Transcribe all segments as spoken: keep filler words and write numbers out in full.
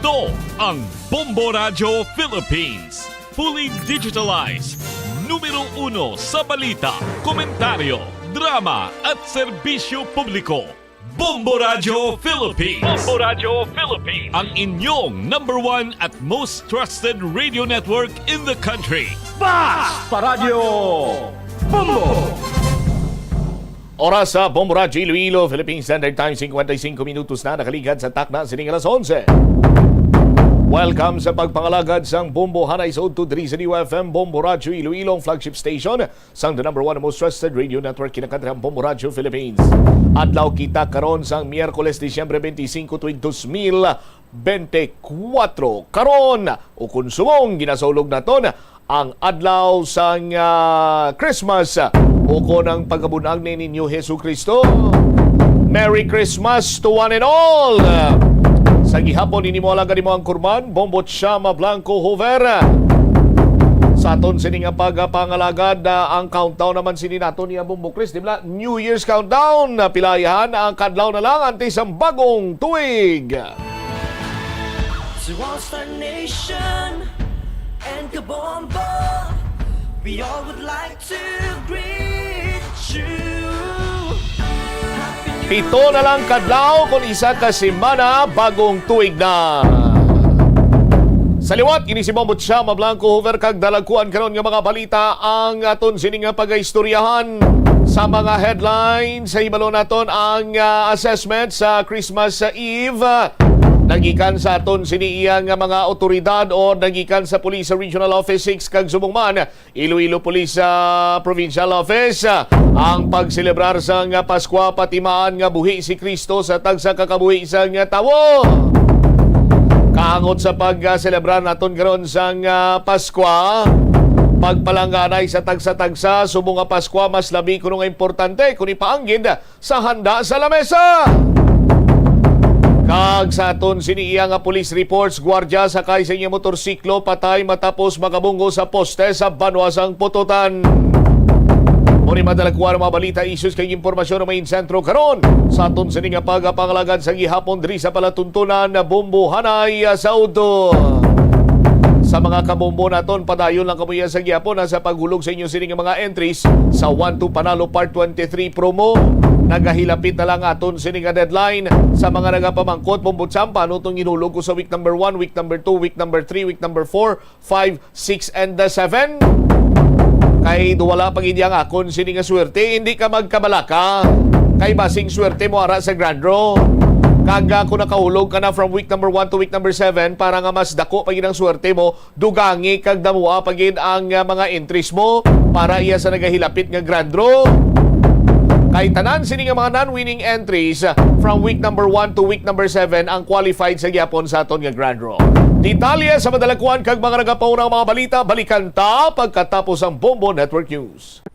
Ito ang Bombo Radyo Philippines. Fully digitalized. Numero uno sa balita, komentaryo, drama at serbisyo publiko. Bombo Radyo Philippines. Bombo Radyo Philippines. Ang inyong number one at most trusted radio network in the country. Basta Radyo Bombo! Oras sa Bombo Radyo Iloilo, Philippine Standard Time, cincuenta y cinco minutos na nakaligad sa takna sining alas onse. Welcome sa pagpangalagad sang Bombo Hanay sa Udto diri sa D U F M Bombo Radyo Iloilo, ang flagship station sang the number one most trusted radio network kinakantrang Bombo Radyo Philippines. Adlaw kita karon sang Miyerkules, Disyembre twenty-five tuig dos mil bente kuwatro. Karon, ukon subong, ginasaulog naton ang adlaw sang, ah, Christmas, ukon ang pagkabun-ag ni Niño Jesu-Cristo. Merry Christmas to one and all! Sa gihapon, ini mo alagad, imo ang kurman, Bombo Chama Blanco Hoover. Sa aton sini nga pagpangalagad, ah, ang countdown naman sini nato niya, Bombo Chris, di ba? New Year's countdown. Pilayahan ang kadlaw na lang antes ang bagong tuig. To all Star Nation and Kabombo, we all would like to greet you. Happy New Pito na lang kadlaw kon isa ka semana, bagong tuig na. Sa liwat, ini si Bombo Chama Blanco Hoover kag dalagkuan karon nga mga balita ang aton sini nga pagaistoryahan. Sa mga headlines, sa hibalo naton ang, ah, assessment sa Christmas Eve. Nagikan sa aton sini iya nga mga otoridad o nagikan sa Police Regional Office six kag subong man Iloilo Police, ah, Provincial Office, ah, ang pagselebrar sang Paskwa, pati man nga buhi si Cristo sa tagsa ka kabuhi sang tawo. Kaangot sa pagselebrar naton karon sang, ah, Paskwa, pagpalangganay sa tagsa-tagsa, subong nga Paskwa, mas labi kuno nga importante kon ipaanggid sa handa sa lamesa. Kag sa aton sini iya nga police reports, gwardiya sakay sa iya motorsiklo, patay matapos makabunggo sa poste sa banwa sang Pototan. Mao ni madalagkuan ang mga balita, issues kag impormasyon nga may sentro karon sa aton sini nga pagpangalagad sa gihapon diri sa palatuntunan na Bombohanay sa Udto. Sa mga kabombo naton, padayon lang kamo iya sa gihapon, ah, sa paghulog sa inyo sini nga mga entries sa One to Panalo Part twenty-three promo. Nagahilapit na lang aton sini nga deadline. Sa mga nagapamangkot, Bombo Champa, ano tong ginhulog ko sa week number one, week number two, week number three, week number four, five, six, and the seven? Kay wala pa gid ang akon sini nga swerte, hindi ka magkabalaka. Kay basing swerte mo ara sa Grand Draw. Kag, ah, kung nakahulog ka na from week number one to week number seven, para nga mas dako pa gid ang swerte mo, dugangi kag damoa pa gid ang, ah, mga entries mo para iya sa nagahilapit nga Grand Draw. Kay tanan sini nga mga non-winning entries, ah, from week number one to week number seven ang qualified sa gihapon sa aton nga Grand Draw. Detalye sa madalagkuan kag mga nagapaunang mga balita, balikan ta pagkatapos ang Bombo Network News.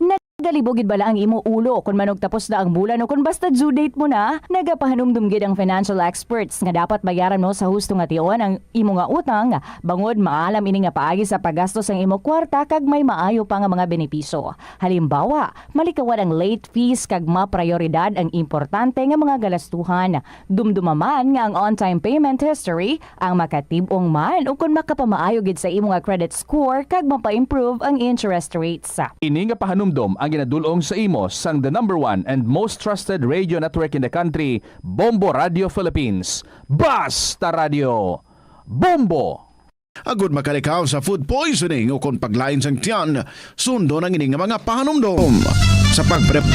Nagalibog gid bala ang imo ulo kon manugtapos na ang bulan o kon basta due date mo na? Nagapahanumdom gid ang financial experts nga dapat bayaran mo sa husto nga tion ang imo nga utang, bangod maalam ini nga paagi sa paggasto sang imo kwarta kag may maayo pa nga mga benepisyo. Halimbawa, malikawan ang late fees kag maprayoridad ang importante nga mga galastuhan. Dumduma man nga ang on-time payment history ang makatib-ong man ukon makapamaayo gid sa imo nga credit score kag mapa-improve ang interest rates. Ini nga pahanumdom ang ginadul-ong sa imo sang the number one and most trusted radio network in the country, Bombo Radio Philippines. Basta Radio, Bombo! Agud makalikaw sa food poisoning ukon paglain sang tiyan, sundon ang ini nga mga pahanumdom. Sa pagpre-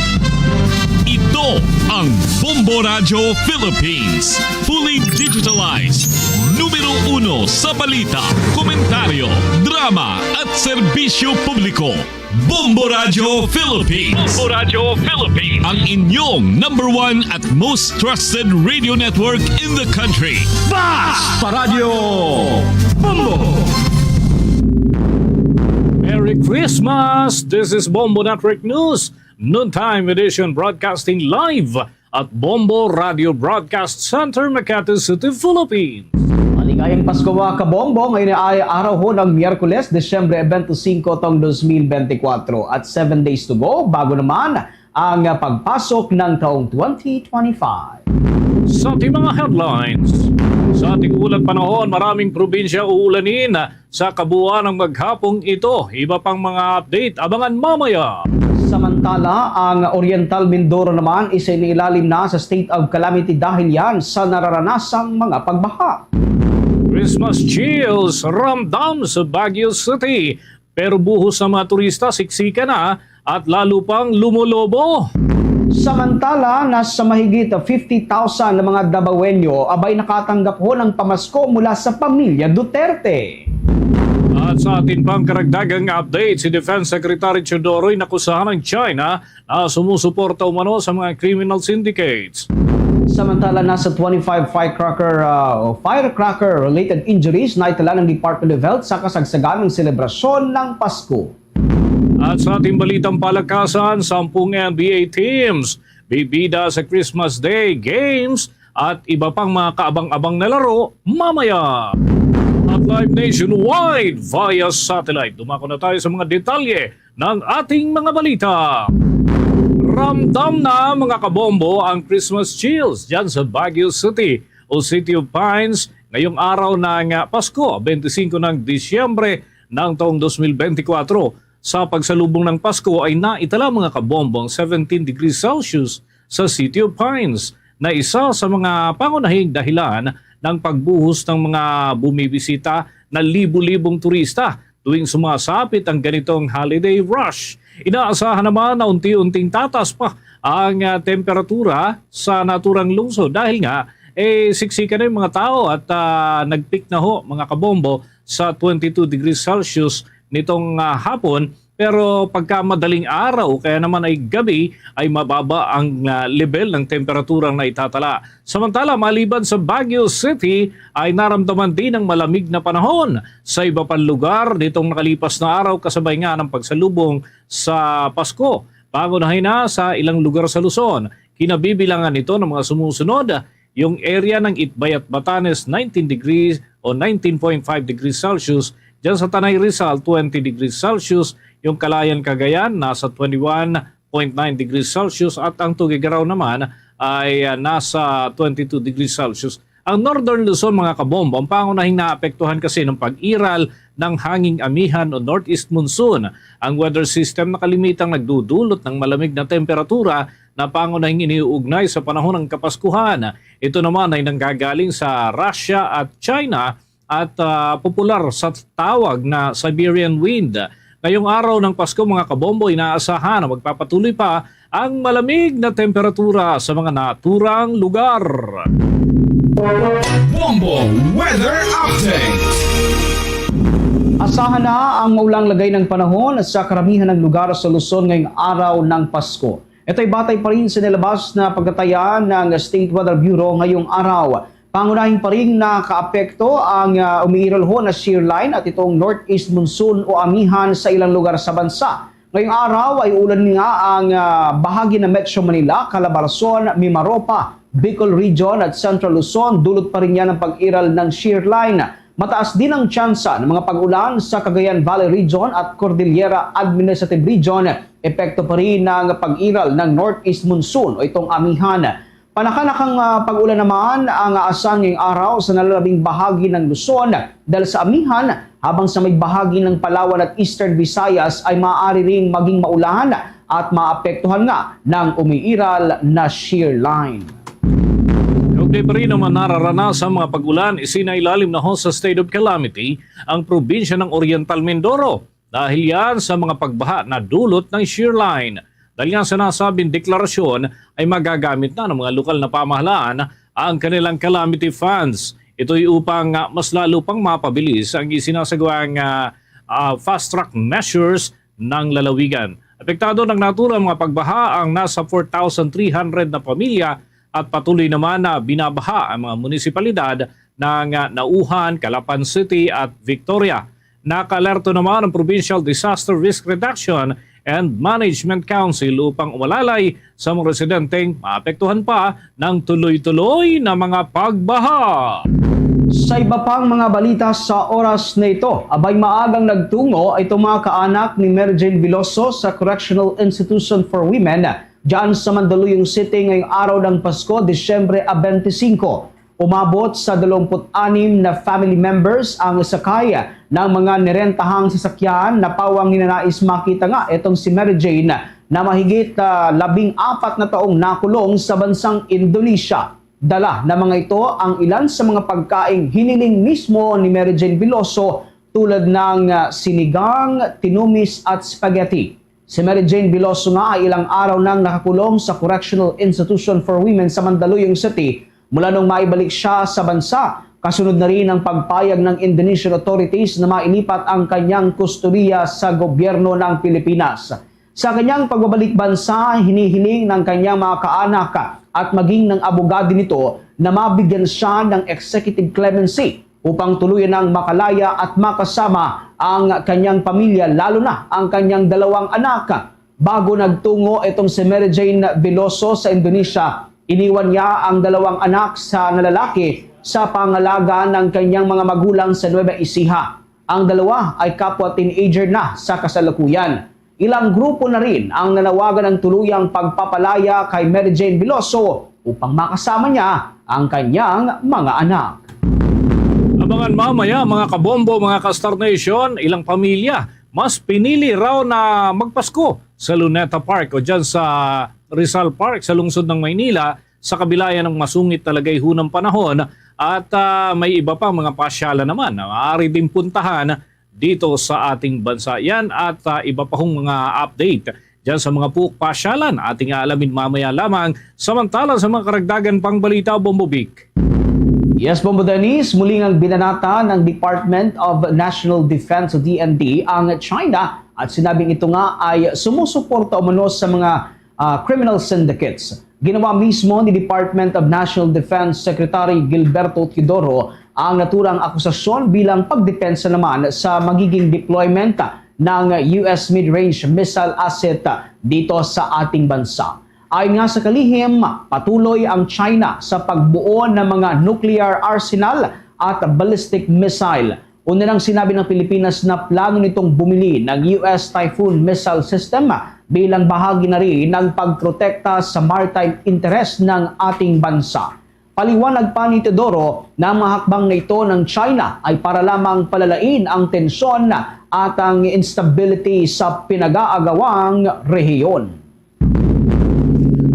Ito ang Bombo Radyo Philippines. Fully digitalized. Numero uno sa balita, komentaryo, drama at serbisyo publiko. Bombo Radyo Philippines. Bombo Radyo Philippines. Ang inyong number one at most trusted radio network in the country. Basta Radyo Bombo! Merry Christmas! This is Bombo Network News, noontime edition, broadcasting live at Bombo Radio Broadcast Center, Makati City, Philippines. Maligayang Pasko, mga kabombo. Ngayon ay araw ho ng Miyerkules, Disyembre twenty-five tong dos mil bente kuwatro at seven days to go bago naman ang pagpasok ng taong twenty twenty-five. Sa ating mga headlines, sa ating ulat panahon, maraming probinsya uulanin sa kabuuan ng maghapong ito. Iba pang mga update, abangan mamaya. Samantala, ang Oriental Mindoro naman isinailalim na sa state of calamity dahil yan sa nararanasang mga pagbaha. Christmas chills ramdam sa Baguio City, pero buhos sa mga turista siksika na at lalo pang lumolobo. Samantala, nasa mahigit fifty thousand na mga Dabawenyo abay nakatanggap ho ng pamasko mula sa pamilya Duterte. At sa atin pang karagdagang update, si Defense Secretary Teodoro inakusahan ng China na sumusuporta umano sa mga criminal syndicates. Samantala, nasa twenty-five firecracker, ah, o firecracker-related injuries na itala ng Department of Health sa kasagsagan ng selebrasyon ng Pasko. At sa ating balitang palakasan, sampung N B A teams bibida sa Christmas Day Games at iba pang mga kaabang-abang na laro mamaya. At live nationwide via satellite. Dumako na tayo sa mga detalye ng ating mga balita. Ramdam na, mga kabombo, ang Christmas chills dyan sa Baguio City o City of Pines ngayong araw ng, ah, Pasko, twenty-five ng Disyembre ng taong twenty twenty-four. Sa pagsalubong ng Pasko ay naitala, mga kabombo, ang seventeen degrees Celsius sa City of Pines, na isa sa mga pangunahing dahilan ng pagbuhos ng mga bumibisita na libo-libong turista tuwing sumasapit ang ganitong holiday rush. Inaasahan naman na unti-unting tatas pa ang, ah, temperatura sa naturang lungsod dahil nga, eh, siksikan na yung mga tao at, ah, nag-peak na ho, mga kabombo, sa twenty-two degrees Celsius nitong, ah, hapon. Pero pagka madaling araw, kaya naman ay gabi, ay mababa ang, ah, level ng temperaturang naitatala. Samantala, maliban sa Baguio City, ay naramdaman din ang malamig na panahon sa iba pang lugar nitong nakalipas na araw, kasabay nga ng pagsalubong sa Pasko. Pangunahin na sa ilang lugar sa Luzon, kinabibilangan nito ng mga sumusunod: yung area ng Itbay at Batanes, nineteen degrees o nineteen point five degrees Celsius, dyan sa Tanay, Rizal, twenty degrees Celsius, yung Calayan, Cagayan, nasa twenty-one point nine degrees Celsius, at ang Tuguegarao naman ay, ah, nasa twenty-two degrees Celsius. Ang Northern Luzon, mga kabombo, ang pangunahing naapektuhan kasi ng pag-iral ng hanging amihan o northeast monsoon. Ang weather system nakalimitang nagdudulot ng malamig na temperatura na pangunahing iniuugnay sa panahon ng Kapaskuhan. Ito naman ay nanggagaling sa Russia at China at, ah, popular sa tawag na Siberian wind. Ngayong araw ng Pasko, mga kabombo, inaasahan na magpapatuloy pa ang malamig na temperatura sa mga naturang lugar. Bombo Weather Update. Asahan na ang maulang lagay ng panahon sa karamihan ng lugar sa Luzon ngayong araw ng Pasko. Ito'y batay pa rin sa nilabas na pagtatayan ng State Weather Bureau ngayong araw. Pangunahin pa rin nakaapekto ang, ah, umiiral ho na shear line at itong northeast monsoon o amihan sa ilang lugar sa bansa. Ngayong araw ay ulan nga ang, ah, bahagi ng Metro Manila, Calabarzon, Mimaropa, Bicol Region at Central Luzon. Dulot pa rin yan ang pag-iral ng shear line. Mataas din ang tsansa ng mga pag-ulan sa Cagayan Valley Region at Cordillera Administrative Region. Epekto pa rin ng pag-iral ng northeast monsoon o itong amihan. Panakanakang, ah, pag-ulan naman ang aasahan ngayong araw sa nalalabing bahagi ng Luzon, dahil sa amihan, habang sa may bahagi ng Palawan at Eastern Visayas ay maaari ring maging maulan at maapektuhan nga ng umiiral na shear line. Kaugnay pa rin naman nararanasan mga pag-ulan, isinailalim na ho sa state of calamity ang probinsya ng Oriental Mindoro dahil yan sa mga pagbaha na dulot ng shear line. Dahil nga sa nasabing deklarasyon ay magagamit na ng mga lokal na pamahalaan ang kanilang calamity funds. Ito'y upang, ah, mas lalo pang mapabilis ang isinasagawang, ah, ah, fast track measures ng lalawigan. Apektado ng naturang mga pagbaha ang nasa four thousand three hundred na pamilya at patuloy naman na binabaha ang mga munisipalidad ng, ah, Nauhan, Calapan City at Victoria. Nakaalerto naman ang Provincial Disaster Risk Reduction and Management Council upang umalalay sa mga residenteng maapektuhan pa ng tuloy-tuloy na mga pagbaha. Sa iba pang mga balita sa oras na ito, abay, maagang nagtungo itong mga kaanak ni Mary Jane Veloso sa Correctional Institution for Women Diyan sa Mandaluyong City ngayong araw ng Pasko, Disyembre a twenty-five, umabot sa dalawampu't anim na family members ang sakay ng mga nirentahang sasakyan na pawang hinanais makita nga itong si Mary Jane na mahigit, ah, labing apat na taong nakulong sa bansang Indonesia. Dala na mga ito ang ilan sa mga pagkaing hiniling mismo ni Mary Jane Veloso tulad ng, ah, sinigang, tinumis at spaghetti. Si Mary Jane Veloso nga ay ilang araw nang nakakulong sa Correctional Institution for Women sa Mandaluyong City mula nung maibalik siya sa bansa. Kasunod na rin ang pagpayag ng Indonesian authorities na mailipat ang kanyang kustodiya sa gobyerno ng Pilipinas. Sa kanyang pagbabalik bansa, hinihiling ng kanyang mga kaanak at maging ng abogado nito na mabigyan siya ng executive clemency upang tuluyan nang makalaya at makasama ang kanyang pamilya, lalo na ang kanyang dalawang anak. Bago nagtungo itong si Mary Jane Veloso sa Indonesia, iniwan niya ang dalawang anak sa na lalaki sa pangalaga ng kanyang mga magulang sa Nueva Ecija. Ang dalawa ay kapwa teenager na sa kasalukuyan. Ilang grupo na rin ang nanawagan ng tuluyang pagpapalaya kay Mary Jane Veloso upang makasama niya ang kanyang mga anak. Abangan mamaya, mga kabombo, mga ka-Star Nation, ilang pamilya mas pinili raw na magpasko sa Luneta Park o dyan sa Rizal Park sa lungsod ng Maynila, sa kabila yan ng masungit talaga yung hunang panahon at, ah, may iba pang mga pasyalan naman na maaari ding puntahan dito sa ating bansa. Yan at, ah, iba pa hong mga update dyan sa mga puok pasyalan ating aalamin mamaya lamang. Samantala sa mga karagdagan pang balita, Bombo Vic. Yes, Bombo Dennis, muli ngang binanata ng Department of National Defense o D N D ang China at sinabing ito nga ay sumusuporta umano sa mga, ah, criminal syndicates. Ginawa mismo ni Department of National Defense Secretary Gilberto Teodoro ang naturang akusasyon bilang pagdepensa naman sa magiging deployment ng U S mid-range missile asset dito sa ating bansa. Ayon nga sa kalihim, patuloy ang China sa pagbuo ng mga nuclear arsenal at ballistic missile. Una nang sinabi ng Pilipinas na plano nitong bumili ng U S Typhoon missile system bilang bahagi na rin ng pagprotekta sa maritime interest ng ating bansa. Paliwanag pa ni Teodoro na ang mga hakbang na ito ng China ay para lamang palalain ang tensyon at ang instability sa pinag-aagawang rehiyon.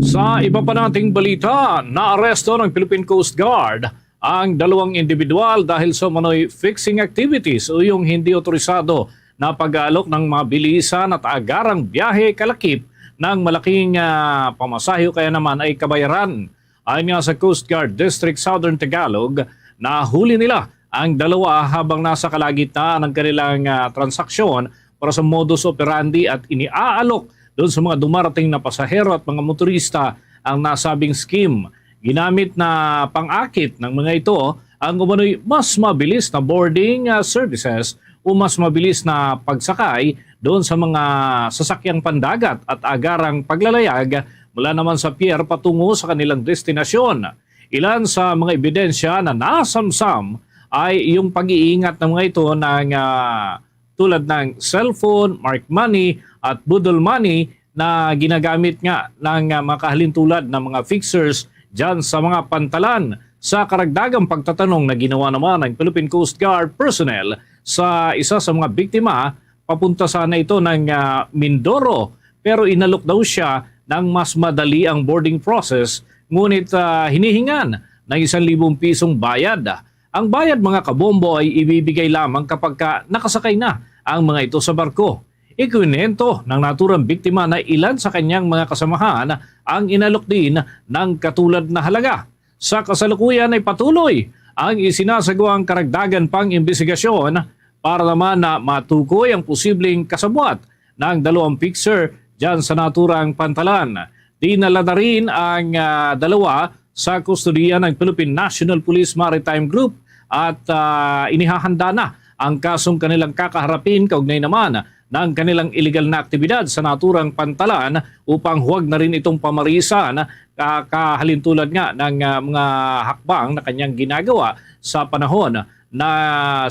Sa iba pa nating balita, naaresto ng Philippine Coast Guard ang dalawang individual dahil sa umano'y fixing activities o yung hindi otorisado na pag-aalok ng mga bilisan at agarang biyahe kalakip ng malaking, ah, pamasahe o kaya naman ay kabayaran. Ayon nga sa Coast Guard District Southern Tagalog, nahuli nila ang dalawa habang nasa kalagitnaan ng kanilang, ah, transaksyon para sa modus operandi at iniaalok doon sa mga dumarating na pasahero at mga motorista ang nasabing scheme. Ginamit na pang-akit ng mga ito ang umano'y mas mabilis na boarding, ah, services o mas mabilis na pagsakay doon sa mga sasakyang pandagat at agarang paglalayag mula naman sa pier patungo sa kanilang destinasyon. Ilan sa mga ebidensya na nasamsam ay yung pag-iingat ng mga ito ng, ah, tulad ng cellphone, marked money, at boodle money na ginagamit nga ng, ah, mga kahalintulad ng mga fixers dyan sa mga pantalan. Sa karagdagang pagtatanong na ginawa naman ng Philippine Coast Guard personnel sa isa sa mga biktima, papunta sana ito ng, ah, Mindoro, pero inalok daw siya ng mas madali ang boarding process, ngunit, ah, hinihingan ng isang libong pisong bayad. Ang bayad, mga kabombo, ay ibibigay lamang kapag ka nakasakay na ang mga ito sa barko. Ikwinento ng naturang biktima na ilan sa kanyang mga kasamahan ang inalok din ng katulad na halaga. Sa kasalukuyan ay patuloy ang isinasagawang karagdagan pang imbestigasyon para naman na matukoy ang posibleng kasabwat ng dalawang fixer dyan sa naturang pantalan. Dinala na rin ang, ah, dalawa sa kustodiya ng Philippine National Police Maritime Group at, ah, inihahanda na ang kasong kanilang kakaharapin kaugnay naman ng kanilang iligal na aktibidad sa naturang pantalan upang huwag na rin itong pamarisan, ah, kahalintulad nga ng, ah, mga hakbang na kanyang ginagawa sa panahon na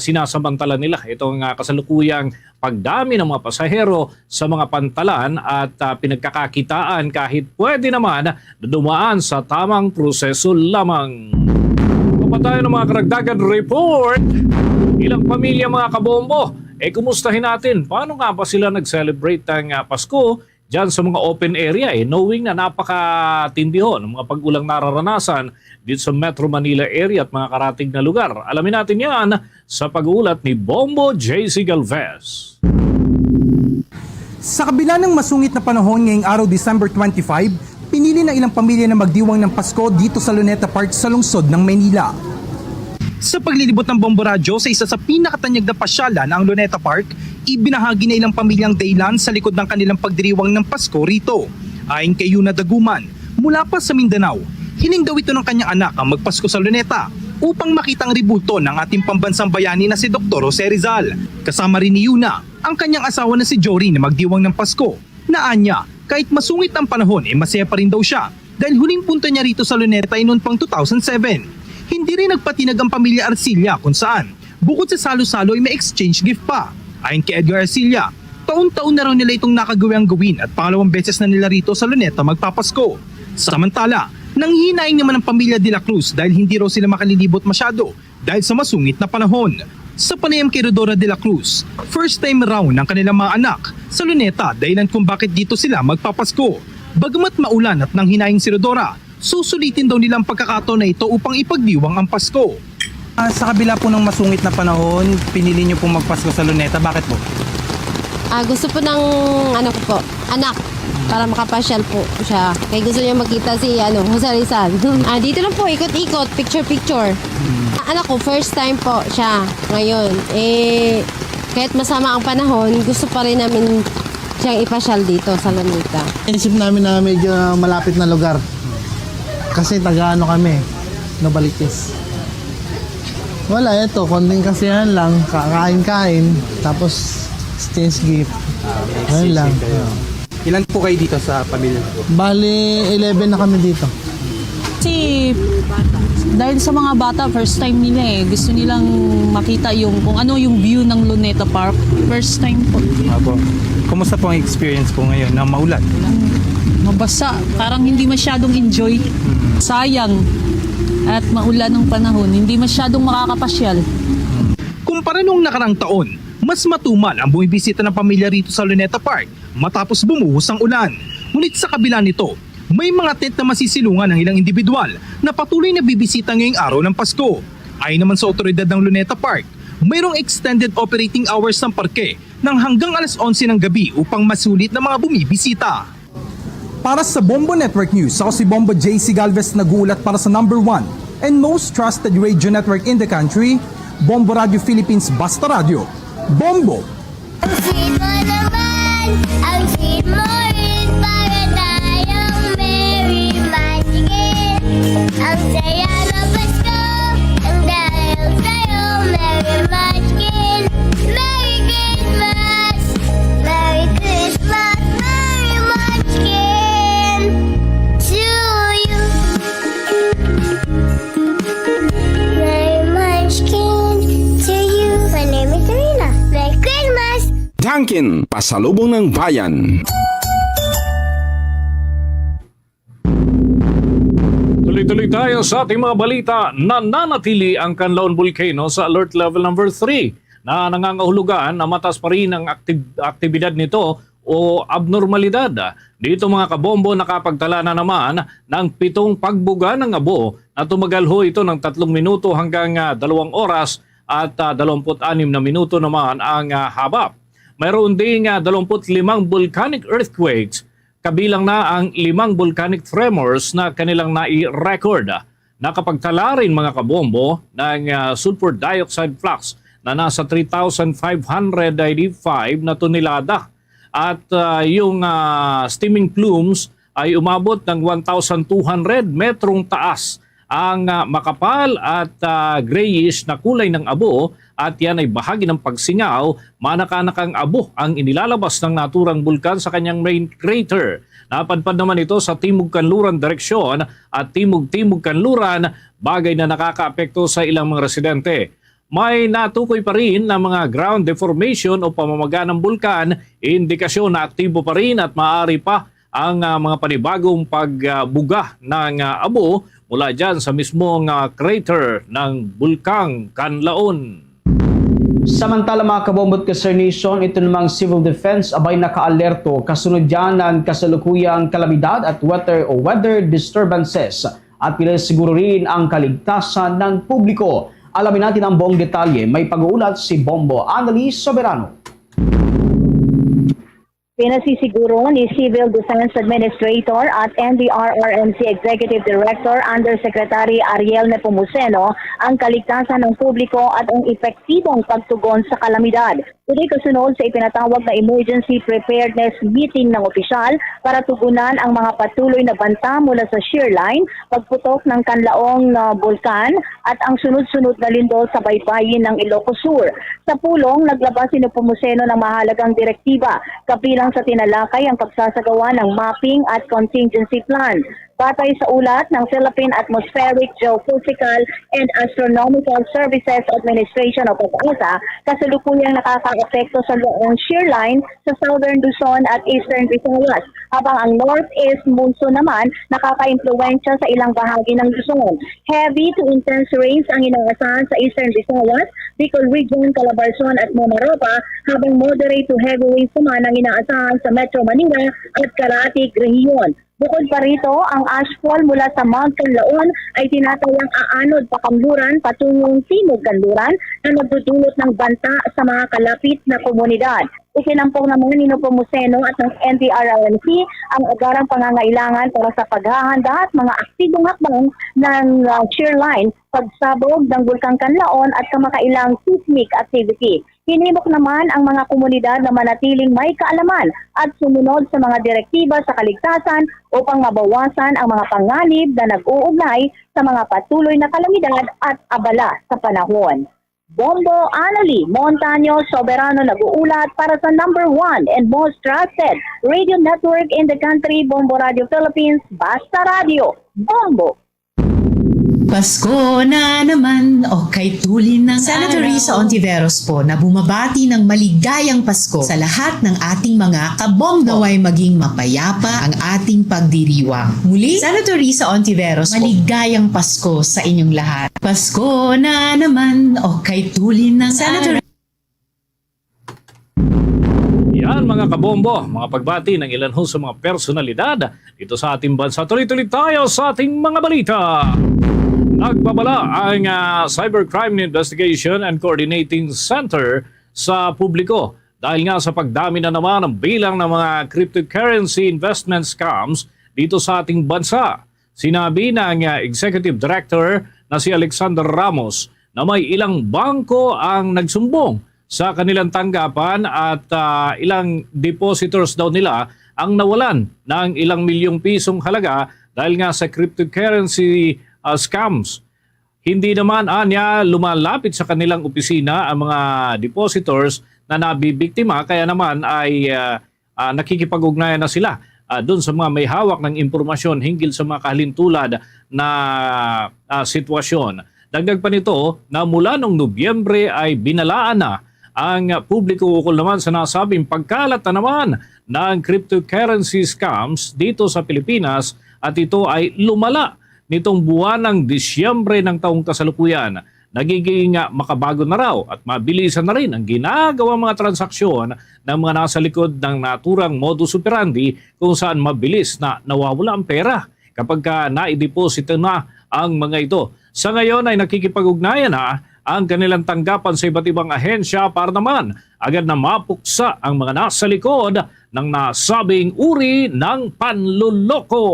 sinasamantala nila itong, ah, kasalukuyang pagdami ng mga pasahero sa mga pantalan at, ah, pinagkakakitaan kahit pwede naman na dumaan sa tamang proseso lamang. Papatayan ng mga karagdagan report. Ilang pamilya, mga kabombo, eh, kumustahin natin? Paano nga ba sila nag-celebrate ng, ah, Pasko dyan sa mga open area, eh, knowing na napakatindi ho ng mga pag-ulang nararanasan dito sa Metro Manila area at mga karatig na lugar? Alamin natin yan sa pag-uulat ni Bombo J C Galvez. Sa kabila ng masungit na panahon ngayong araw, December twenty-five, pinili ng ilang pamilya na magdiwang ng Pasko dito sa Luneta Park sa lungsod ng Maynila. Sa paglilibot ng Bombo Radyo sa isa sa pinakatanyag na pasyalan, ang Luneta Park, ibinahagi na ilang pamilyang dahilan sa likod ng kanilang pagdiriwang ng Pasko rito. Ayon kay Yuna Daguman, mula pa sa Mindanao, hiling daw ito ng kanyang anak ang magpasko sa Luneta upang makita ang rebulto ng ating pambansang bayani na si Doktor Jose Rizal. Kasama rin ni Yuna ang kanyang asawa na si Jory na magdiwang ng Pasko, na anya, kahit masungit ang panahon, eh, masaya pa rin daw siya dahil huling punta niya rito sa Luneta ay noon pang two thousand seven. Hindi rin nagpatinag ang pamilya Arcilla kung saan, bukod sa salo-salo, ay may exchange gift pa. Ayon kay Edgar Arcilla, taon-taon na raw nila itong nakagawang gawin at pangalawang beses na nila rito sa Luneta magpapasko. Samantala, nanghihinayang naman ang pamilya De La Cruz dahil hindi raw sila makalilibot masyado dahil sa masungit na panahon. Sa panayam kay Rhodora de la Cruz, first time raw ng kanilang mga anak sa Luneta, dahilan kung bakit dito sila magpapasko. Bagamat maulan at nanghinayang si Rhodora, susulitin daw nila ang pagkakataon na ito upang ipagdiwang ang Pasko. Ah, sa kabila po ng masungit na panahon, pinili niyo pong magpasko sa Luneta. Bakit po? Ah, gusto po ng, ano ko po, anak, para makapasyal po siya. Kaya gusto niya makita si, ano, Jose Rizal. Ah, dito lang po, ikot-ikot, picture-picture. Anak ko, first time po siya ngayon. Eh, kahit masama ang panahon, gusto pa rin namin siyang ipasyal dito sa Luneta. Isip namin na medyo malapit na lugar. Kasi taga ano kami, Novaliches. Wala, ito, konting kasiyahan lang, kakain-kain, tapos exchange gift. Ayun lang. Ilan po kayo dito sa pamilya? Bali, eleven na kami dito. Kasi dahil sa mga bata, first time nila eh. Gusto nilang makita yung kung ano yung view ng Luneta Park. First time po. Apo. Kumusta po ang experience po ngayon na maulan? Mabasa. Parang hindi masyadong enjoy. Sayang. At maulan ang panahon. Hindi masyadong makakapasyal. Kumpara nung nakarang taon, mas matumal ang bumibisita ng pamilya rito sa Luneta Park matapos bumuhos ang ulan. Ngunit sa kabila nito, may mga tent na masisilungan ang ilang individual na patuloy na bibisita ngayong araw ng Pasko. Ayon naman sa otoridad ng Luneta Park, mayroong extended operating hours ng parke ng hanggang alas onse ng gabi upang masulit ng mga bumibisita. Para sa Bombo Network News, ako si Bombo J C Galvez, nag-uulat para sa number one and most trusted radio network in the country, Bombo Radio Philippines, Basta Radio. Bombo! Ang sweet mo naman, ang sweet mo rin, para tayong merry munchkin. Ang saya ng Pasko, ang dahil sa'yo, merry munchkin. Merry Christmas, Merry Christmas, Merry Munchkin to you. Merry Munchkin to you. My name is Rina. Merry Christmas. Dunkin, pasalubong ng bayan. Tuloy-tuloy tayo sa ating mga balita. Nananatili ang Canlaon Volcano sa alert level number three, na nangangahulugan na mataas pa rin ang aktib-, aktibidad nito o abnormalidad. Dito, mga kabombo, nakapagtala na naman ng pitong pagbuga ng abo na tumagal ho ito ng tatlong minuto hanggang, ah, dalawang oras at, ah, dalawampu't anim na minuto naman ang, ah, haba. Mayroon ding, ah, dalawampu't limang volcanic earthquakes, kabilang na ang limang volcanic tremors na kanilang nai-record. Nakapagtala rin, mga kabombo, ng, ah, sulfur dioxide flux na nasa three thousand five hundred eighty-five na tonelada. At, ah, yung, ah, steaming plumes ay umabot ng one thousand two hundred metrong taas. Ang, ah, makapal at, ah, grayish na kulay ng abo, at yan ay bahagi ng pagsingaw, manakanakang abo ang inilalabas ng naturang bulkan sa kanyang main crater. Napadpad naman ito sa timog-kanluran direksyon at timog-timog-kanluran, bagay na nakakaapekto sa ilang mga residente. May natukoy pa rin na mga ground deformation o pamamaga ng bulkan, indikasyon na aktibo pa rin at maaari pa ang, ah, mga panibagong pagbuga ng, ah, abo mula dyan sa mismong, ah, crater ng Bulkang Kanlaon. Samantala, mga kabombo at ka-Star Nation, ito namang Civil Defense abay nakaalerto kasunod yan ng kasalukuyang kalamidad at weather o weather disturbances at pinasiguro rin ang kaligtasan ng publiko. Alamin natin ang buong detalye. May pag-uulat si Bombo Annalise Soberano. Pinasisiguro ni Civil Defense Administrator at N D R R M C Executive Director Undersecretary Ariel Nepomuceno ang kaligtasan ng publiko at ang epektibong pagtugon sa kalamidad. Ito'y kasunod sa ipinatawag na emergency preparedness meeting ng opisyal para tugunan ang mga patuloy na banta mula sa shear line, pagputok ng kanlaong, ah, bulkan, at ang sunod-sunod na lindol sa baybayin ng Ilocos Sur. Sa pulong, naglabas si Nepomuceno ng mahalagang direktiba, kabilang sa tinalakay ang pagsasagawa ng mapping at contingency plan. Batay sa ulat ng Philippine Atmospheric, Geophysical, and Astronomical Services Administration o PAGASA, kasalukuyang nakakaapekto sa Laong Shear Line sa Southern Luzon at Eastern Visayas, habang ang northeast monsoon naman nakakaimpluwensya sa ilang bahagi ng Luzon. Heavy to intense rains ang inaasahan sa Eastern Visayas, Bicol Region, Calabarzon at Mimaropa, habang moderate to heavy rains naman ang inaasahan sa Metro Manila at Caratig Region. Bukod pa rito, ang ashfall mula sa Mount Kanlaon ay tinatayang aanod pa kanluran patungong timog kanluran na nagdudulot ng banta sa mga kalapit na komunidad. Itinampok naman ni Nepomuceno at ng N D R R M C ang agarang pangangailangan para sa paghahanda at mga aktibong hakbang ng, ah, shear line, pagsabog ng Bulkang Kanlaon at kamakailang seismic activity. Hinimok naman ang mga komunidad na manatiling may kaalaman at sumunod sa mga direktiba sa kaligtasan upang mabawasan ang mga panganib na nag-uugnay sa mga patuloy na kalamidad at abala sa panahon. Bombo Annalie Montaño Soberano nag-uulat para sa number one and most trusted radio network in the country, Bombo Radio Philippines, Basta Radio, Bombo! Pasko na naman, okay, tulin ng Senator araw. Risa Ontiveros po na bumabati ng maligayang Pasko sa lahat ng ating mga kabombo. Naway maging mapayapa ang ating pagdiriwang. Muli, Senator Risa Ontiveros po, maligayang Pasko sa inyong lahat. Pasko na naman, okay, tulin ng Senator araw. Yan, mga kabombo, mga pagbati ng ilan ho sa mga personalidad dito sa ating bansa. Tuloy-tuloy tayo sa ating mga balita. Nagbabala ang, ah, Cybercrime Investigation and Coordinating Center sa publiko dahil nga sa pagdami na naman ang bilang ng mga cryptocurrency investment scams dito sa ating bansa. Sinabi ng, ah, Executive Director na si Alexander Ramos na may ilang bangko ang nagsumbong sa kanilang tanggapan at, ah, ilang depositors daw nila ang nawalan ng ilang milyong pisong halaga dahil nga sa cryptocurrency, ah, scams. Hindi naman anya lumalapit sa kanilang opisina ang mga depositors na nabibiktima, kaya naman ay, ah, ah, nakikipag-ugnayan na sila, ah, dun sa mga may hawak ng impormasyon hinggil sa mga kahalintulad na, ah, sitwasyon. Dagdag pa nito na mula nung Nobyembre ay binalaan na ang publiko ukol naman sa nasabing pagkalat na naman ng cryptocurrency scams dito sa Pilipinas, at ito ay lumala nitong buwan ng Disyembre ng taong kasalukuyan. Nagiging, ah, makabago na raw at mabilisan na rin ang ginagawang mga transaksyon ng mga nasa likod ng naturang modus operandi, kung saan mabilis na nawawala ang pera kapag ka naideposito na ang mga ito. Sa ngayon ay nakikipag-ugnayan na ang kanilang tanggapan sa iba't ibang ahensya para naman agad na mapuksa ang mga nasa likod ng nasabing uri ng panluloko.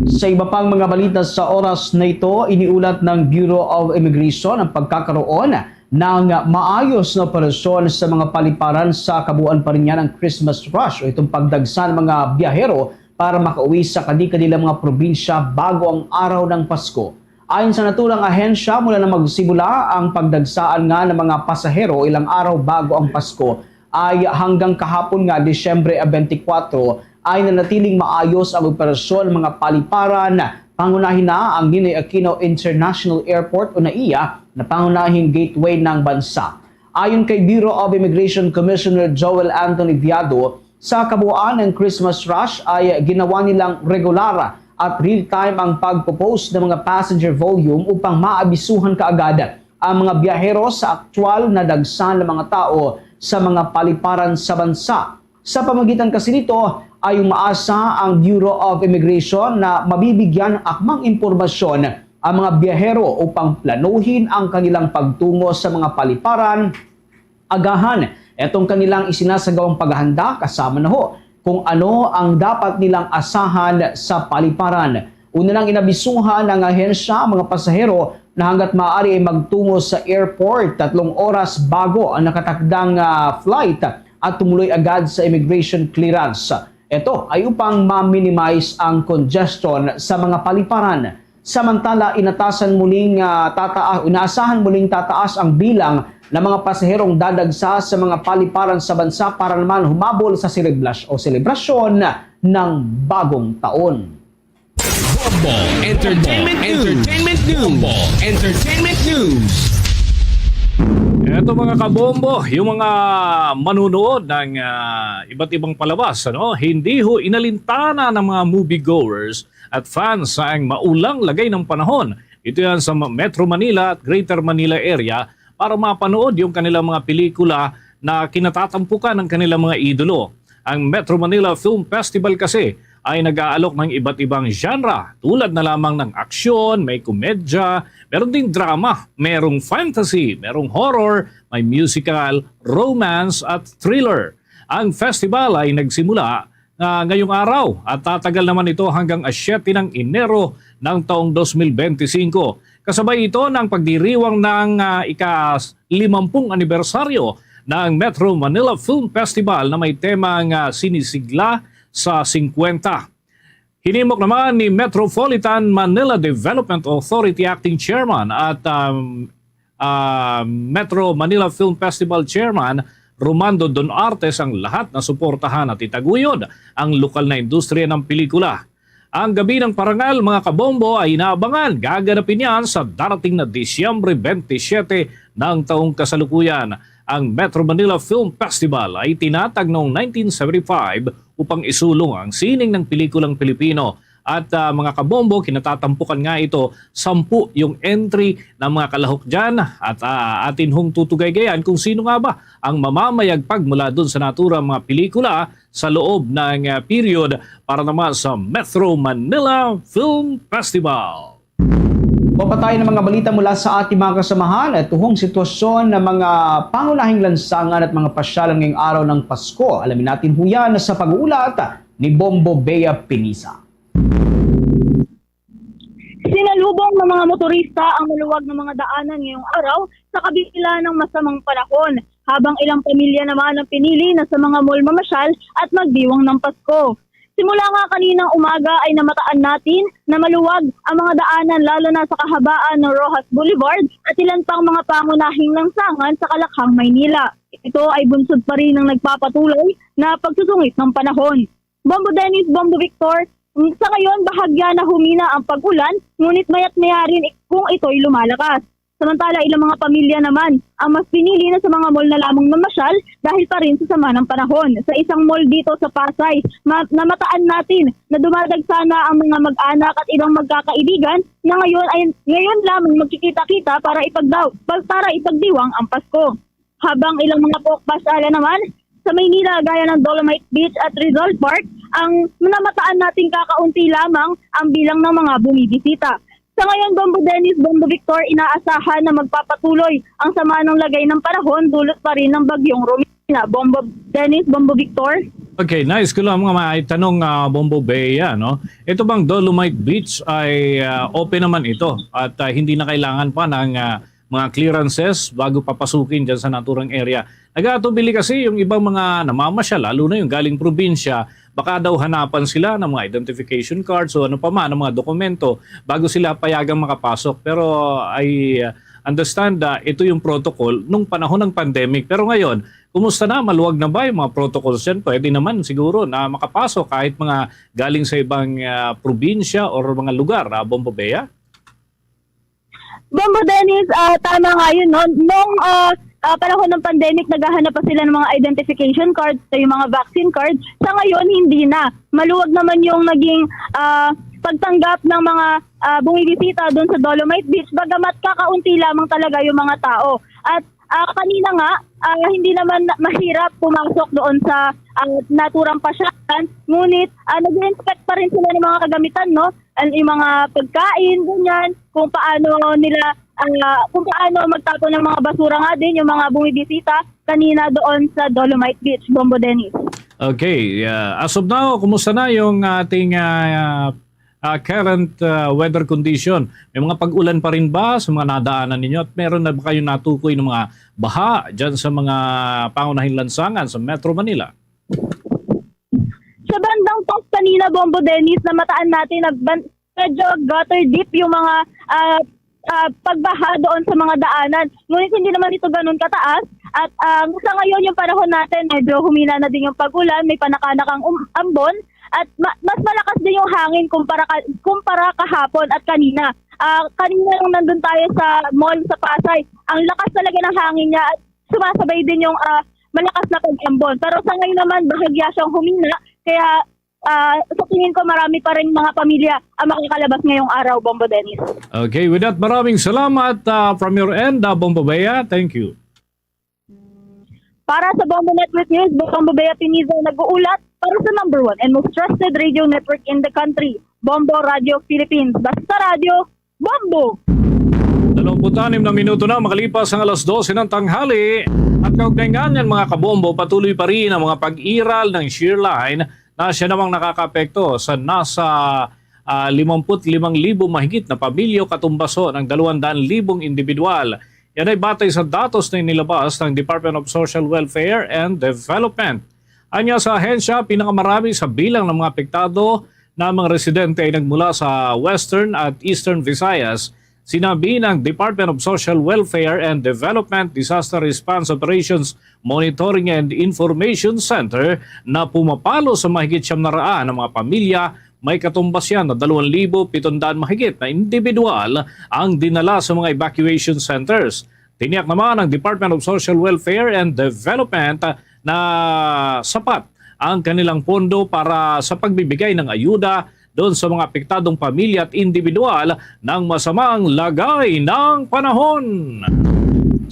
Sa iba pang mga balita sa oras na ito, iniulat ng Bureau of Immigration ang pagkakaroon ng maayos na operasyon sa mga paliparan sa kabuuan pa rin niya ng Christmas rush o itong pagdagsa ng mga biyahero para makauwi sa kani-kanilang mga probinsya bago ang araw ng Pasko. Ayon sa naturang ahensya, mula na magsimula ang pagdagsaan nga ng mga pasahero ilang araw bago ang Pasko, ay hanggang kahapon nga Disyembre twenty-four, ay nanatiling maayos ang operasyon ng mga paliparan, pangunahin na ang Ninoy Aquino International Airport o NAIA, na pangunahing gateway ng bansa. Ayon kay Bureau of Immigration Commissioner Joel Anthony Viado, sa kabuuan ng Christmas rush ay ginawa nilang regular at real-time ang pagpo-post ng mga passenger volume upang maabisuhan kaagad ang mga biyahero sa aktual na dagsa ng mga tao sa mga paliparan sa bansa. Sa pamagitan kasi nito ay umaasa ang Bureau of Immigration na mabibigyan ng akmang impormasyon ang mga biyahero upang planuhin ang kanilang pagtungo sa mga paliparan, agahan itong kanilang isinasagawang paghahanda, kasama na ho kung ano ang dapat nilang asahan sa paliparan. Una nang inabisuhan ng ahensya ang mga pasahero na hanggat maaari ay magtungo sa airport tatlong oras bago ang nakatakdang, ah, flight at tumuloy agad sa immigration clearance. Ito ay upang ma-minimize ang congestion sa mga paliparan. Samantala, inatasan muling, ah, tataa-, inaasahan muling tataas ang bilang ng mga pasaherong dadagsa sa mga paliparan sa bansa para naman humabol sa selebras-, o selebrasyon ng Bagong Taon. Bombo Entertainment News. Entertainment News. Bombo Entertainment News. Eto, mga kabombo, yung mga manunood ng, ah, iba't ibang palabas, ano, hindi ho inalintana ng mga moviegoers at fans ang maulang lagay ng panahon. Ito yan sa Ma-, Metro Manila at Greater Manila area para mapanood yung kanilang mga pelikula na kinatatampukan ng kanilang mga idolo. Ang Metro Manila Film Festival kasi ay nag-aalok ng iba't ibang genre, tulad na lamang ng aksyon, may komedya, meron ding drama, merong fantasy, merong horror, may musical, romance at thriller. Ang festival ay nagsimula, ah, ngayong araw at tatagal naman ito hanggang siyete ng Enero ng taong dos mil benti singko. Kasabay ito ng pagdiriwang ng, ah, ika-limampung anibersaryo ng Metro Manila Film Festival na may temang, ah, Sinisigla sa Singkwenta. Hinimok naman ni Metropolitan Manila Development Authority Acting Chairman at, um, ah, Metro Manila Film Festival Chairman Romando Don Artes ang lahat na suportahan at itaguyod ang lokal na industriya ng pelikula. Ang Gabi ng Parangal, mga kabombo, ay inaabangan. Gaganapin yan sa darating na Disyembre bentisiete ng taong kasalukuyan. Ang Metro Manila Film Festival ay tinatag noong nineteen seventy-five upang isulong ang sining ng pelikulang Pilipino. At, ah, mga kabombo, kinatatampukan nga ito, sampu yung entry ng mga kalahok dyan. At, ah, atin hong tutugaygayan kung sino nga ba ang mamamayagpag mula dun sa naturang mga pelikula sa loob ng, ah, period para naman sa Metro Manila Film Festival. Mapatay ng mga balita mula sa ating mga kasamahan at tuhong sitwasyon ng mga pangunahing lansangan at mga pasyalan ngayong araw ng Pasko. Alamin natin po yan sa pag-uulat ni Bombo Bea Pinisa. Sinalubong ng mga motorista ang maluwag na mga daanan ngayong araw sa kabila ng masamang panahon, habang ilang pamilya naman ang pinili na sa mga mall mamasyal at magdiwang ng Pasko. Simula nga kaninang umaga ay namataan natin na maluwag ang mga daanan, lalo na sa kahabaan ng Roxas Boulevard at ilan pang mga pangunahing lansangan sa Kalakhang, Maynila. Ito ay bunsod pa rin ng nagpapatuloy na pagsusungit ng panahon. Bombo Dennis, Bombo Victor, sa ngayon, bahagya na humina ang pag-ulan, ngunit maya't maya rin kung ito'y lumalakas. Samantala, ilang mga pamilya naman ang mas pinili na sa mga mall na lamang mamasyal dahil pa rin sa sama ng panahon. Sa isang mall dito sa Pasay, ma- namataan natin na dumadagsa na ang mga mag-anak at ibang magkakaibigan na ngayon ay ngayon lamang magkikita-kita para ipagdaw para ipagdiwang ang Pasko. Habang ilang mga pok-, pasyalan naman sa Maynila, gaya ng Dolomite Beach at Rizal Park, ang namataan natin kakaunti lamang ang bilang ng mga bumibisita. Sa ngayon, Bombo Dennis, Bombo Victor, inaasahan na magpapatuloy ang sama ng lagay ng panahon dulot pa rin ng Bagyong Romina. Bombo Dennis, Bombo Victor. Okay, nice ko lang mga may tanong, ah, Bombo Bea, no? Ito bang Dolomite Beach ay, ah, open naman ito at, ah, hindi na kailangan pa ng, ah, mga clearances bago papasukin dyan sa naturang area. Nag-aatubili kasi yung ibang mga namamasyal, lalo na yung galing probinsya, baka daw hanapan sila ng mga identification cards o ano pa man, ng mga dokumento bago sila payagang makapasok. Pero I, uh, understand na ito yung protocol nung panahon ng pandemic. Pero ngayon, kumusta na? Maluwag na ba yung mga protocols dyan? Pwede naman siguro na makapasok kahit mga galing sa ibang, uh, probinsya or mga lugar, uh, Bombo Bea? Bombo Dennis, ah, tama nga yun, no? Nung ah, ah, panahon ng pandemic, naghahanap pa sila ng mga identification card, sa yung mga vaccine card. Sa ngayon, hindi na. Maluwag naman yung naging ah, pagtanggap ng mga ah, bumibisita doon sa Dolomite Beach, bagamat kakaunti lamang talaga yung mga tao. At ah, kanina nga, ah, hindi naman na- mahirap pumasok doon sa ah, naturang pasyalan, ngunit ah, nag-inspect pa rin sila ng mga kagamitan, no? Ang yung mga pagkain, ganyan, kung paano nila, ah, kung paano magtapon ng mga basura nga din yung mga bumibisita kanina doon sa Dolomite Beach, Bombo Dennis. Okay, ah, as of now, kumusta na yung ating ah, ah, current ah, weather condition? May mga pag-ulan pa rin ba sa mga nadaanan ninyo? At meron na ba kayong natukoy ng mga baha dyan sa mga pangunahing lansangan sa Metro Manila? Sa bandang taas kanina, Bombo Dennis, na mataan natin na ban- medyo gutter deep yung mga ah, ah, pagbaha doon sa mga daanan. Ngunit hindi naman ito ganun kataas. At ah, sa ngayon, yung panahon natin, medyo humina na din yung pag-ulan, may panakanakang um- ambon, at ma- mas malakas din yung hangin kumpara, ka- kumpara kahapon at kanina. Ah, kanina lang nandun tayo sa mall sa Pasay. Ang lakas talaga ng hangin niya at sumasabay din yung ah, malakas na pag-ambon. Pero sa ngayon naman, bahagya siyang humina. Kaya ah, sa tingin ko, marami pa rin mga pamilya ang makakalabas ngayong araw, Bombo Dennis. Okay, with that, maraming salamat ah, from your end, ah, Bombo Bea. Thank you. Para sa Bombo Network News, Bombo Bea Pinizo nag-uulat para sa number one and most trusted radio network in the country, Bombo Radio Philippines. Basta radyo, Bombo! Dalawampu't anim na minuto na makalipas ang alas dose ng tanghali. At kaugnay nga niyan, mga kabombo, patuloy pa rin ang mga pag-iral ng shear line na siya namang nakakaapekto sa nasa ah, limampu't limang libo mahigit na pamilya o katumbaso ng dalawang daan libong individual. Yan ay batay sa datos na inilabas ng Department of Social Welfare and Development. Anya sa ahensya, pinakamarami sa bilang ng mga apektado na mga residente ay nagmula sa Western at Eastern Visayas. Sinabi ng Department of Social Welfare and Development Disaster Response Operations Monitoring and Information Center na pumapalo sa mahigit siyam na raan na mga pamilya, may katumbas yan na dalawang libo pitong daan mahigit na individual ang dinala sa mga evacuation centers. Tiniyak naman ng Department of Social Welfare and Development na sapat ang kanilang pondo para sa pagbibigay ng ayuda doon sa mga apektadong pamilya at individual ng masamang lagay ng panahon.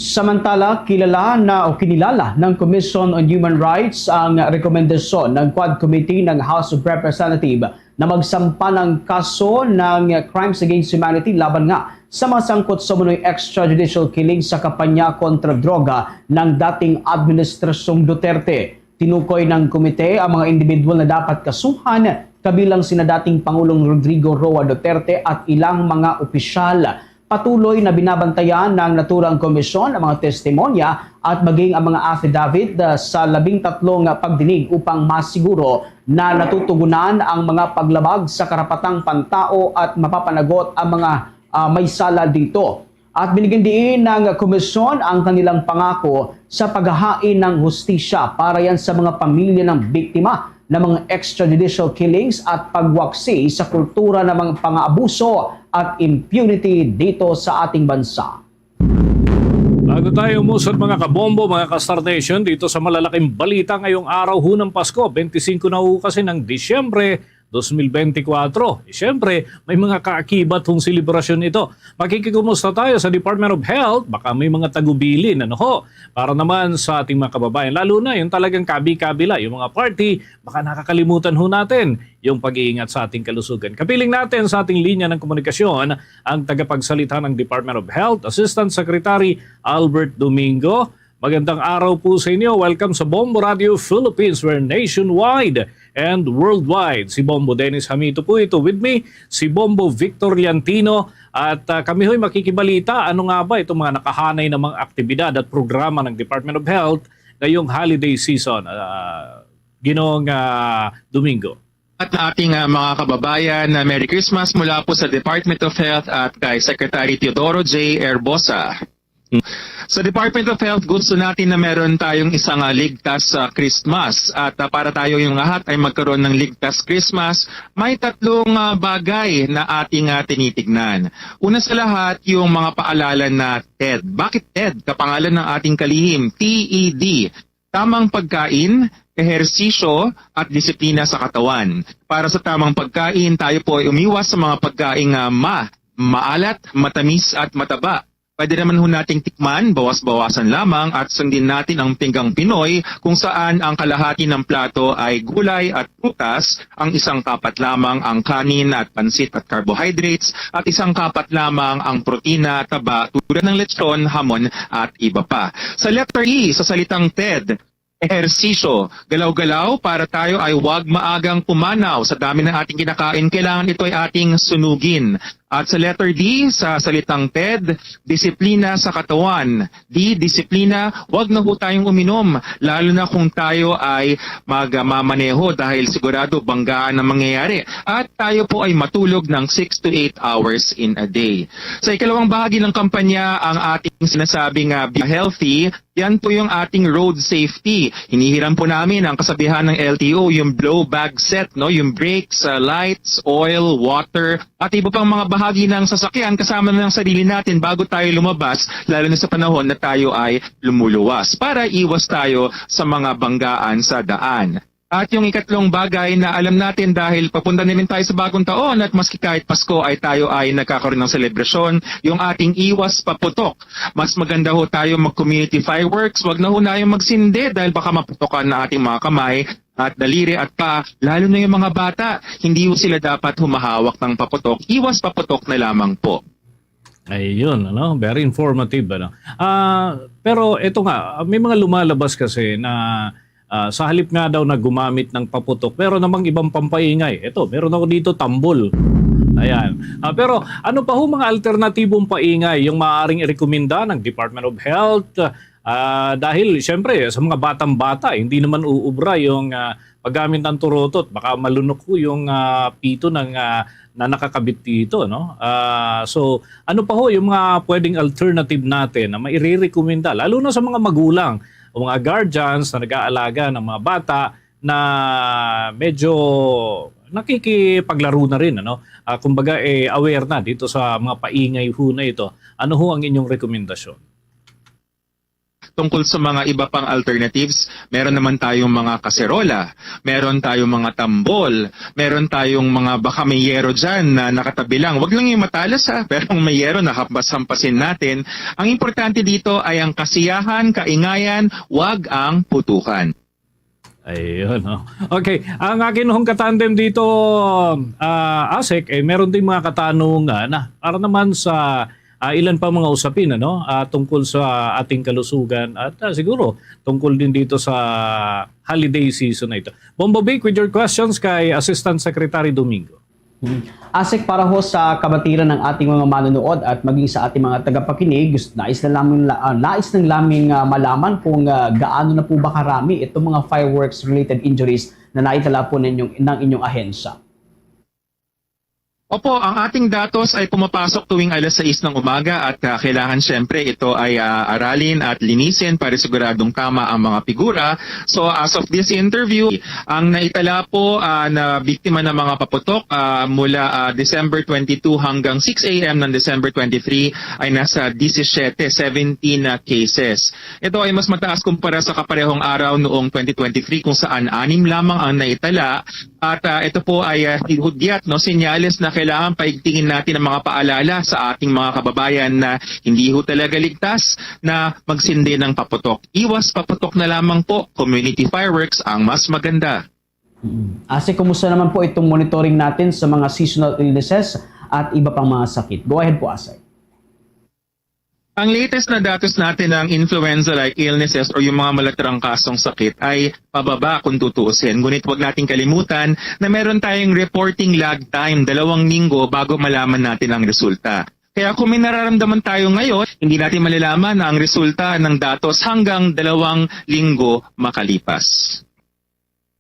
Samantala, kilala na o kinilala ng Commission on Human Rights ang rekomendasyon ng Quad Committee ng House of Representatives na magsampa ng kaso ng crimes against humanity laban nga sa mga sangkot sa umano'y extrajudicial killing sa kampanya kontra droga ng dating Administrasyong Duterte. Tinukoy ng komite ang mga individual na dapat kasuhan, kabilang sina dating Pangulong Rodrigo Roa Duterte at ilang mga opisyal. Patuloy na binabantayan ng naturang komisyon ang mga testimonya at maging ang mga affidavit, ah, sa labing tatlong pagdinig upang masiguro na natutugunan ang mga paglabag sa karapatang pantao at mapapanagot ang mga, ah, may sala dito. At binigyan diin ng komisyon ang kanilang pangako sa paghahain ng hustisya para yan sa mga pamilya ng biktima ng mga extrajudicial killings at pagwaksi sa kultura ng mga pang-abuso at impunity dito sa ating bansa. Bago tayo umusad, mga kabombo, mga ka-Star Nation, dito sa malalaking balita ngayong araw, hunang Pasko, twenty-five na ho kasi ng Disyembre, twenty twenty-four. E, siyempre, may mga kaakibat hong selebrasyon ito. Makikikumusta tayo sa Department of Health, baka may mga tagubilin, ano ho, para naman sa ating mga kababayan, lalo na yung talagang kabi-kabi la, yung mga party, baka nakakalimutan ho natin yung pag-iingat sa ating kalusugan. Kapiling natin sa ating linya ng komunikasyon ang tagapagsalita ng Department of Health, Assistant Secretary Albert Domingo. Magandang araw po sa inyo. Welcome sa Bombo Radio Philippines, where nationwide and worldwide. Si Bombo Dennis Hamito po ito. With me, si Bombo Victor Liantino. At ah, kami ho'y makikibalita. Ano nga ba itong mga nakahanay na mga aktibidad at programa ng Department of Health ngayong holiday season, ah, Ginoong ah, Domingo? At ating ah, mga kababayan, ah, Merry Christmas mula po sa Department of Health at kay Secretary Teodoro J Herbosa. Sa Department of Health, gusto natin na meron tayong isang, ah, ligtas sa Christmas. At, ah, para tayo yung lahat ay magkaroon ng ligtas Christmas, may tatlong, ah, bagay na ating, ah, tinitignan. Una sa lahat, yung mga paalala na TED. Bakit TED? Kapangalan ng ating kalihim, T E D. Tamang pagkain, ehersisyo, at disiplina sa katawan. Para sa tamang pagkain, tayo po ay umiwas sa mga pagkaing, ah, ma, maalat, matamis, at mataba. Pwede naman ho nating tikman, bawas-bawasan lamang at sundin natin ang pinggang Pinoy kung saan ang kalahati ng plato ay gulay at prutas, ang isang kapat lamang ang kanin at pansit at carbohydrates, at isang kapat lamang ang protina, taba tulad ng lechon, hamon at iba pa. Sa letter E, sa salitang TED, ehersisyo, galaw-galaw para tayo ay huwag maagang pumanaw. Sa dami ng ating kinakain, kailangan ito ay ating sunugin. At sa letter D, sa salitang TED, disiplina sa katawan. D, disiplina, wag na ho tayong uminom, lalo na kung tayo ay magmamaneho dahil sigurado banggaan ang mangyayari. At tayo po ay matulog ng six to eight hours in a day. Sa ikalawang bahagi ng kampanya, ang ating sinasabing, ah, Be Healthy, yan po yung ating road safety. Hinihiram po namin ang kasabihan ng L T O, yung blow bag set, no? Yung brakes, ah, lights, oil, water, at iba pang mga bahagi ng sasakyan kasama na ng sarili natin bago tayo lumabas, lalo na sa panahon na tayo ay lumuluwas, para iwas tayo sa mga banggaan sa daan. At yung ikatlong bagay na alam natin, dahil papunta na rin tayo sa bagong taon at maski kahit Pasko ay tayo ay nagkakaroon ng selebrasyon, yung ating iwas paputok. Mas maganda ho tayo mag-community fireworks, wag na ho na yung magsindi dahil baka maputokan na ating mga kamay at daliri at pa, lalo na yung mga bata, hindi ho sila dapat humahawak ng paputok. Iwas paputok na lamang po. Ayun, ano, very informative, ano. Ah, pero ito nga, may mga lumalabas kasi na, ah, sa halip nga daw na gumamit ng paputok, pero namang ibang pampaingay. Ito, meron ako dito, tambol. Ayan. Ah, pero ano pa ho mga alternatibong paingay yung maaaring irekomenda ng Department of Health? Ah, dahil, siyempre, sa mga batang-bata, hindi naman uubra yung, ah, paggamit ng turutot. Baka malunok ho yung, ah, pito ng, ah, na nakakabit dito, no? Ah, so, ano pa ho yung mga pwedeng alternative natin na mairerekomenda, lalo na sa mga magulang o mga guardians na nag-aalaga ng mga bata na medyo nakikipaglaro na rin, ano? Ah, kumbaga, eh, aware na dito sa mga paingay ho na ito. Ano ho ang inyong rekomendasyon? Tungkol sa mga iba pang alternatives, meron naman tayong mga kaserola, meron tayong mga tambol, meron tayong mga, baka may yero dyan na nakatabi lang. Wag lang yung matalas ha, pero kung may yero, nahampas-hampasin natin. Ang importante dito ay ang kasiyahan, kaingayan, wag ang putukan. Ayun, no? Okay, ang akin hong katandem dito, ah, Asek, eh, meron ding mga katanungan na para naman sa, ah, ilan pa mga usapin, ano, ah, tungkol sa ating kalusugan at, ah, siguro tungkol din dito sa holiday season na ito. Bombo Vic, with your questions kay Assistant Secretary Domingo. Asek, para ho sa kabatiran ng ating mga manonood at maging sa ating mga tagapakinig, gust-, nais na lamang la-, ah, nais lang lamang, ah, malaman kung, ah, gaano na po ba karami itong mga fireworks related injuries na naitala po ninyong, ng inyong ahensya. Opo, ang ating datos ay pumapasok tuwing alas sais ng umaga at, ah, kailangan siyempre ito ay, ah, aralin at linisin para siguradong tama ang mga figura. So as of this interview, ang naitala po, ah, na biktima ng mga paputok, ah, mula, ah, December twenty-two hanggang six a m ng December twenty-three ay nasa disisiyete, seventeen na cases. Ito ay mas mataas kumpara sa kaparehong araw noong twenty twenty-three kung saan anim lamang ang naitala. At, ah, ito po ay, ah, hudyat, no, senyales na kailangan paigtingin natin ang mga paalala sa ating mga kababayan na hindi ho talaga ligtas na magsindi ng paputok. Iwas paputok na lamang po, community fireworks ang mas maganda. Asek, kumusta naman po itong monitoring natin sa mga seasonal illnesses at iba pang mga sakit? Go ahead po, Asek. Ang latest na datos natin ng influenza-like illnesses o yung mga malatrangkasong sakit ay pababa kung tutuusin. Ngunit huwag nating kalimutan na meron tayong reporting lag time, dalawang linggo bago malaman natin ang resulta. Kaya kung may nararamdaman tayo ngayon, hindi natin malalaman ang resulta ng datos hanggang dalawang linggo makalipas.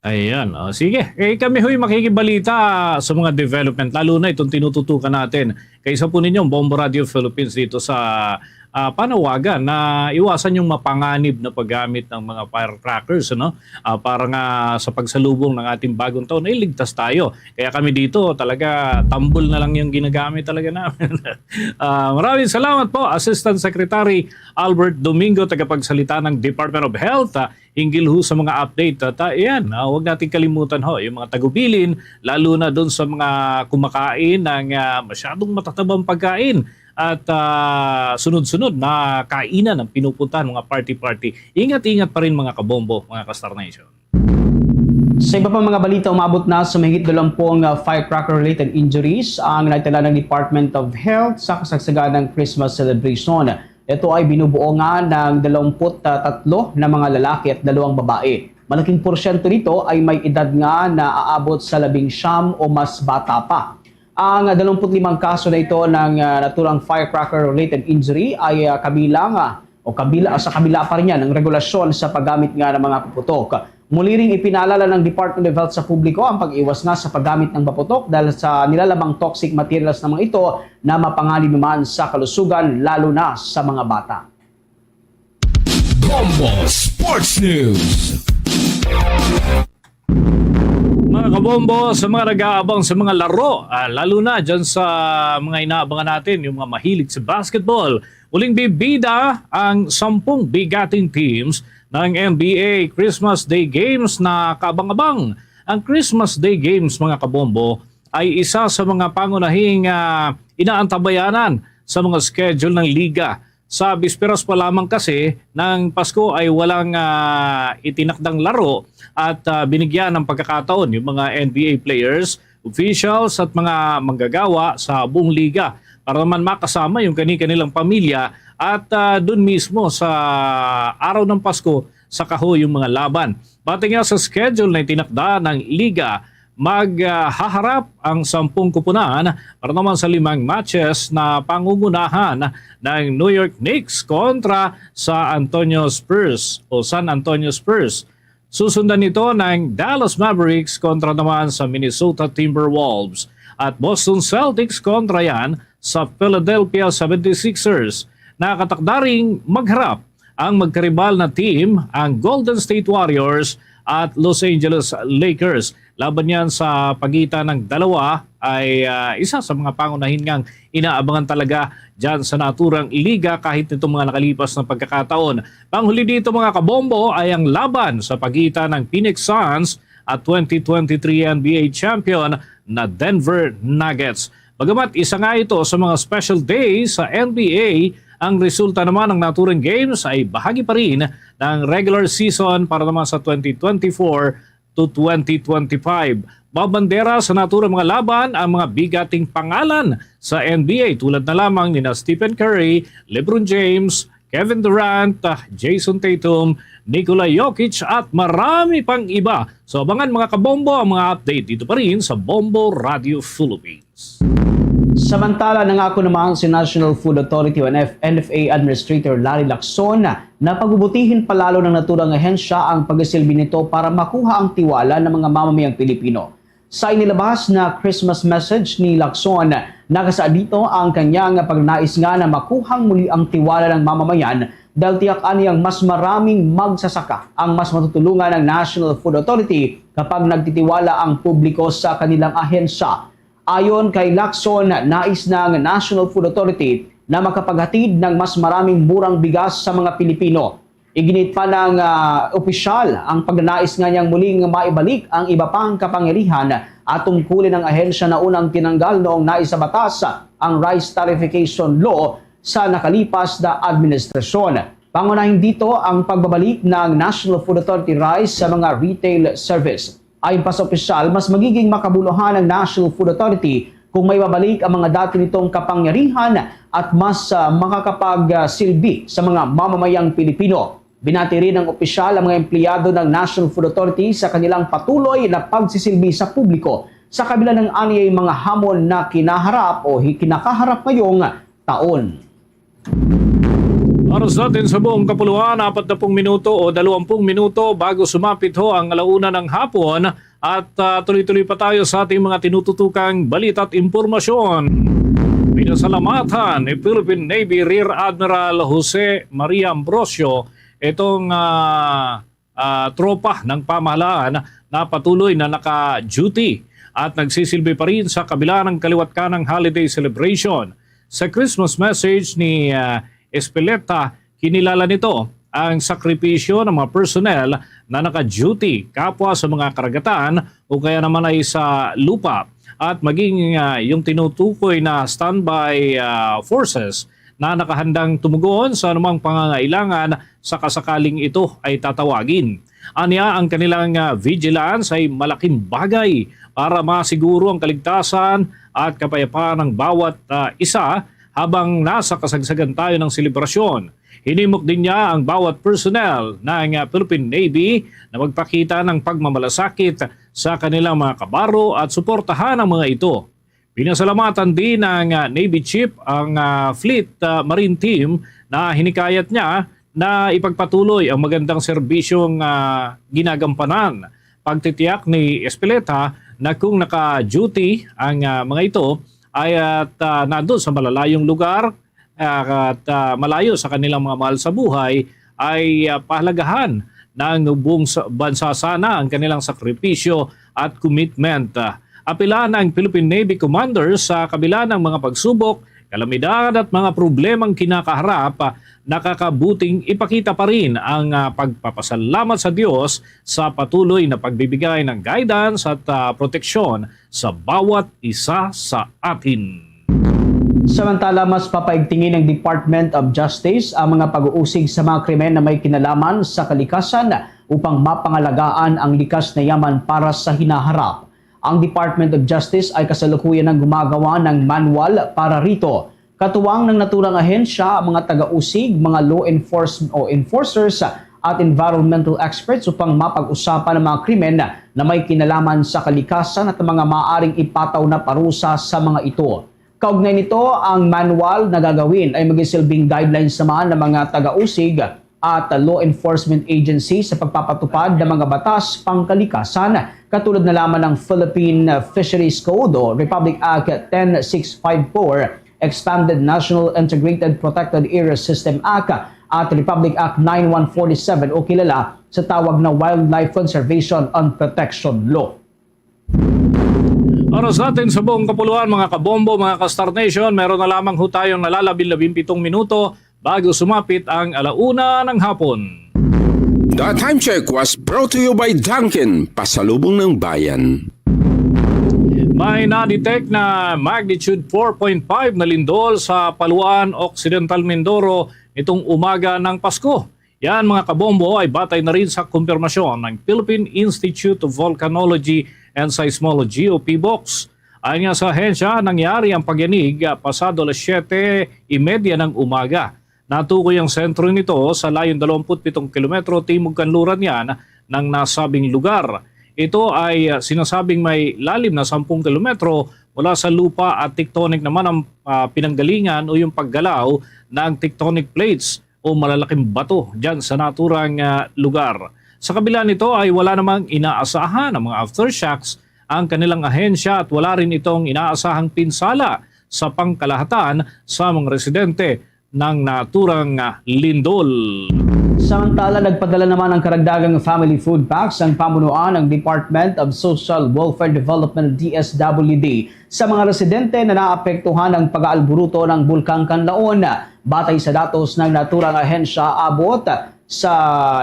Ayan. O, sige. Eh, kami ho'y makikibalita sa mga development, lalo na itong tinututukan natin. Kaisa po ninyo, Bombo Radio Philippines dito sa, ah, panawagan na iwasan yung mapanganib na paggamit ng mga firecrackers, ano? Ah, para nga sa pagsalubong ng ating bagong taon, ay ligtas tayo. Kaya kami dito, talaga, tambol na lang yung ginagamit talaga namin. Ah, maraming salamat po, Assistant Secretary Albert Domingo, tagapagsalita ng Department of Health. Ah, hinggil ho sa mga update. At, ah, ayan, ah, huwag natin kalimutan ho, yung mga tagubilin, lalo na doon sa mga kumakain ng, ah, masyadong matatabang pagkain at, ah, sunod-sunod na kainan ang pinupuntahan, mga party-party. Ingat-ingat pa rin, mga kabombo, mga ka-Star Nation. Sa iba pa mga balita, umabot na sa mahigit dalawang firecracker-related injuries ang naitala ng Department of Health sa kasagsagan ng Christmas celebration. Ito ay binubuo nga ng dalawampu't tatlo na mga lalaki at dalawang babae. Malaking porsyento nito ay may edad nga naaabot sa labing siyam o mas bata pa. Ang dalawampu't limang kaso na ito ng, ah, naturang firecracker-related injury ay, ah, kabilang, ah, o kabila, sa kabila pa rin yan ng regulasyon sa paggamit nga ng mga paputok. Muli ring ipinaalala ng Department of Health sa publiko ang pag-iwas nga sa paggamit ng paputok dahil sa nilalamang toxic materials na mga ito na mapanganib naman sa kalusugan, lalo na sa mga bata. Bombo Sports News. Mga kabombo, sa mga nag-aabang sa mga laro, ah, lalo na dyan sa mga inaabangan natin, yung mga mahilig sa basketball, uling bibida ang sampung bigating teams ng N B A Christmas Day Games na kaabang-abang. Ang Christmas Day Games, mga kabombo, ay isa sa mga pangunahing, ah, inaantabayanan sa mga schedule ng liga. Sa bisperas pa lamang kasi ng Pasko ay walang, ah, itinakdang laro at, ah, binigyan ng pagkakataon yung mga N B A players, officials at mga manggagawa sa buong liga para naman makasama yung kani-kanilang pamilya at, ah, dun mismo sa araw ng Pasko sa kaho yung mga laban. Batay nga sa schedule na itinakda ng liga, maghaharap ang sampung kupunan para naman sa limang matches na pangungunahan ng New York Knicks kontra sa Antonio Spurs o San Antonio Spurs. Susundan nito ng Dallas Mavericks kontra naman sa Minnesota Timberwolves at Boston Celtics kontra yan sa Philadelphia seventy-sixers. Nakatakda ring magharap ang magkaribal na team, ang Golden State Warriors at Los Angeles Lakers. Laban yan sa pagitan ng dalawa ay, ah, isa sa mga pangunahin ngang inaabangan talaga dyan sa naturang liga kahit nitong mga nakalipas na pagkakataon. Panghuli dito, mga kabombo, ay ang laban sa pagitan ng Phoenix Suns at twenty twenty-three N B A champion na Denver Nuggets. Bagamat isa nga ito sa mga special day sa N B A, ang resulta naman ng naturang games ay bahagi pa rin ng regular season para naman sa twenty twenty-four to twenty twenty-five. Babandera sa naturang mga laban ang mga bigating pangalan sa N B A, tulad na lamang nina Stephen Curry, LeBron James, Kevin Durant, ah, Jason Tatum, Nikola Jokic at marami pang iba. So abangan, mga kabombo, ang mga update dito pa rin sa Bombo Radio Philippines. Samantala, nangako naman si National Food Authority o N F, N F A Administrator Larry Lacson na pagubutihin palalo ng naturang ahensya ang pagsilbi nito para makuha ang tiwala ng mga mamamayang Pilipino. Sa inilabas na Christmas message ni Lacson, nakasaad dito ang kanyang pagnanais nga na makuhang muli ang tiwala ng mamamayan dahil tiyak aniyang mas maraming magsasaka ang mas matutulungan ng National Food Authority kapag nagtitiwala ang publiko sa kanilang ahensya. Ayon kay Lacson, nais ng National Food Authority na makapaghatid ng mas maraming murang bigas sa mga Pilipino. Iginit pa ng, ah, opisyal ang pagnanais nga niyang muling maibalik ang iba pang kapangyarihan at tungkulin ang ahensya na unang tinanggal noong nais sa batas ang rice tariffication law sa nakalipas na administrasyon. Pangunahin dito ang pagbabalik ng National Food Authority rice sa mga retail service. Ayon pa sa opisyal, mas magiging makabuluhan ang National Food Authority kung maibabalik ang mga dati nitong kapangyarihan at mas, ah, makakapagsilbi sa mga mamamayang Pilipino. Binati rin ng opisyal ang mga empleyado ng National Food Authority sa kanilang patuloy na pagsisilbi sa publiko sa kabila ng aniyay mga hamon na kinaharap o hi-, kinakaharap ngayong taon. Oras natin sa buong kapuluan, apat na pung minuto o dalawampung minuto bago sumapit ho ang alauna ng hapon. At, ah, tuloy-tuloy pa tayo sa ating mga tinututukang balita at impormasyon. Pinasalamatan ni Philippine Navy Rear Admiral Jose Maria Ambrosio itong, ah, ah, tropa ng pamahalaan na patuloy na naka-duty at nagsisilbi pa rin sa kabila ng kaliwat kanang holiday celebration. Sa Christmas message ni, ah, Espeleta, kinilala nito ang sakripisyo ng mga personnel na naka-duty kapwa sa mga karagatan o kaya naman ay sa lupa, at maging, ah, yung tinutukoy na standby, ah, forces na nakahandang tumugon sa anumang pangangailangan sa kasakaling ito ay tatawagin. Anya, ang kanilang, ah, vigilance ay malaking bagay para masiguro ang kaligtasan at kapayapaan ng bawat, ah, isa habang nasa kasagsagan tayo ng selebrasyon. Hinimok din niya ang bawat personnel ng, ah, Philippine Navy na magpakita ng pagmamalasakit sa kanilang mga kabaro at suportahan ang mga ito. Pinasalamatan din ng, ah, Navy Chief ang, ah, Fleet, ah, Marine Team na hinikayat niya na ipagpatuloy ang magandang serbisyong, ah, ginagampanan. Pagtitiyak ni Espeleta na kung naka-duty ang, ah, mga ito ay at, ah, nandun sa malalayong lugar, ah, at, ah, malayo sa kanilang mga mahal sa buhay, ay, ah, pahalagahan ng buong sa-, bansa sana ang kanilang sakripisyo at commitment. Ah, apila ng Philippine Navy Commanders sa kabila ng mga pagsubok, kalamidad at mga problemang kinakaharap, ah, nakakabuting ipakita pa rin ang, ah, pagpapasalamat sa Diyos sa patuloy na pagbibigay ng guidance at, ah, proteksyon sa bawat isa sa atin. Samantala, mas papaigtingin ng Department of Justice ang mga pag-uusig sa mga krimen na may kinalaman sa kalikasan upang mapangalagaan ang likas na yaman para sa hinaharap. Ang Department of Justice ay kasalukuyan nang gumagawa ng manual para rito. Katuwang ng naturang ahensya, ang mga taga-usig, mga law enforcement o enforcers, at environmental experts upang mapag-usapan ang mga krimen na may kinalaman sa kalikasan at ang mga maaaring ipataw na parusa sa mga ito. Kaugnay nito, ang manual na gagawin ay maging silbing guidelines naman ng mga taga-usig at law enforcement agency sa pagpapatupad ng mga batas pangkalikasan, katulad na lamang ng Philippine Fisheries Code o Republic Act ten six five four, Expanded National Integrated Protected Area System Act, at Republic Act nine one forty-seven o kilala sa tawag na Wildlife Conservation and Protection Law. Para sa atin sa buong kapuluan, mga kabombo, mga ka-Star Nation, meron na lamang ho tayong nalalabi labing pitong minuto bago sumapit ang alauna ng hapon. The Time Check was brought to you by Dunkin, Pasalubong ng Bayan. May na-detect na magnitude four point five na lindol sa Paluan, Occidental Mindoro nitong umaga ng Pasko. Yan, mga kabombo, ay batay na rin sa kumpirmasyon ng Philippine Institute of Volcanology and Seismology o PHIVOLCS. Ayon nga sa ahensya, nangyari ang pagyanig, ah, pasado alas siyete y media ng umaga. Natukoy ang sentro nito sa layong dalawampu't pitong kilometro timog-kanluran niyan ng nasabing lugar. Ito ay, ah, sinasabing may lalim na sampung kilometro mula sa lupa at tectonic naman ang, ah, pinanggalingan o yung paggalaw ng tectonic plates o malalaking bato diyan sa naturang, ah, lugar. Sa kabila nito ay wala namang inaasahan ang mga aftershocks ang kanilang ahensya at wala rin itong inaasahang pinsala sa pangkalahatan sa mga residente ng naturang, ah, lindol. Samantala, nagpadala naman ng karagdagang family food packs ang pamunuan ng Department of Social Welfare Development, D S W D, sa mga residente na naapektuhan ng pag-aalburuto ng Bulkang Kanlaon. Batay sa datos ng naturang ahensya, abot sa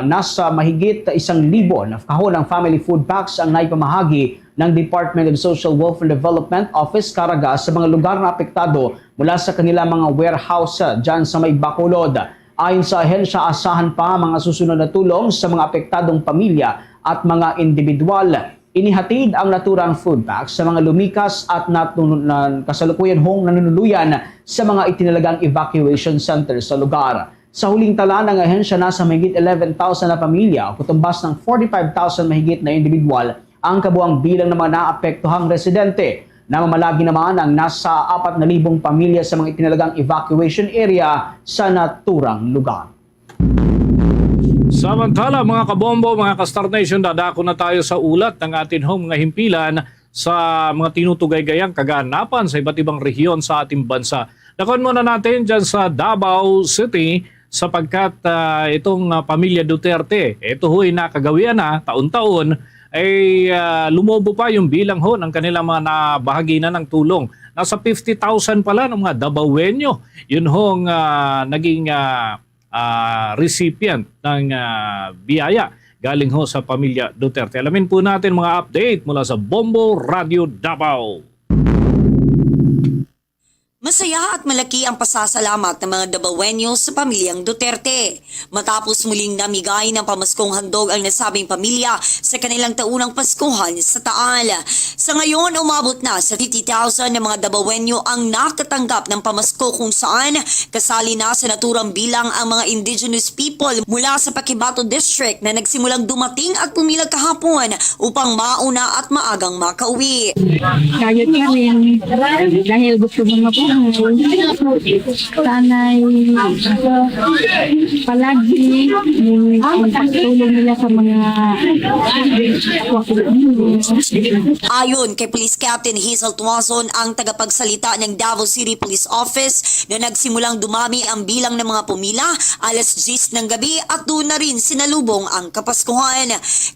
nasa mahigit isang libo na kahon ng family food packs ang naipamahagi ng Department of Social Welfare Development Office Caraga sa mga lugar na apektado mula sa kanilang mga warehouse, ah, dyan sa may Bacolod. Ayon sa ahensya, asahan pa ang mga susunod na tulong sa mga apektadong pamilya at mga individual. Inihatid ang naturang food pack sa mga lumikas at natun-, na kasalukuyan hong nanunuluyan sa mga itinalagang evacuation center sa lugar. Sa huling tala ng ahensya, nasa mahigit eleven thousand na pamilya, kutumbas ng forty-five thousand mahigit na individual, ang kabuang bilang ng mga naapektuhang residente. Namamalagi naman ang nasa apat na libong pamilya sa mga itinalagang evacuation area sa naturang lugar. Samantala, mga kabombo, mga ka-Star Nation, dadako na tayo sa ulat ng atin hong mga himpilan sa mga tinutugay-gayang kaganapan sa iba't ibang rehiyon sa ating bansa. Dakon muna natin dyan sa Davao City sapagkat, ah, itong, ah, pamilya Duterte, ito ho'y nakagawian na taon-taon, ay, ah, lumobo pa yung bilang ho ng kanilang mga nabahagi na ng tulong. Nasa fifty thousand pala ng mga Dabawenyo. Yun hong, ah, naging, ah, ah, recipient ng, ah, biyaya galing ho sa pamilya Duterte. Alamin po natin mga update mula sa Bombo Radio Davao. Masaya at malaki ang pasasalamat ng mga Dabawenyo sa pamilyang Duterte matapos muling namigay ng pamaskong handog ang nasabing pamilya sa kanilang taunang Paskuhan sa Taal. Sa ngayon, umabot na sa fifty thousand na mga Dabawenyo ang nakatanggap ng pamasko, kung saan kasali na sa naturang bilang ang mga indigenous people mula sa Paquibato District na nagsimulang dumating at pumila kahapon upang mauna at maagang makauwi. Kaya pa rin, dahil gusto mo mabuhay, sana'y palagi yung pagtulong nila sa mga kapwa ko. Ayon kay Police Captain Hazel Tuazon, ang tagapagsalita ng Davao City Police Office, na nagsimulang dumami ang bilang ng mga pumila alas diyes ng gabi at doon na rin sinalubong ang Kapaskuhan.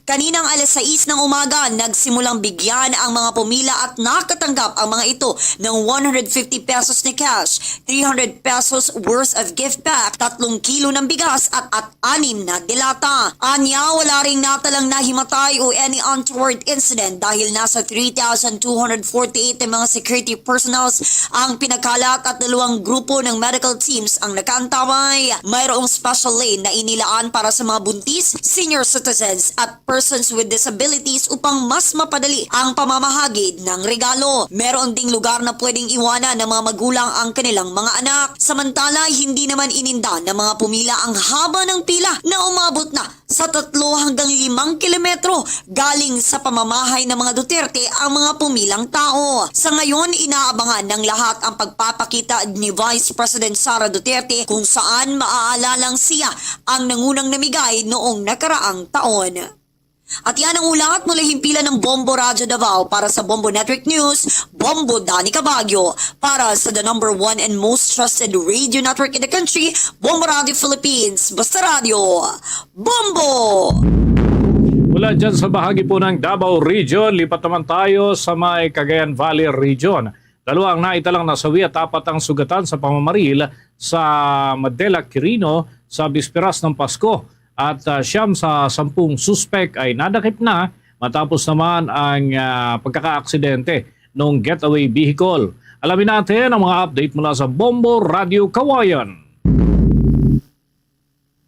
Kaninang alas sais ng umaga, nagsimulang bigyan ang mga pumila at nakatanggap ang mga ito ng one hundred fifty pesos na cash, three hundred pesos worth of gift pack, tatlong kilo ng bigas at, at anim na delata. Anya, wala ring natalang nahimatay o any untoward incident dahil nasa three thousand two hundred forty-eight na mga security personnels ang pinagkalat at dalawang grupo ng medical teams ang nakaantabay. Mayroong special lane na inilaan para sa mga buntis, senior citizens at persons with disabilities upang mas mapadali ang pamamahagi ng regalo. Meron ding lugar na pwedeng iwanan ng mga magulang ang kanilang mga anak. Samantala, hindi naman ininda ng mga pumila ang haba ng pila na umabot na sa tatlo hanggang limang kilometro galing sa pamamahay ng mga Duterte ang mga pumilang tao. Sa ngayon, inaabangan ng lahat ang pagpapakita ni Vice President Sara Duterte kung saan maaalalang siya ang nangunang namigay noong nakaraang taon. At yan ang ulat mula himpilan ng Bombo Radyo Davao. Para sa Bombo Network News, Bombo Dani Cabagyo. Para sa the number one and most trusted radio network in the country, Bombo Radyo Philippines. Basta Radyo, Bombo! Mula dyan sa bahagi po ng Davao Region, lipat naman tayo sa may Cagayan Valley Region. Dalawa ang naitalang nasawi at apat ang sugatan sa pamamaril sa Madela Quirino sa bisperas ng Pasko. At, ah, siyam sa sampung suspek ay nadakip na matapos naman ang, ah, pagkakaaksidente ng getaway vehicle. Alamin natin ang mga update mula sa Bombo Radio Kawayan.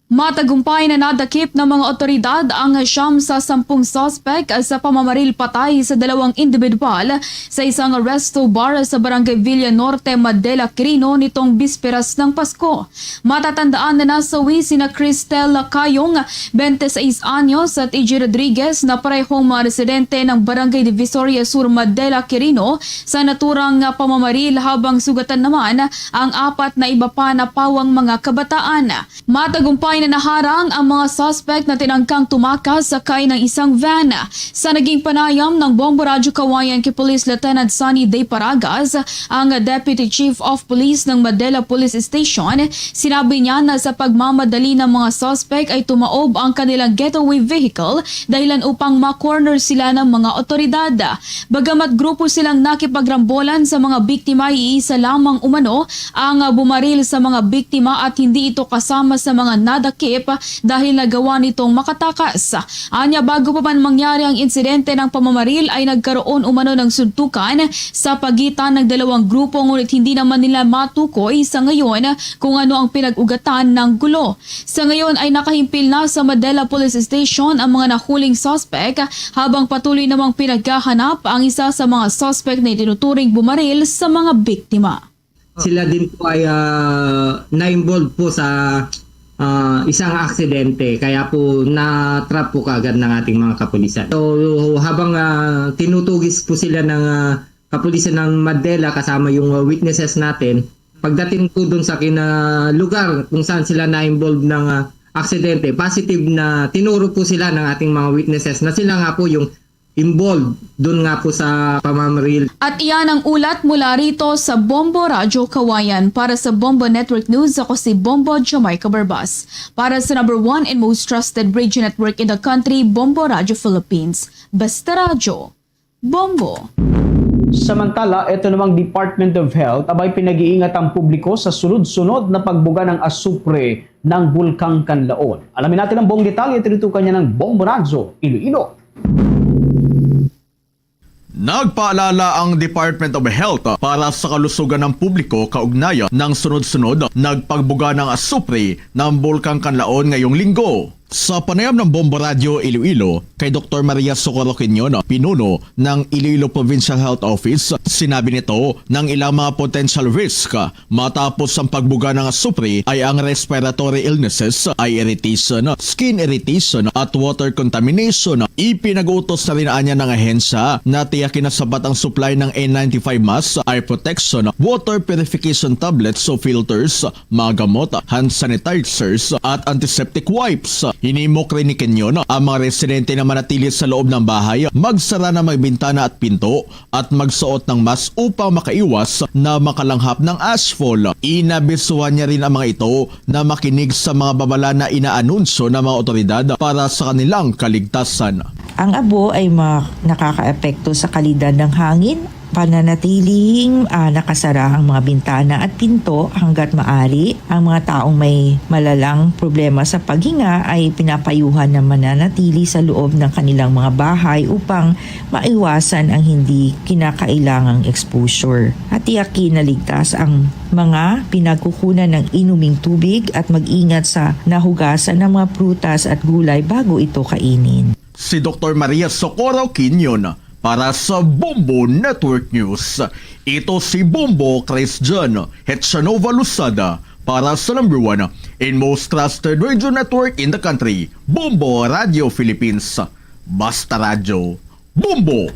Matagumpay na nadakip ng mga otoridad ang siyam sa sampung suspek sa pamamaril patay sa dalawang individual sa isang resto bar sa Barangay Villa Norte, Madela Quirino nitong bisperas ng Pasko. Matatandaan na nasawi sina Cristel Cayong, twenty-six anyos, at E J Rodriguez na parehong mga residente ng Barangay Divisoria Sur, Madela Quirino sa naturang pamamaril, habang sugatan naman ang apat na iba pa na pawang mga kabataan. Matagumpay na naharang ang mga suspect na tinangkang tumakas sakay ng isang van. Sa naging panayam ng Bombo Radyo Kawayan kay Police Lieutenant Sonny De Paragas, ang Deputy Chief of Police ng Madela Police Station, sinabi niya na sa pagmamadali ng mga suspect ay tumaob ang kanilang getaway vehicle dahilan upang ma-corner sila ng mga otoridad. Bagamat grupo silang nakipagrambolan sa mga biktima, iisa lamang umano ang, ah, bumaril sa mga biktima at hindi ito kasama sa mga nadakip dahil nagawa nitong makatakas. Anya, bago pa man mangyari ang insidente ng pamamaril ay nagkaroon umano ng suntukan sa pagitan ng dalawang grupo, ngunit hindi naman nila matukoy sa ngayon kung ano ang pinag-ugatan ng gulo. Sa ngayon ay nakahimpil na sa Madela Police Station ang mga nahuling suspect, habang patuloy namang pinaghahanap ang isa sa mga suspect na itinuturing bumaril sa mga biktima. Sila din po ay, ah, na-involved po sa, ah, isang aksidente, kaya po na-trap po kaagad ng ating mga kapulisan. So, habang, ah, tinutugis po sila ng, ah, kapulisan ng Madela kasama yung, ah, witnesses natin, pagdating po dun sa kina-, lugar kung saan sila na-involved ng, ah, aksidente, positive na tinuro po sila ng ating mga witnesses na sila nga po yung involved dun nga po sa pamamaril. At iyan ang ulat mula rito sa Bombo Radyo Kawayan. Para sa Bombo Network News, ako si Bombo Jamaica Barbas. Para sa number one and most trusted radio network in the country, Bombo Radyo Philippines. Basta Radyo, Bombo. Samantala, ito namang Department of Health, abay, pinag-iingat ang publiko sa sunod-sunod na pagbuga ng asupre ng Bulkang Kanlaon. Alamin natin ang buong detalye, tinutukan niya ng Bombo Radyo Iloilo. Nagpaalala ang Department of Health para sa kalusugan ng publiko kaugnay ng sunod-sunod nagpagbuga ng asupre ng Bulkang Kanlaon ngayong linggo. Sa panayam ng Bombo Radyo Iloilo kay Doktor Maria Socorro Quinion, pinuno ng Iloilo Provincial Health Office, sinabi nito ng ilang mga potential risk matapos ang pagbuga ng asupre ay ang respiratory illnesses, eye irritation, skin irritation, at water contamination. Ipinag-utos na rin anya ng ahensya na tiyakin na sapat ang supply ng N ninety-five mask, eye protection, water purification tablets o filters, mga gamot, hand sanitizers, at antiseptic wipes. Hinimok rin ni Quinion ang mga residente na manatili sa loob ng bahay, magsara ng mga bintana at pinto, at magsuot ng mask upang makaiwas na makalanghap ng ashfall. Inabisuhan niya rin ang mga ito na makinig sa mga babala na inaanunsyo ng mga otoridad para sa kanilang kaligtasan. Ang abo ay ma-, nakakaepekto sa kalidad ng hangin, pananatiling, ah, nakasara ang mga bintana at pinto hanggat maaari. Ang mga taong may malalang problema sa paghinga ay pinapayuhan na mananatili sa loob ng kanilang mga bahay upang maiwasan ang hindi kinakailangang exposure. At tiyakin na ligtas ang mga pinagkukunan ng inuming tubig at mag-ingat sa nahugasan ng mga prutas at gulay bago ito kainin. Si Doktor Maria Socorro Quinion para sa Bombo Network News. Ito si Bombo Christian Hetsanova Losada para sa number one and most trusted radio network in the country, Bombo Radio Philippines. Basta Radyo, Bombo!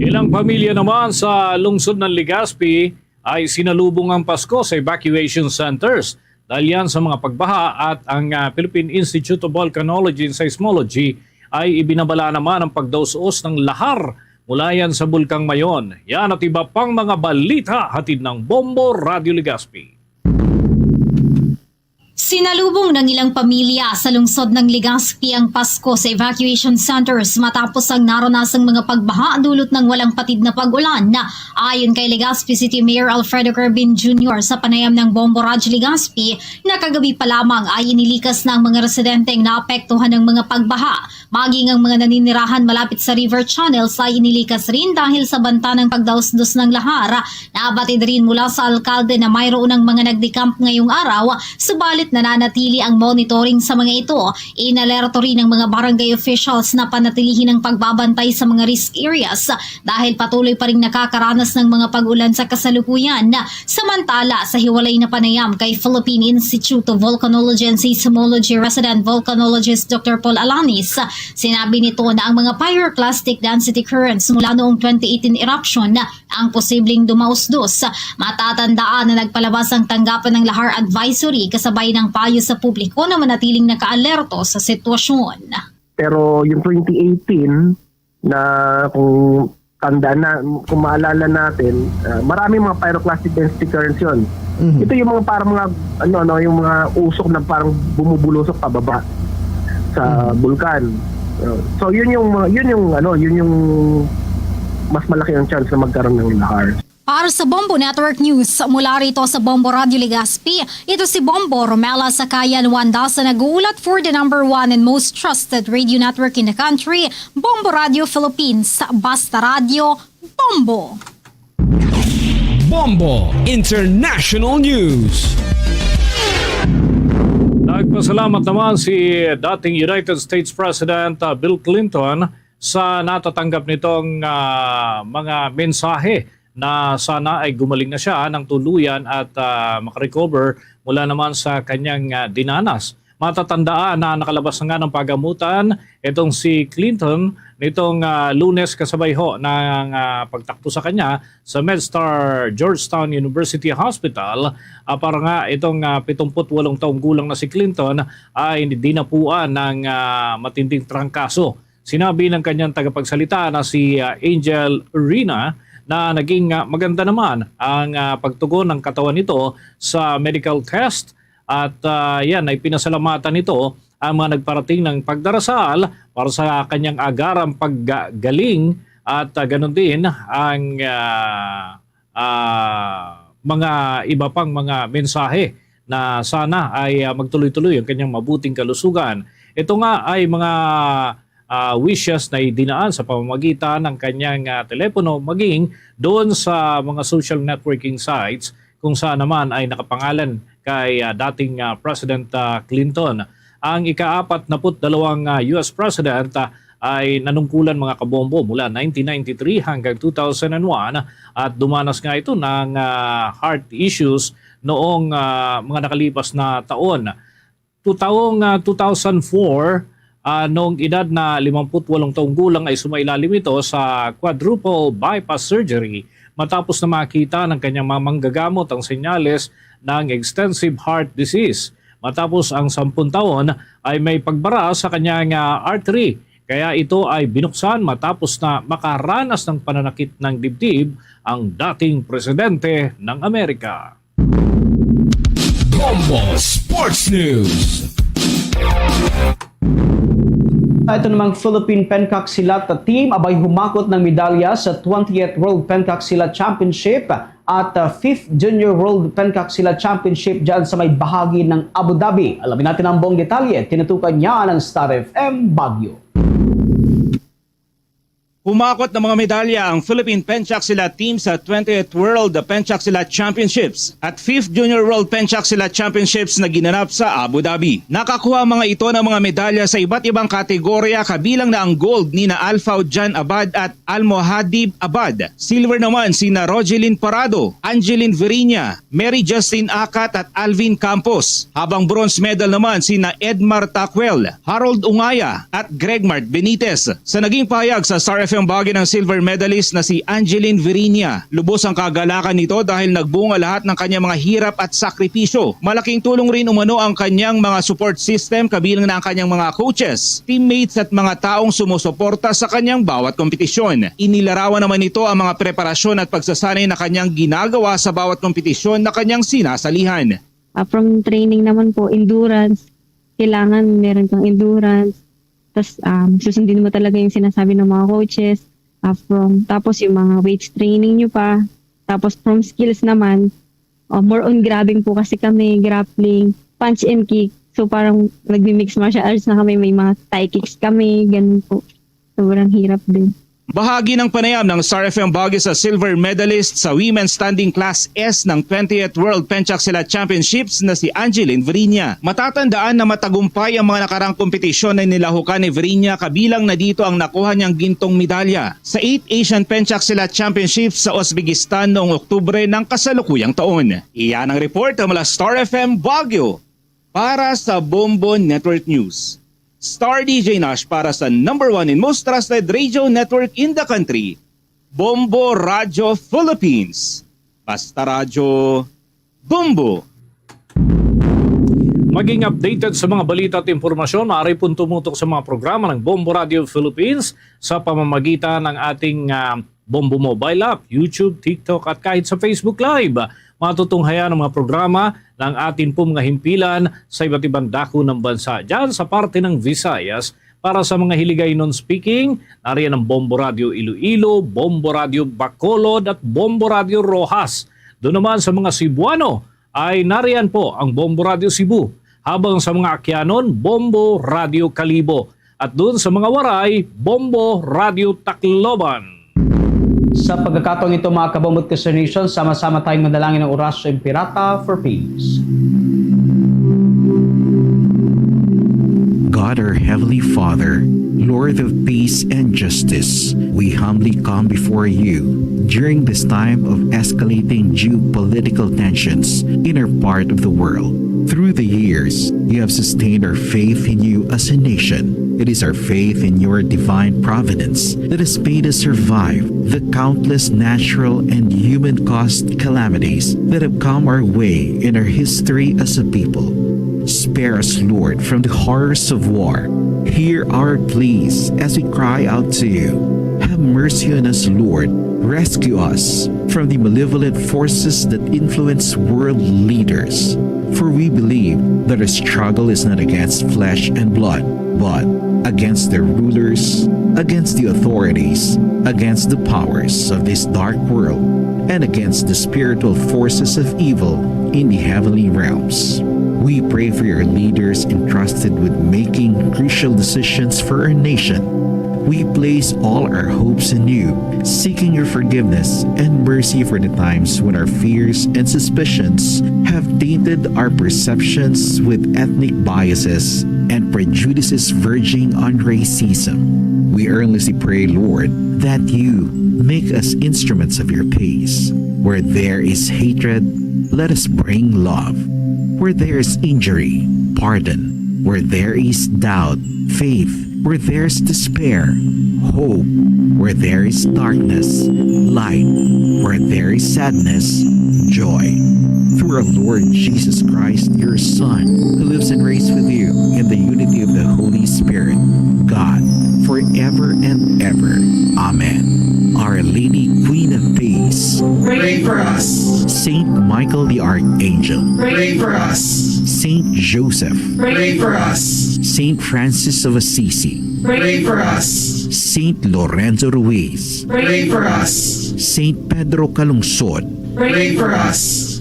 Ilang pamilya naman sa lungsod ng Legazpi ay sinalubong ang Pasko sa evacuation centers dahil yan sa mga pagbaha, at ang, ah, Philippine Institute of Volcanology and Seismology ay ibinabala naman ang pagdaus-os ng lahar mula yan sa Bulkang Mayon. Yan at iba pang mga balita hatid ng Bombo Radio Legazpi. Sinalubong ng ilang pamilya sa lungsod ng Legazpi ang Pasko sa evacuation centers matapos ang naranasang mga pagbaha dulot ng walang patid na pag-ulan. Ayon kay Legazpi City Mayor Alfredo Carbin Junior sa panayam ng Bombo Radyo Legazpi, na kagabi pa lamang ay inilikas na ang mga residenteng naapektuhan ng mga pagbaha. Maging ang mga naninirahan malapit sa river channels ay inilikas rin dahil sa banta ng pagdausdos ng lahar. Nabatid rin mula sa alkalde na mayroon ng mga nagdecamp ngayong araw, subalit nananatili ang monitoring sa mga ito. Inalerto rin ang mga barangay officials na panatilihin ang pagbabantay sa mga risk areas dahil patuloy pa ring nakakaranas ng mga pag-ulan sa kasalukuyan. Samantala, sa hiwalay na panayam kay Philippine Institute of Volcanology and Seismology resident volcanologist Doctor Paul Alanis, sinabi nito na ang mga pyroclastic density currents mula noong twenty eighteen eruption ang posibleng dumausdos. Matatandaan na nagpalabas ang tanggapan ng lahar advisory kasabay ng payo sa publiko na manatiling nakaalerto sa sitwasyon. Pero yung twenty eighteen, na kung tandaan na, kung maalala natin, ah, maraming mga pyroclastic density currents yun. Mhm. Ito yung mga parang mga, ano, ano, yung mga usok na parang bumubulusok pababa sa Mhm. bulkan. Uh, so, yun yung mga, yun yung, ano, yun yung mas malaki ang chance na magkaroon ng lahar. Para sa Bombo Network News, mula rito sa Bombo Radio Legazpi, ito si Bombo Romela Sakayan Wanda sa nag-uulat for the number one and most trusted radio network in the country, Bombo Radio Philippines. Basta Radyo, Bombo! Bombo International News. Nagpasalamat naman si dating United States President, uh, Bill Clinton sa natatanggap nitong, ah, mga mensahe na sana ay gumaling na siya ng tuluyan at, ah, makarecover mula naman sa kanyang, ah, dinanas. Matatandaan na nakalabas na nga ng pagamutan itong si Clinton nitong, ah, Lunes, kasabay ho ng, ah, pagtakbo sa kanya sa MedStar Georgetown University Hospital. Ah, para nga itong, ah, pitungput walong taong gulang na si Clinton ay dinapuan ng, ah, matinding trangkaso Sinabi ng kanyang tagapagsalita na si, ah, Angel Rina na naging, ah, maganda naman ang, ah, pagtugon ng katawan nito sa medical test at, ah, yan ay pinasalamatan nito ang mga nagparating ng pagdarasal para sa kanyang agarang paggaling at, ah, ganun din ang, ah, ah, mga iba pang mga mensahe na sana ay, ah, magtuloy-tuloy ang kanyang mabuting kalusugan. Ito nga ay mga, ah, wishes na idinaan sa pamamagitan ng kanyang, ah, telepono maging doon sa mga social networking sites kung saan naman ay nakapangalan kay, ah, dating, ah, President, ah, Clinton. Ang ikaapat naput dalawang, ah, U S President, ah, ay nanungkulan, mga kabombo, mula nineteen ninety-three hanggang two thousand one at dumanas nga ito ng, ah, heart issues noong, ah, mga nakalipas na taon. Tu-, taong, ah, two thousand four, ah, noong edad na limampu't walong taong gulang ay sumailalim ito sa quadruple bypass surgery matapos na makita ng kanyang mga manggagamot ang senyales ng extensive heart disease. Matapos ang sampung taon ay may pagbara sa kanyang, ah, artery, kaya ito ay binuksan matapos na makaranas ng pananakit ng dibdib ang dating presidente ng Amerika. Bombo Sports News. Ito namang Philippine Pencak Silat team abay humakot ng medalya sa twentieth World Pencak Silat Championship at uh, fifth Junior World Pencak Silat Championship dyan sa may bahagi ng Abu Dhabi. Alamin natin ang buong detalye. Tinutukan niya ng Star F M Baguio. Humakot ng mga medalya ang Philippine Pencak Silat team sa twentieth World Pencak Silat Championships at fifth Junior World Pencak Silat Championships na ginanap sa Abu Dhabi. Nakakuha ang mga ito ng mga medalya sa iba't ibang kategorya, kabilang na ang gold nina Alfao Jan Abad at Almohadib Abad. Silver naman sina Rogelin Parado, Angeline Verinia, Mary Justine Akat at Alvin Campos, habang bronze medal naman sina Edmar Tacuel, Harold Ungaya at Gregmart Benitez. Sa naging pahayag sa Star F M Baguio ng silver medalist na si Angeline Verinia, lubos ang kagalakan nito dahil nagbunga lahat ng kanyang mga hirap at sakripisyo. Malaking tulong rin umano ang kanyang mga support system, kabilang na ang kanyang mga coaches, teammates at mga taong sumusuporta sa kanyang bawat kompetisyon. Inilarawan naman nito ang mga preparasyon at pagsasanay na kanyang ginagawa sa bawat kompetisyon na kanyang sinasalihan. Ah, from training naman po, endurance, kailangan meron kang endurance. Tapos um, susundin mo talaga yung sinasabi ng mga coaches. Ah, from, tapos yung mga weights training nyo pa. Tapos from skills naman, oh, more on grabbing po kasi kami, grappling, punch and kick. So parang nagmi-mix martial arts na kami, may mga Thai kicks kami, ganun po. Sobrang hirap din. Bahagi ng panayam ng Star F M Baguio sa silver medalist sa Women's Standing Class S ng twentieth World Pencak Silat Championships na si Angeline Verinia. Matatandaan na matagumpay ang mga nakarang kompetisyon na nilahukan ni Verinia, kabilang na dito ang nakuha niyang gintong medalya sa eighth Asian Pencak Silat Championships sa Uzbekistan noong Oktubre ng kasalukuyang taon. Iyan ang report mula Star F M Baguio. Para sa Bombo Network News, Star D J Nash para sa number one and most trusted radio network in the country, Bombo Radio Philippines. Basta Radyo, Bombo! Maging updated sa mga balita at impormasyon, maaari pong tumutok sa mga programa ng Bombo Radio Philippines sa pamamagitan ng ating, ah, Bombo Mobile App, YouTube, TikTok, at kahit sa Facebook Live. Matutunghayan ang mga programa ng atin pong mga himpilan sa iba't ibang dako ng bansa. Diyan sa parte ng Visayas, para sa mga Hiligaynon speaking, nariyan ang Bombo Radio Iloilo, Bombo Radio Bacolod, at Bombo Radio Roxas. Doon naman sa mga Cebuano, ay nariyan po ang Bombo Radio Cebu, habang sa mga Akyanon, Bombo Radio Kalibo, at doon sa mga Waray, Bombo Radio Tacloban. Sa pagkakataong ito, mga kabombo at ka-Star Nation, sama-sama tayong manalangin ng Oratio Imperata for Peace. God, our Heavenly Father, Lord of peace and justice, we humbly come before you during this time of escalating geopolitical tensions in our part of the world. Through the years, we have sustained our faith in you as a nation. It is our faith in your divine providence that has made us survive the countless natural and human-caused calamities that have come our way in our history as a people. Spare us, Lord, from the horrors of war. Hear our pleas as we cry out to you. Have mercy on us, Lord. Rescue us from the malevolent forces that influence world leaders. For we believe that our struggle is not against flesh and blood, but against the rulers, against the authorities, against the powers of this dark world, and against the spiritual forces of evil in the heavenly realms. We pray for your leaders entrusted with making crucial decisions for our nation. We place all our hopes in you, seeking your forgiveness and mercy for the times when our fears and suspicions have tainted our perceptions with ethnic biases and prejudices verging on racism. We earnestly pray, Lord, that you make us instruments of your peace. Where there is hatred, let us bring love. Where there is injury, pardon. Where there is doubt, faith. Where there is despair, hope. Where there is darkness, light. Where there is sadness, joy. Through our Lord Jesus Christ, your Son, who lives and reigns with you in the unity of the Holy Spirit, God, forever and ever. Amen. Our Lady, Queen of Peace, pray for us. Saint Michael the Archangel, pray for us. Saint Joseph, pray for us. Saint Francis of Assisi, pray for us. Saint Lorenzo Ruiz, pray for us. Saint Pedro Calungsod, pray for us.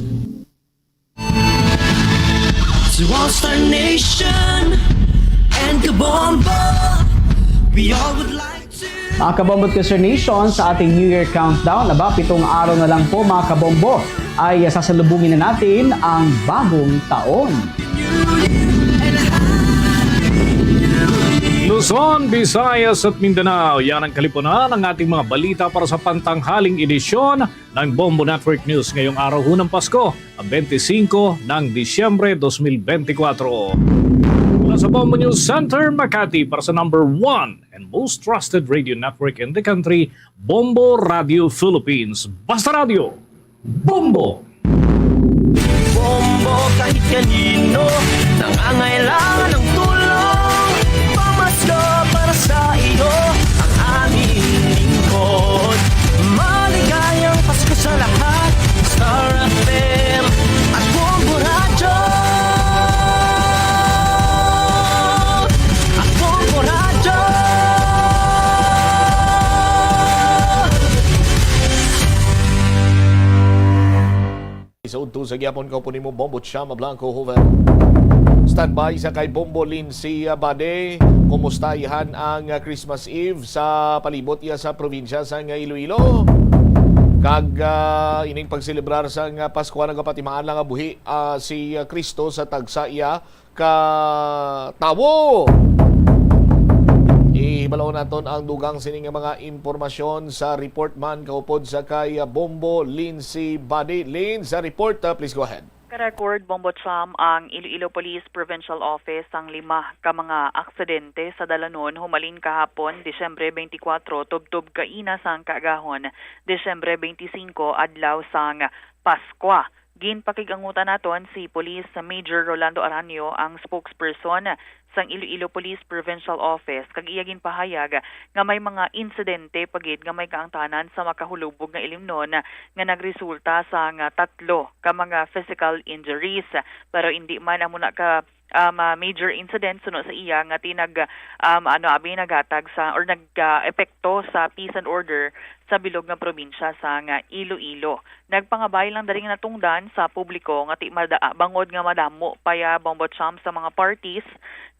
To all Star Nation and Kabombo, we all would like to. Mga Kabombo at Ka-Star Nation, sa ating New Year countdown, aba, pitong araw na lang po, mga Kabombo, ay sasalubungin na natin ang bagong taon. Luzon, Visayas at Mindanao, yan ang kalipunan ng ating mga balita para sa pantanghaling edisyon ng Bombo Network News ngayong araw, hunang Pasko, twenty-five ng Disyembre twenty twenty-four. Mula sa Bombo News Center, Makati, para sa number one and most trusted radio network in the country, Bombo Radio Philippines. Basta Radio, Bombo! Bombo kahit kanino, nangangailangan ng tulong. Pamasko para sa iyo, ang aming lingkod. Maligayang Pasko sa lahat, Star F M at Bombo Radyo. At Bombo Radyo. Sa udto sa gyapon, kaupo nimo, Bombo Chama Blanco Joven. Standby sa kay Bombo Lindsay, ah, Bade. Kumusta ihan ang, ah, Christmas Eve sa palibot iya sa probinsya sang Iloilo? Kag, ah, ining pagselebrar sang, ah, Pasko, nagapatimaan lang nga buhi, ah, si, ah, Cristo sa tagsa iya ka tawo. Ihibalo naton ang dugang sini nga mga impormasyon sa report man kaupod sa kay Bombo Lindsay Badi. Lin, sa report, ah, please go ahead. Ka-record, Bombo Cham, ang Iloilo Police Provincial Office sang lima ka mga aksidente sa dalanon humalin kahapon, Disyembre twenty-four, tubtob kaina sang kaagahon, Disyembre twenty-five, adlaw sang Paskwa. Ginpakig-angutan naton si Police Major Rolando Aranio, ang spokesperson sang Iloilo Police Provincial Office, kag iya ginpahayag nga may mga insidente pa gid nga may kaangtanan sa makahulubog nga ilimnon nga nagresulta sang tatlo ka mga physical injuries. Pero indi man amo na ka, um, ah, major incident, suno sa iya, nga ti nag, um, ano, abi, naghatag sa, or nag, ah, epekto sa peace and order sa bilog nga probinsya sang Iloilo. Nagpangabay lang dali nga natungdan sa publiko nga ti mada-, bangod nga madamo pa ya, Bombo Cham, sa mga parties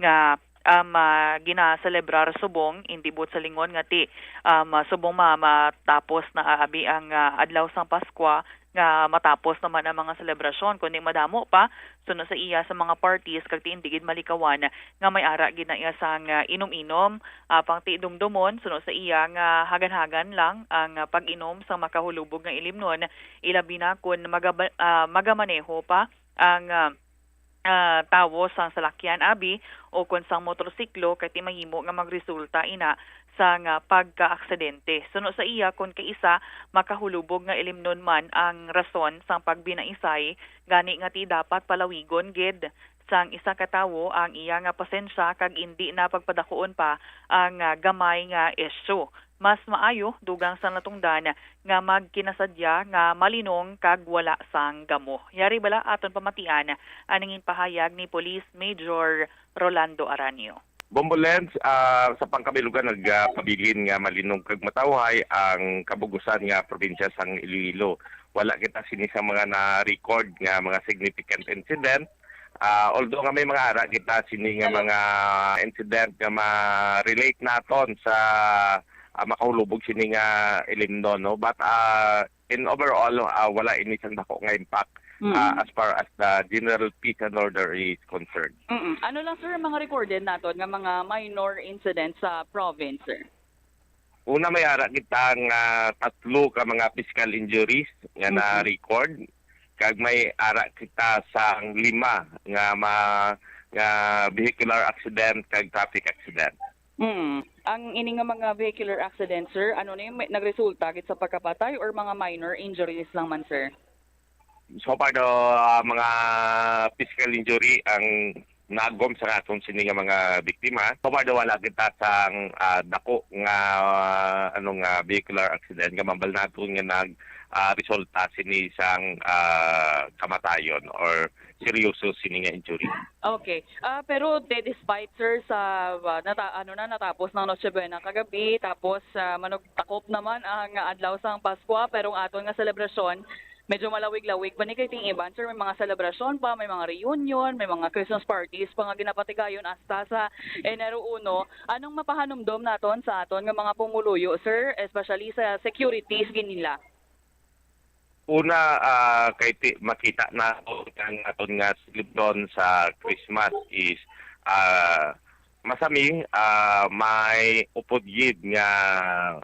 nga, um, ah, ginaselebrar subong, indi buot sa lingon nga ti, um, ah, subong ma-, matapos na, ah, abi, ang, ah, adlaw sang Paskwa, nga matapos naman ang mga selebrasyon, kundi madamo pa suno sa iya sa mga parties, kag ti indi gid malikawan nga may ara gid na iya sang, ah, inom-inom. Apang ti dumdumon, suno sa iya, nga hagan-hagan lang ang, ah, pag-inom sa makahulubog nga ilimnon, ilabi na kon magaba-, ah, magamaneho pa ang, ah, ah, tawo sang salakyan, abi, o kon sang motorsiklo, kay ti mahimo nga magresulta ina sang, ah, pagkaaksidente. Suno sa iya, kon kaisa makahulubog nga ilimnon man ang rason sang pagbinaisay, gani nga ti dapat palawigon gid sang isa ka tawo ang iya nga pasensya kag indi na pagpadakuon pa ang, ah, gamay nga isyu. Mas maayo dugang sa natungdan nga magkinasadya nga malinong kag wala sang gamo. Yari bala aton pamatian ang nangin pahayag ni Police Major Rolando Aranio. Bombo Lens, ah, sa pangkabilugan nagpabilin nga malinong kag matawhay ang kabugusan nga probinsya sang Iloilo. Wala kita sini sa mga na-record nga mga significant incident. Ah, although nga may mga ara kita sini nga mga incident nga ma-relate naton sa, ah, makahulubog sini nga ilimnon, no? But, ah, in overall, ah, wala ini sang dako nga impact, Mm. ah, as far as the general peace and order is concerned. Mm-mm. Ano lang, sir, mga recorded naton nga mga minor incidents sa province, sir? Una, may ara kita nga tatlo ka mga physical injuries nga Mm-mm. na-record, kag may ara kita sang lima nga ma-, nga vehicular accident kag traffic accident. Mm. Ang ini nga mga vehicular accident, sir, ano ni, may nagresulta gid sa pagkapatay or mga minor injuries lang man, sir? So far, do, ah, mga physical injury ang nagom sa aton sini nga mga biktima. So far, do, wala kita sang, ah, dako nga, ah, ano nga vehicular accident nga mabal naton nga nag, ah, resulta sini sang, ah, kamatayon or seryoso sini nga injury. Okay. Ah, pero de-, despite, sir, sa, ah, nata-, ano na, natapos ng Noche Buena kagabi, tapos, ah, manugtakop naman ang adlaw sang Paskwa, pero ang aton nga selebrasyon, medyo malawig-lawig pa ni kay ting iban, sir. May mga selebrasyon pa, may mga reunion, may mga Christmas parties pa nga ginapatigayon hasta sa Enero uno. Anong mapahanumdom naton sa aton nga mga pumuluyo, sir, especially sa securities gid nila? Una, ah, kay ti-, makita naton ang aton nga selebrasyon sa Christmas is, ah, masami, ah, may upod gid nga,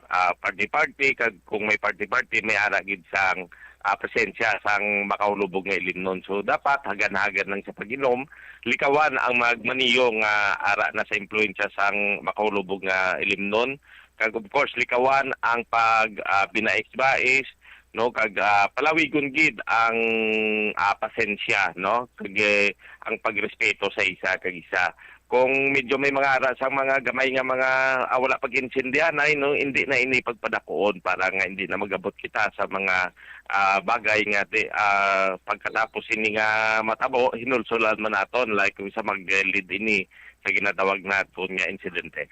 ah, party-party, kag kung may party-party, may ara gid sang, ah, presensya sang makahulubog nga ilimnon. So, dapat hagan-hagan lang sa pag-inom, likawan ang magmaniyo nga ara na sa impluwensya sang makahulubog nga ilimnon. Kag, of course, likawan ang pag, ah, binais-bais, no, kag, ah, palawigon gid ang, ah, pasensya, no, kag, eh, ang pagrespeto sa isa kag isa. Kung medyo may mga ara sang mga gamay nga mga, ah, wala pag-intindihanay, no, hindi na ini pagpadakuon para nga hindi na magabot kita sa mga, ah, bagay nga di, ah, pagkatapos ini nga matabo, hinulsulan man naton, like, kung sa mag-lead ini sa ginatawag naton nga insidente.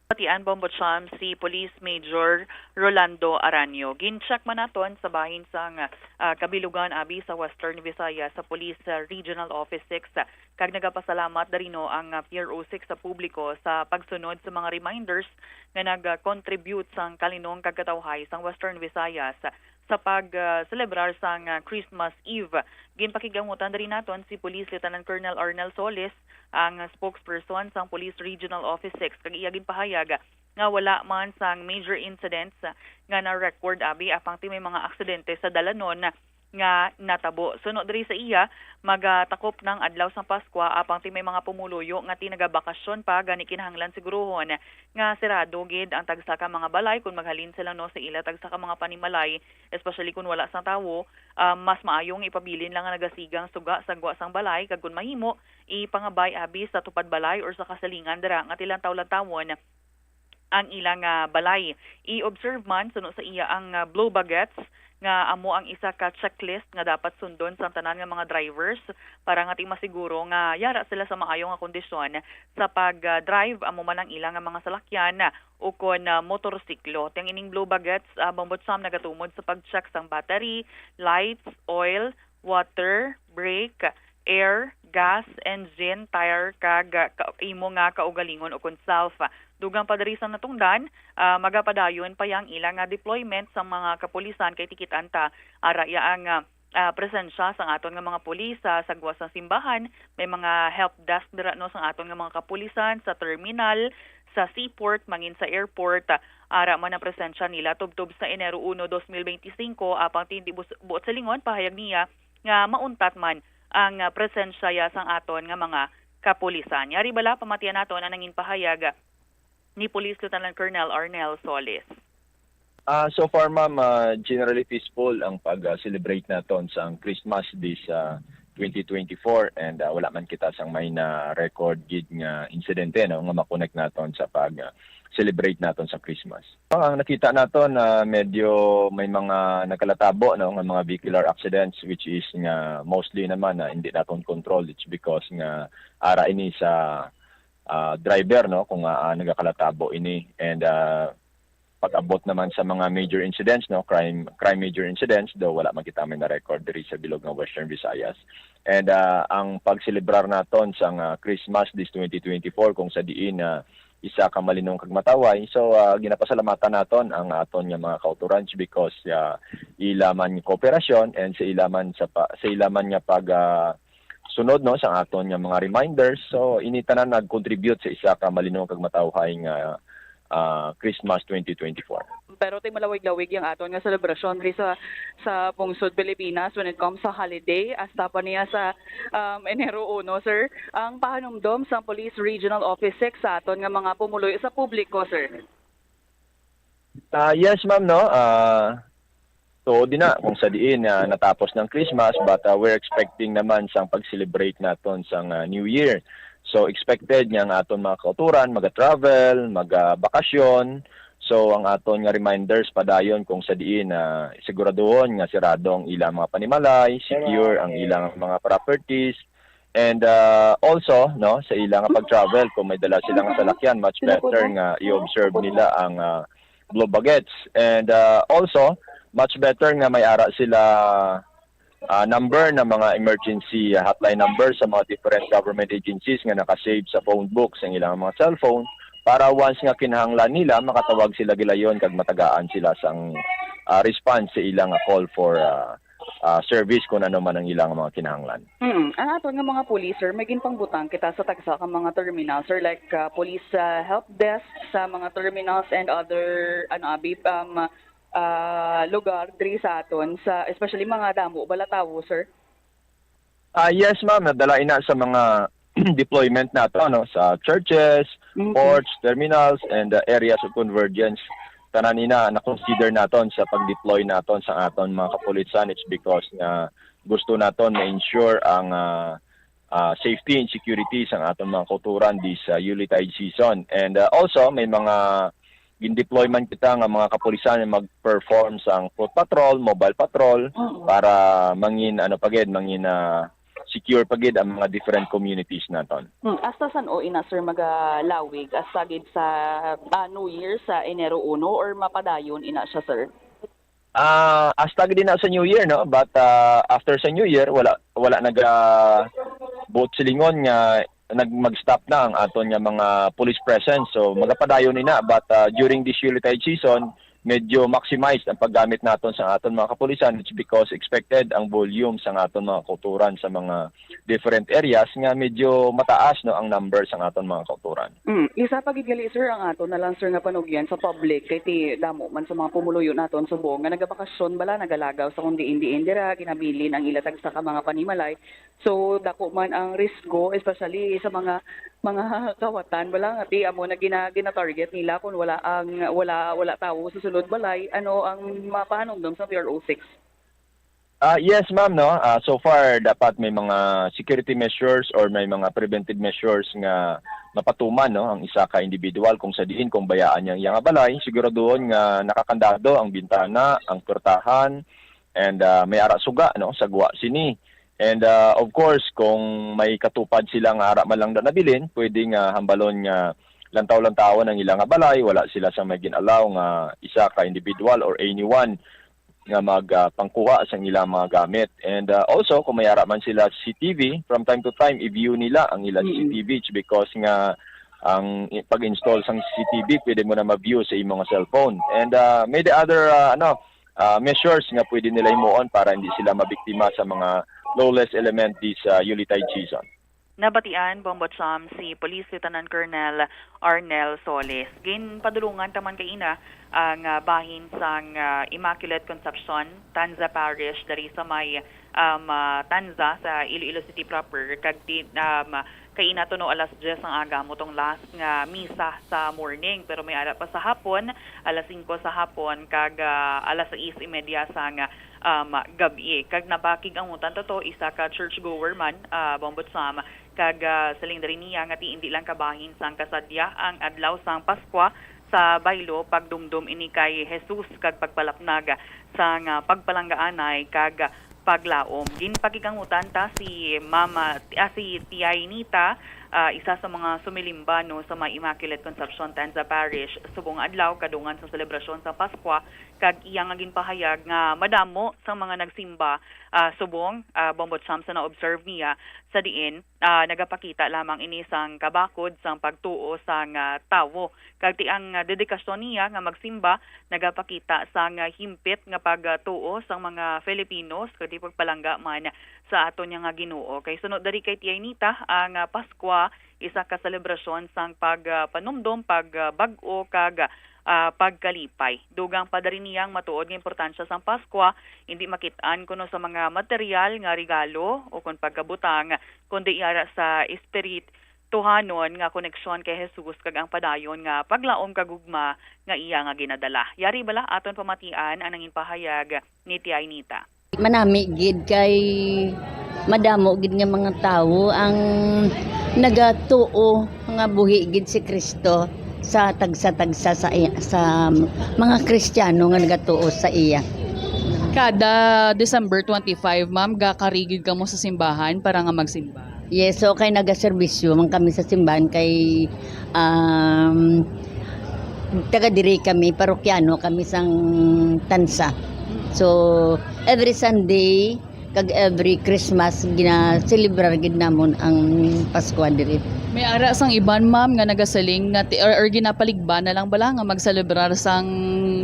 Pati ang Bombo Cham si Police Major Rolando Aranio. Gin-check man naton sa bahin sang, ah, kabilugan abi sa Western Visayas sa Police, ah, Regional Office six, ah, kag nagapasalamat darino ang, ah, P R O six sa publiko sa pagsunod sa mga reminders nga nag-contribute sang kalinong kag katawhay sang Western Visayas sa pag, ah, selebrar sang, ah, Christmas Eve. Ginpakigamutan diri naton si Police Lieutenant Colonel Arnel Solis, ang spokesperson sang Police Regional Office six, kag iya ginpahayag nga wala man sang major incidents nga na-record abi, apang ti may mga aksidente sa dalanon nga natabo. Suno diri sa iya, magatakop ng adlaw sang Paskwa, apang ti may mga pumuluyo nga ti nagabakasyon pa, gani kinahanglan siguruhon nga sirado gid ang tagsa ka mga balay kon maghalin sila, no, sa ila tagsa ka mga panimalay, especially kon wala sang tawo. Ah, mas maayo nga ipabilin lang nga nagasigang suga sa gwa sang balay, kag kon mahimo, ipangabay abi sa tupad balay or sa kasilingan dira nga tilantaw-lantawon ang ilang, ah, balay. I-observe man suno sa iya ang, ah, Blue Baguettes, nga amo ang isa ka checklist nga dapat sundon sang tanan nga mga drivers para nga ti masiguro nga yara sila sa maayo nga kondisyon sa pag, ah, drive, amo man ang ilang nga mga salakyan ukon, ah, motorsiklo. Ti ang ining Blue Baguettes, ah, Bombo Cham, nagatumod sa pag-check sang battery, lights, oil, water, brake, air, gas, engine, tire, kag, ah, ka-, imo nga kaugalingon ukon self. Dugang pa diri sa natungdan, ah, magapadayon pa ya ang ila nga deployment sa mga kapulisan, kay tikit-an ta, ara ya ang, ah, ah, presensya sang aton nga mga pulis sa sagwa sang simbahan, may mga help desk dira, no, sang aton nga mga kapulisan sa terminal, sa seaport, mangin sa airport. Ara man ang presensya nila tubtob sa Enero uno, dos mil benti singko, apang ti indi bus-, buot silingon, pahayag niya nga mauntat man ang, ah, presensya ya sang aton nga mga kapulisan. Yari bala, pamatian naton ang nangin pahayag ni Police Lieutenant Colonel Arnel Solis. Ah, so far, ma'am, ah, generally peaceful ang pag, ah, celebrate naton sang Christmas this, ah, twenty twenty-four, and ah, wala man kita sang may na-record gid nga insidente, no, nga ma-connect naton sa pag ah, celebrate naton sa Christmas. Ang nakita naton na medyo may mga nagkalatabo, no, nga mga vehicular accidents, which is nga mostly naman na hindi naton control. It's because nga ara ini sa ah, driver, no, kung ah, nagakalatabo ini. And ah, pag-abot naman sa mga major incidents, no, crime crime major incidents, do wala man kita may na-record diri sa bilog nga Western Visayas. And ah, ang pagselebrar naton sang ah, Christmas this twenty twenty-four, kung sa diin na isa ka malinong kag mataway. So ah, ginapasalamatan naton ang aton nga mga kautoran because ah, ila man nga kooperasyon and sa ila man sa pa, sa ila man nga pag ah, sunod, no, sa aton nga mga reminders. So ini tanan nag-contribute sa isa ka malinong kag matawhay nga ah, Christmas twenty twenty-four. Pero ti malawig-lawig yang aton nga selebrasyon diri sa sa pungsod Pilipinas when it comes sa holiday, hasta pa niya sa um, Enero uno, sir. Ang pahanumdom sa Police Regional Office six sa aton nga mga pumuluyo sa publiko, sir. Ah, yes, ma'am, no. Ah, so di na kung sa diin na natapos ng Christmas, but ah, we're expecting naman sang pag-celebrate naton sang ah, New Year. So expected nga ang aton mga kauturan maga-travel, maga-bakasyon. So ang aton nga reminders padayon kung sa diin na siguraduhon nga sirado ang ilang mga panimalay, secure ang ilang mga properties, and ah, also, no, sa ilang pag-travel, kung may dala sila nga salakyan, much better nga i-observe nila ang ah, blue baguettes. And ah, also, much better nga may ara sila ah, number na mga emergency ah, hotline number sa mga different government agencies nga naka-save sa phone book sa ilang mga cellphone, para once nga kinahanglan nila, makatawag sila gilayon kag matagaan sila sang ah, response sa ilang ah, call for ah, ah, service kung ano man ang ilang mga kinahanglan. Mm. Ang aton nga mga police, sir, may ginpangbutang kita sa tagsa ka mga terminal, sir, like ah, police ah, help desk sa mga terminals and other ano abi um, ah, lugar diri sa aton, sa especially mga damo bala tawo, sir. Ah, yes, ma'am, nadala ina sa mga deployment nato, no, sa churches, Mhm. ports, terminals, and uh, areas of convergence. Tanan ina na-consider naton sa pag-deploy naton sa aton mga kapulisan. It's because nga gusto naton ma-ensure ang ah, ah, safety and security sa aton mga kauturan this uh, Yuletide season. And uh, also may mga gin-deploy man kita nga mga kapulisan nga mag-perform sang foot patrol, mobile patrol, Oo. Para mangin ano pa gid, mangin ah, secure pa gid ang mga different communities naton. Hmm, hasta san-o ina, sir, magalawig? Hasta gid sa ah, New Year sa Enero uno or mapadayon ina siya, sir? Ah, hasta gid na sa New Year, no? But ah, after sa New Year, wala wala naga buot silingon nga nag mag-stop na ang aton nga mga police presence. So magapadayon ina, but ah, during this Yuletide season, medyo maximized ang paggamit naton sa aton mga kapulisan. It's because expected ang volume sa aton mga kauturan sa mga different areas nga medyo mataas, no, ang number sa aton mga kauturan. Mm. Isa pa gid gali, sir, ang ato na lang, sir, nga panugyan sa public kay ti damo man sa mga pumuluyo naton subong nga nagabakasyon bala, nagalagaw sa kung diin-diin dira, ginabilin ang ila tagsa ka mga panimalay. So dako man ang risgo, especially sa mga mga kawatan bala nga ti amo na gina, gina-target nila kung wala ang wala wala tawo sa sulod balay. Ano ang mapahanumdom sa P R O six? Ah, yes, ma'am, no. Ah, so far dapat may mga security measures or may mga preventive measures nga mapatuman, no, ang isa ka individual kung sa diin kung bayaan niya ang iyang balay, siguraduhon nga nakakandado ang bintana, ang pwertahan, and ah, may ara suga, no, sa gwa sini. And ah, of course, kung may katupad sila nga ara man lang na nabilin, pwede nga hambalon nga lantaw-lantawon ang ila nga balay, wala sila sa may gin-allow nga isa ka individual or anyone nga mag ah, pangkuha sa ilang mga gamit. And ah, also, kung may ara man sila C C T V, from time to time i-view nila ang ila Mm-mm. C C T V because nga ang i- pag-install sang C C T V pwede mo na ma-view sa imong cellphone. And ah, may the other ah, ano ah, measures nga pwede nila himuon para hindi sila mabiktima sa mga lawless element this ah, Yuletide season. Nabatian, Bombo Cham, si Police Lieutenant Colonel Arnel Solis. Ginpadulungan ta man kaina ang ah, bahin sang ah, Immaculate Conception, Tanza Parish, dari sa may um, ah, Tanza sa Iloilo City proper, kag ti, um, kaina tuno alas diyes ang aga mo tong last nga misa sa morning, pero may ara pa sa hapon, alas singko sa hapon kag ah, alas sais y media sang um, gab-i. Kag napakig-angutan ta to, isa ka churchgoer man, ah, Bombo Sam, kag, ah, siling diri niya nga ti indi lang kabahin sang kasadya ang adlaw sang Paskwa sa baylo, pagdumdom ini kay Jesus kag pagpalapnag sang, ah, pagpalanggaanay kag paglaom. Ginpakigangutan ta si Mama, ah, si Tiay Nita, ah, isa sa mga sumilimba, no, sa may Immaculate Conception Tanza Parish, subong adlaw kadungan sa selebrasyon sa Paskwa, kag iya nga ginpahayag nga madamo sang mga nagsimba, ah, subong, ah, Bombo Sam, sa na-observe niya, sa diin, ah, nagapakita lamang ini sang kabakod sang pagtuo sang, ah, tawo. Kag ti ang, ah, dedikasyon niya nga magsimba nagapakita sang, ah, himpit nga pagtuo sang mga Filipinos, kag ti pagpalangga man sa aton niya nga Ginoo. Kay sunod diri kay Tiay Nita, ang, ah, Paskwa isa ka selebrasyon sang pag, ah, panumdom, pag, ah, bag-o, kag, ah, pagkalipay. Dugang pa diri niya ang matuod nga importansya sang Paskwa, hindi makit-an kuno sa mga material nga regalo o kon pagkabutang, kundi yara sa espirituhanon nga koneksyon kay Jesus kag ang padayon nga paglaom kag gugma nga iya nga ginadala. Yari bala aton pamatian ang nangin pahayag ni Tiay Nita. Manami gid kay madamo gid nga mga tawo ang nagatuo nga buhi gid si Kristo sa tagsa-tagsa sa iya, sa mga Kristiyano nga nagatuo sa iya. Kada December twenty-five, ma'am, gakarigid kamo sa simbahan para nga magsimba? Yes, so kay nagaserbisyo man kami sa simbahan kay, um, taga diri kami, parokyano kami sang Tansa. So, every Sunday kag every Christmas gina-celebrar gid namon ang Paskwa diri. May ara sang iban, ma'am, nga nagasiling nga ti-, or, or ginapaligba na lang bala nga magselebrar sang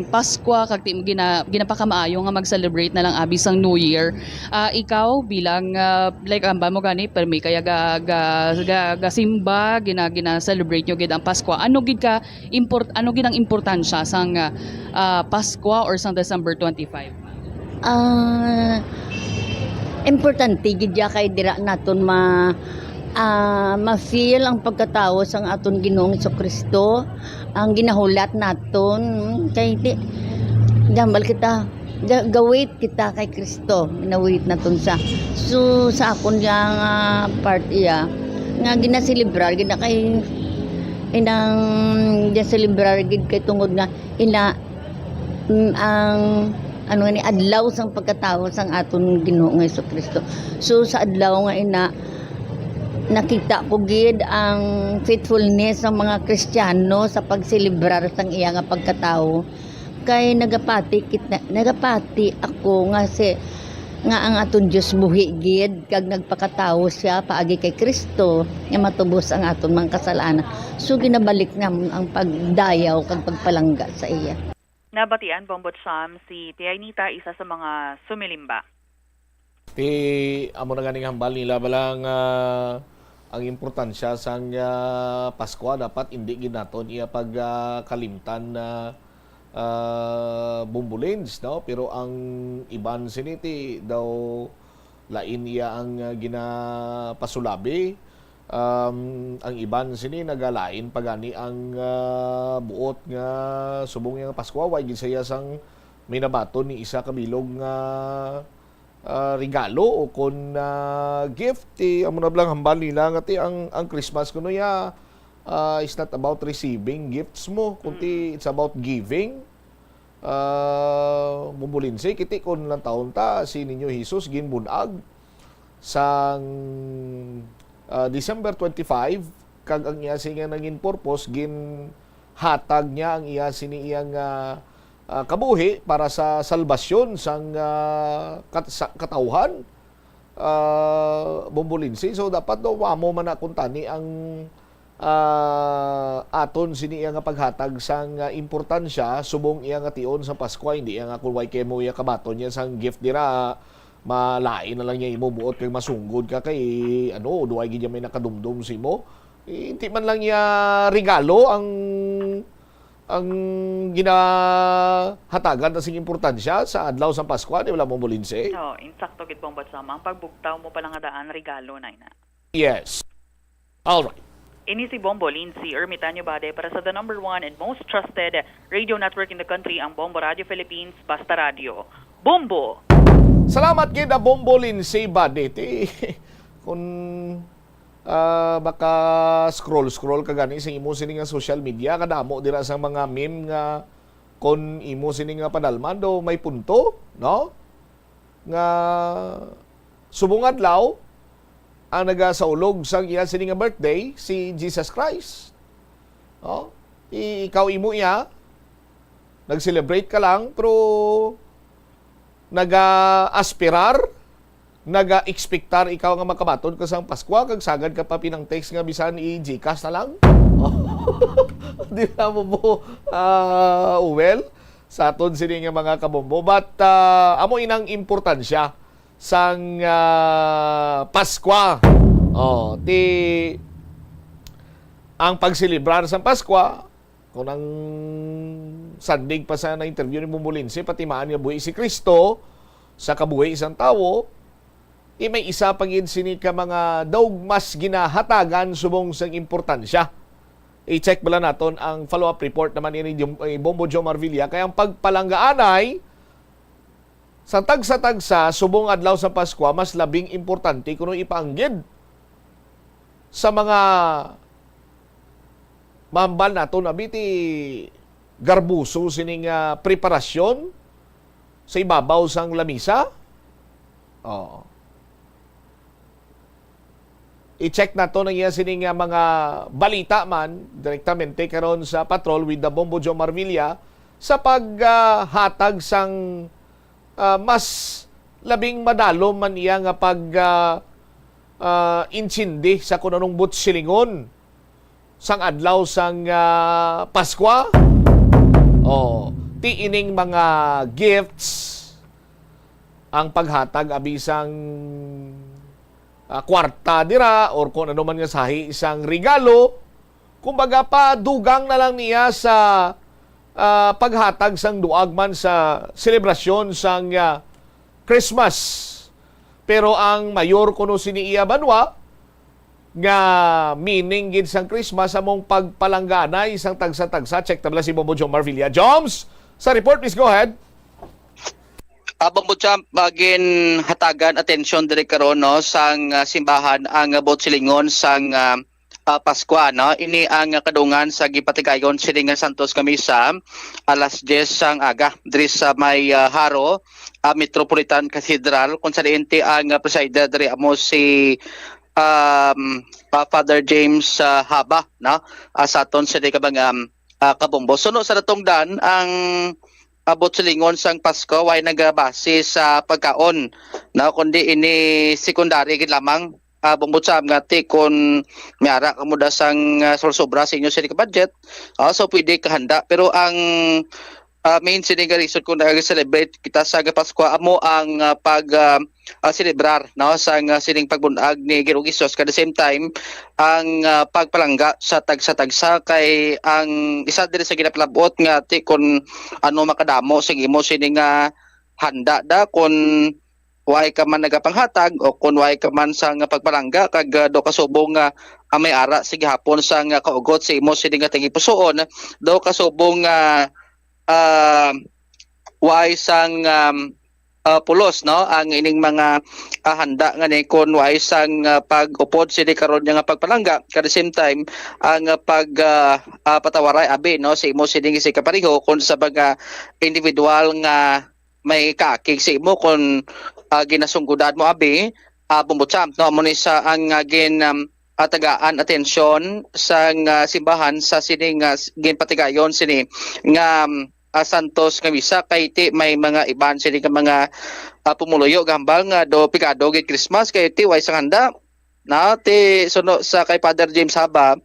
Paskwa kag ti-, gina-, ginapakamaayo nga mag-celebrate na lang abi sang New Year. Ah, ikaw bilang, ah, like, hambal mo gani, permi kaya ga, ga, ga, gasimba, gina, gina-celebrate nyo gid ang Paskwa. Ano gid ka import-, ano gid ang importansya sang, ah, ah, Paskwa or sang December twenty-five? Ah, importante gid ya kay dira naton ma, ah, ma-feel ang pagkatawo sang aton Ginoong Jesu-Cristo, ang ginahulat naton. Kay di, gambal kita, ga-, ga-wait kita kay Kristo, gina-wait naton siya. So, sa akon nga, nga part iya, nga ginaselebrar gid na kay, inang ginaselebrar gid kay tungod nga ina, mm, ang, ano ni, adlaw sang pagkatawo sang aton Ginoo nga Jesu-Cristo. So, sa adlaw nga ina, nakita ko gid ang faithfulness sang mga Kristiyano sa pagselebrar sang iya nga pagkatawo. Kay nagapati kit-, nagapati ako nga si, nga ang aton Dios buhi gid kag nagpakatawo siya paagi kay Kristo nga matubos ang aton mga kasalanan. So, ginabalik namon ang pagdayaw kag pagpalangga sa iya. Nabatian, Bombo Sam, si Tiay Nita, isa sa mga sumilimba. Ti, amo na ganing hambal nila bala nga ang importansya sang, ah, Paskwa dapat indi gid naton iya pag, ah, kalimtan na, ah, Bombolins, no? Pero ang iban sini ti daw lain iya ang, ah, ginapasulabi. Um, ang iban sini nagalain pa gani ang, ah, buot nga subong iya nga Paskwa, way gid siya sang may nabaton ni isa ka bilog nga, ah, regalo o kon, ah, gift. Ti, amo na bala ang hambal nila nga ti ang, ang Christmas kuno ya, ah, is not about receiving gifts mo, kundi Mm. it's about giving. Ah, Bombolinsi, kiti kon lang taon ta, si Niño Jesus ginbun-ag sang, ah, December twenty-five, kag ang iya sini nga nangin purpose, ginhatag niya ang iya sini iya nga, ah, kabuhi para sa salbasyon sang, ah, kat-, sa katawhan, ah, Bombolinsi. So, dapat daw amo man na kuntani ang, ah, aton sini iya nga paghatag sang, ah, importansya subong iya nga tion sa Paskwa, hindi iya nga kung way kay mo iya kabaton niya sang gift dira, malain na lang niya imo buot kay masunggod ka kay, ano, duway gid niya may nakadumdom sa imo. Eh, hindi man lang niya regalo ang, ang ginahatagan ta sing importansya sa adlaw sang Paskwa, di ba, Bombolinsi? Oo, insakto gid, Bombo Sam. Ang pagbugtaw mo pala nga daan, regalo na ina. Yes. All right. Ini si Bombolinsi Ermitanio Bade para sa the number one and most trusted radio network in the country, ang Bombo Radio Philippines, Basta Radio. Bombo! Salamat gid, Abombo Lindsay Baditi. Kung ah, maka-scroll-scroll ka gani sa imo sini nga social media, kadamo dira sa mga meme nga kon imo sini nga padalman do may punto, no? Nga subong adlaw ang nagasaulog sang iya sini nga birthday si Jesus Christ. No? I-, ikaw imo iya, nag-celebrate ka lang, pero naga-aspirar, naga-ekspektar ikaw nga makabaton ka sang Paskwa, kag sagad ka pa pinang-text nga bisan i-GCash na lang. Di na mo mo, ah, well, sa aton sini nga mga kabombo. But, ah, amo inang importansya sang, ah, Paskwa. Oh, ti ang pagselebrar sang Paskwa, kung ang sandig pa sa na-interview ni Bombo Lindsay, patimaan nga buhi si Kristo sa kabuhi sang tawo, eh, may isa pa gid sini ka mga daw mas ginahatagan subong sang importansya. I-check bala naton ang follow-up report naman ni Jom-, ni Bombo Jomar Villa, kay ang pagpalanggaanay sa tagsa-tagsa subong adlaw sa Paskwa mas labing importante kuno ipaanggid sa mga mahambal nato na biti garbuso sining, ah, preparasyon sa ibabaw sang lamisa. Oh. I-check nato na iya sini nga mga balita man direktamente karon sa Patrol with the Bombo Joe Marvilla sa paghatag sang, ah, mas labing madalom man iya nga pag, ah, ah, intindi sa kung anong buot silingon sang adlaw sang, ah, Paskwa. Oh, ti ining mga gifts ang paghatag abi sang, ah, kwarta dira or kung ano man nga sahi sang regalo, kumbaga, padugang na lang niya sa, ah, paghatag sang duag man sa selebrasyon sang, ah, Christmas. Pero ang mayor kuno sini iya banwa nga meaning gid sang Christmas among pagpalangganay sang tagsa-tagsa. Check ta bala si Bombo Jomar Villa. Joms, sa report, please go ahead. Abang Butcham, magin hatagan atensyon diri karon, no, sang, ah, simbahan ang, ah, buot silingon sang, ah, ah, Paskwa, no. Ini ang, ah, kadungan sa gipatigayon sini nga Santos nga Misa alas diyes sang aga diri sa may, ah, Jaro, ah, Metropolitan Cathedral, kung sa diin ti ang, ah, presider diri amo si, um, ah, Father James, ah, Haba, no, ah, sa aton sini ka mga, um, ah, kabombo. Suno sa natungdan ang, ah, buot silingon sang Pasko, way nagabase sa pagkaon, no, kundi ini secondary gid lamang, ah, Bombo Cham, nga ti kun may ara kamo da sang, ah, sobra sa inyo sini ka budget, ah, so pwede kahanda. Pero ang, ah, main sini nga reason kung nag-celebrate kita sa Pasko amo ang, ah, pag, ah, ah, selebrar, no, sang, ah, sining pagbunag ni Ginoong Jesus. At the same time, ang, ah, pagpalangga sa tagsa-tagsa kay ang isa diri sa ginapalabot nga ti kun ano makadamo sing imo sini nga handa da kun way ka man nagapanghatag o kun way ka man sang pagpalangga kag, ah, do kasubong nga, ah, may ara sa gihapon sang kaugot sa imo sini nga tagipusoon, do kasubong nga, ah, way sang, um, ah, pulos, no, ang ining mga, ah, handa nga ni kun way sang, ah, pag-upod sini karon nga pagpalangga. At the same time, ang, ah, pag, ah, ah, patawaray abi, no, sa imo sini si kapareho kun sa mga individual nga may kaakig sa imo kun, ah, ginasunggodan mo abi, ah, Bombo Cham, no, amo ni sa ang, ah, gin, um, ah, tagaan atensyon sang, ah, simbahan sa sini nga s-, ginpatigayon sini nga, um, ah, Santos nga Misa kay ti may mga iban sini nga mga, ah, pumuluyo gahambal nga do pigado gid Christmas kay ti way sang handa. Na ti suno sa kay Father James Haba,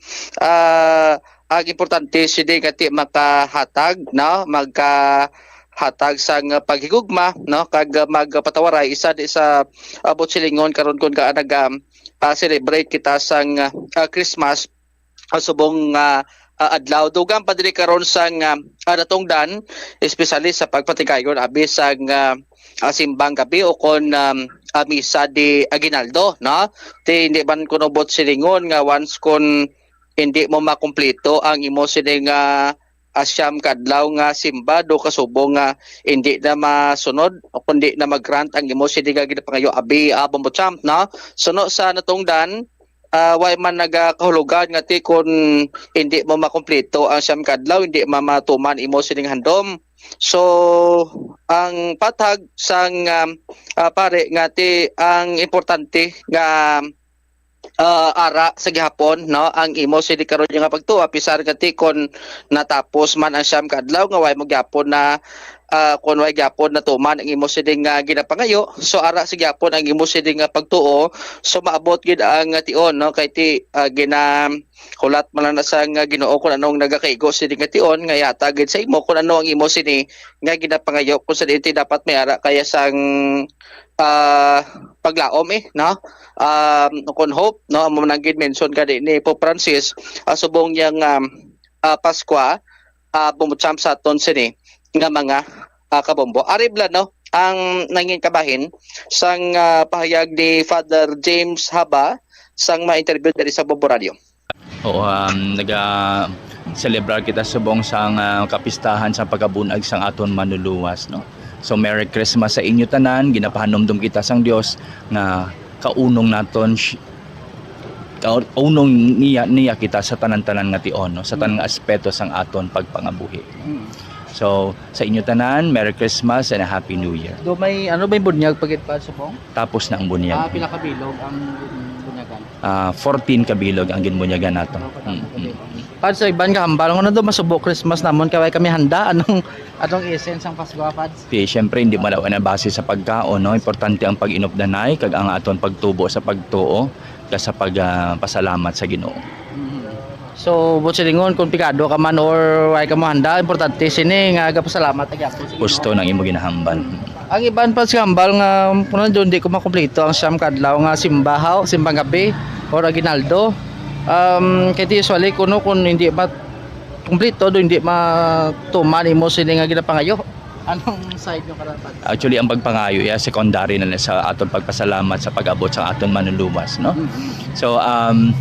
ah, ang importante sini nga ti makahatag, no, magkahatag sang paghigugma, no, kag magpatawaray isa di sa buot silingon karon kun ka nag, ah, ah, celebrate kita sang, ah, Christmas, ah, subong nga, ah, adlaw. Dugang pa diri karon sang, ah, ah, natungdan, especially sa pagpatigayon abi sang, ah, ah, simbang gabi o kon, um, ah, misa di aguinaldo, no? Ti hindi man kuno buot silingon nga once kun hindi mo makumpleto ang imo sini nga, ah, siyam ka adlaw nga simba, do ka subong nga hindi na masunod o kundi na mag-grant ang imo sini nga ginapangayo, abi, ah, Bombo Champ, no? Suno sa natungdan, ah, way man nagakahulugan nga ti kun hindi mo makumpleto ang siyam ka adlaw, hindi ma-, matuman imo sining handom. So, ang pathag sang, um, ah, pare nga ti ang importante nga, ah, ara sa gihapon, no, ang imo sini karon nga pagtuo, apisar nga ti kon natapos man ang siyam ka adlaw nga way mo gyapon na, ah, kon way gyapon natuman ang imo sini nga ginapangayo, so ara sa gyapon ang imo sini nga pagtuo, so maabot gid ang tion, no, kay ti, ah, gina-, hulat man lang na sang Ginoo kung anong nagakaigo sini nga tion nga ihatag gid sa imo kung ano ang imo sini nga ginapangayo, kung sa diin ti dapat may ara kaya sang, ah, paglaom, eh, no? Um, kon hope, no, amo nang gid mention gani ni Pope Francis, ah, subong yang, um, ah, Paskwa, ah, bumutsam sa aton sini nga mga, ah, kabombo. Ari bala, no, ang nangin kabahin sang, ah, pahayag ni Father James Haba sang ma-interview diri sa Bombo Radio. Oo, um, naga-celebrar kita subong sang, ah, kapistahan sa pagkabunag sang aton Manluluwas, no? So, Merry Christmas sa inyo tanan. Ginapahanumdom kita sang Dios nga kaunong naton, sh-, kaunong niya, niya kita sa tanan-tanan nga tion, no? Sa tanan nga aspeto sang aton pagpangabuhi. Mm. So, sa inyo tanan, Merry Christmas and a Happy New Year. Do may, ano, may bunyag pa gid pa subong? Tapos na ang bunyag. Ah, pila ka bilog ang bunyagan? Ah, fourteen ka bilog ang ginbunyagan nato. Mm, mm. Pads, sa iban nga hambal, ano do masubo Christmas namon kay way kami handa? Anong, anong essence ang Pasko, Pads? Di, syempre, hindi man na base sa pagkaon, no? Importante ang pag-inupdanay kag ang aton pagtubo sa pagtuo kag sa pag, ah, pasalamat sa Ginoo. Mhm. So, buot silingon, kung pigado ka man or way ka mohanda, importante sini nga gapasalamat na gyapon sa Ginoo. Husto nang imo ginahambal. Ang iban pa sa hambal nga, kuno, di ko makumpleto ang siyam ka adlaw nga simba, haw, simbang gabi or aguinaldo. Um, kay ti usually, kuno, kung hindi ma-, kumpleto, do hindi matuman imo sini nga ginapangayo. Anong side nyo karon, Pads? Actually, ang pagpangayo, iya, secondary na lang sa aton pagpasalamat sa pag-abot sa aton Manluluwas, no? Mm-hmm. So, um,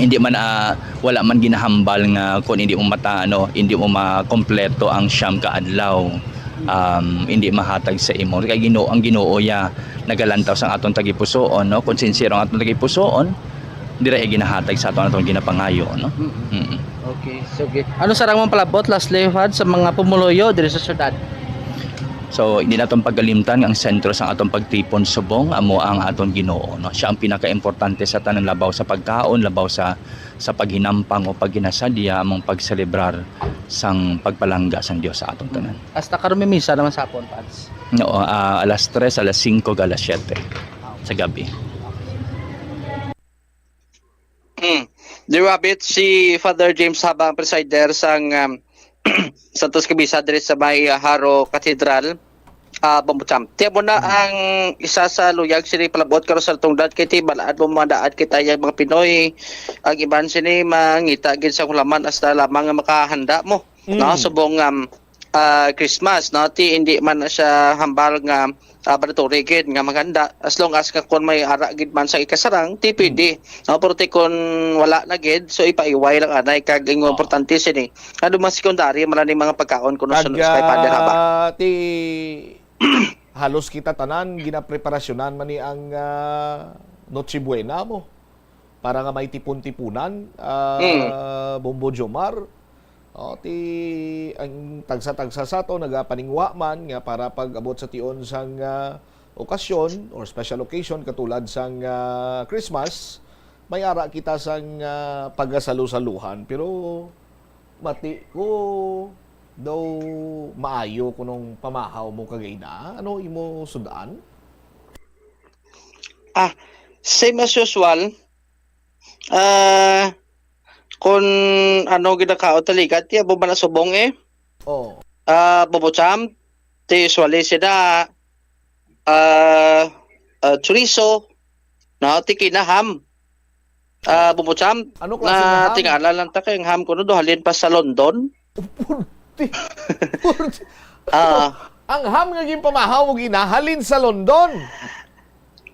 hindi man, ah, wala man ginahambal nga kung hindi mo mata-, ano, hindi mo makompleto ang siyam ka adlaw, um, hindi mahatag sa imo. Kay Ginoo, ang Ginoo, iya, nagalantaw sang aton tagipusoon, no? Kung sincero ang aton tagipusoon, dira iya ginahatag sa aton, aton ginapangayo, no? Mm. Mm. Okay, sige. Ano sa among palabot, lastly, Pads, sa mga pumuluyo diri sa syudad? So, hindi naton pagkalimtan nga ang sentro sa aton pagtipon subong amo ang aton Ginoo, no? Siya ang pinakaimportante sa tanan, labaw sa pagkaon, labaw sa, sa paghinampang o paghinasadya, among pagselebrar sang pagpalangga sang Dios sa aton tanan. Hasta karon may misa naman sa hapon, Pads? Oo, ah, alas tres, alas singko, kag alas siyete sa gabi. Hmm. Di ba, Bit, si Father James Habang, presider sang, um, Santos Kabisa diri sa may, uh, Jaro Cathedral, uh, Bombo Champ. Tiyan mo na ang isa sa luyag sini palabot karon sa tungdad kay ti balaan mo mga daat kita yang mga Pinoy. Ang iban sini mangita gid sa hulaman hasta lamang nga makahanda mo. No? Mm. Subong, um, ah, Christmas, no? Ti hindi man na siya hambal nga, ah, mandatory gid nga maghanda, as long as ka kung may ara gid man sa ikasarang, ti pwede, no? Pero ti kung wala na gid, so ipaiway lang anay kag ingon importante sini. Ano, mga secondary man ni mga pagkaon kuno sa kay Father Haba. Ah, ti halos kita tanan ginapreparasyonan man ni ang, ah, Noche Buena mo para nga may tipon-tipunan, ah, Bombo Jomar. O, ti ang tagsa-tagsa sa ato nagapaningwa man nga para pag-abot sa tion sang, ah, okasyon or special occasion katulad sang, ah, Christmas, may ara kita sang, ah, pagasalusaluhan. Pero mati ko daw maayo kunong pamahaw mo kagay na. Ano imo sud-an? Ah, same as usual. Ah, kung ano ginakaon taligat, ya, buman na subong eh. Oh. Ah, Bombo Champ, ti usually sila, ah, ah, chorizo, no, ti kinaham. Ah, Bombo Champ, ano klase nga ham? Tingala lang ta kay ang ham kuno do halin pa sa London. Purti. Purti. Ah. Ang ham nga ginpamahaw mo ginahalin sa London.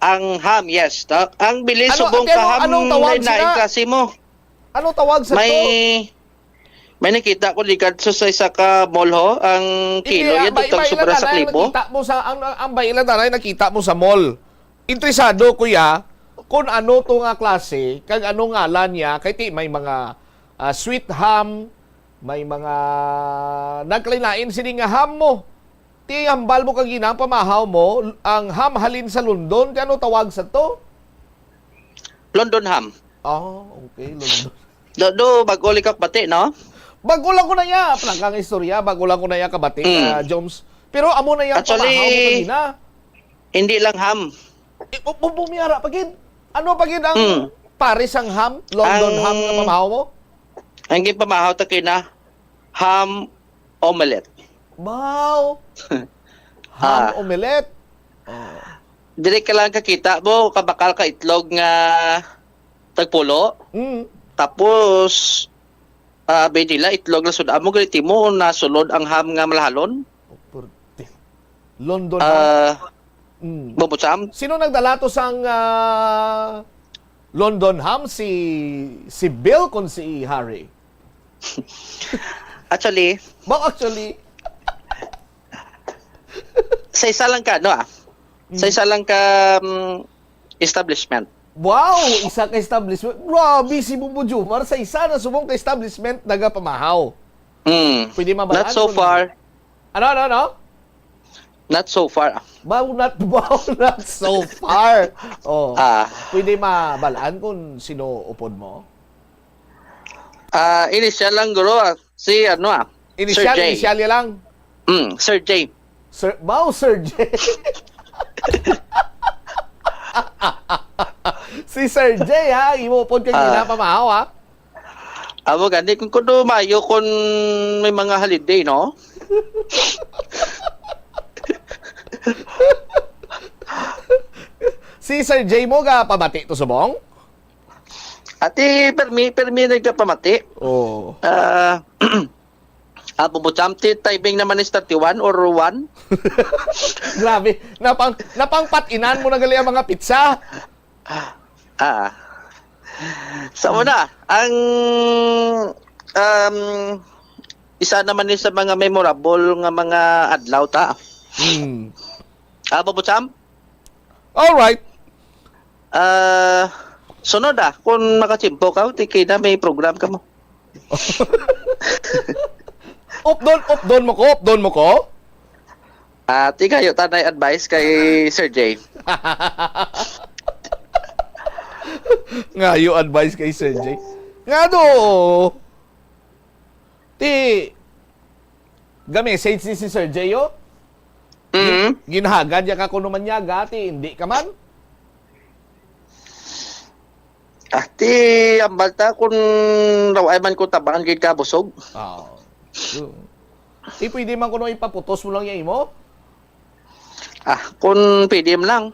Ang ham, yes. Ta-, ang bili subong ka ham, anong tawag na klase mo. Ano tawag sa to? May, May nakita ko dikadto sa isa ka mall, ho, ang kilo, iya, yan, may, tutang may sobra sa ilan na lang nakita mo sa, ang, ang, ang may ilan na lang nakita mo sa mall. Interesado, kuya, kung ano to nga klase, kag ano ngalan niya, kay ti may mga, ah, sweet ham, may mga nagkalain-lain sini nga ham mo. Ti hambal mo kagina ang pamahaw mo, ang ham halin sa London, ti ano tawag sa to? London ham. Ah, okay, London. Do, do, bago lang ka kabati, no? Bago lang ko na iya, plangkang istorya, bago lang ko na iya kabati, Mm. ah, Joms. Pero amo na iya ang Actually, pamahaw mo kagina. Hindi lang ham. Eh, bu-, bu-, bumiyara pa gid. Ano pa gid ang Mm. pares ang ham? London Ang ham nga pamahaw mo? Ang ginpamahaw ta kina ham omelette. Wow! Ham Ah. omelette. Oh. Dili ka lang kakita mo, kabakal ka itlog nga tagpulo. Mm. Tapos, ah, abay nila, itlog na sud-an mo, ganit mo, nasulod ang ham nga malahalon. Oh, purti. London ham. Ah, Mm. Bobo Sam? Sino nagdala to sang, ah, London ham? Si, si Bill kun si Harry? Actually, Ba, actually? Sa isa lang ka, no, ah? Sa Mm. isa lang ka, mm, establishment. Wow! Isa ka establishment. Grabe, si Bubo Jomar sa isa na subong ka establishment nagapamahaw. Mm. Pwede mabalaan Not so kung far. Ano, ano, ano? Not so far. Wow, not, wow, not so far. Oh. Ah. Pwede mabalaan kung sino upod mo? Ah, initial lang, guro, ah. Si ano, ah, Initial, Sir J. Initial niya lang. Mm, Sir J. Sir, wow, Sir J. Si Sir J, ha? Imo pod kay Ah. ginapamahaw, ha? Amo gani, kung kuno mayo kung may mga holiday, no? Si Sir J mo ga pamati to subong? Ati, permi, permi nagkapamati. Oo. Ah, ah, Bubucham, ti timing naman is thirty-one or one? Grabe, napang, napangpatinan mo na gali ang mga pizza. Ah. Sa una, ang, um, isa naman ni sa mga memorable nga mga adlaw ta. Hmm. Ah, Bubucham? Alright. Ah, sunod, ah, kung makatsimpo ka, ti kay na may program ka mo. Updon, updon mo ko, updon mo ko. Ah, ti kayo, tanay advice kay Sir J. Ngayo advice kay Sir J. Nga do. Ti, ga-message ni si Sir J, oh. Mhm. Gin-, ginhagad niya ka kuno man niya, ga, ti, hindi ka man. Ah, ti, ambal ta kung raw ay man ko tabangan gid ka busog. Oo. Ti, pwede man kuno ipaputos mo lang yung imo. Ah, kung pwede man lang.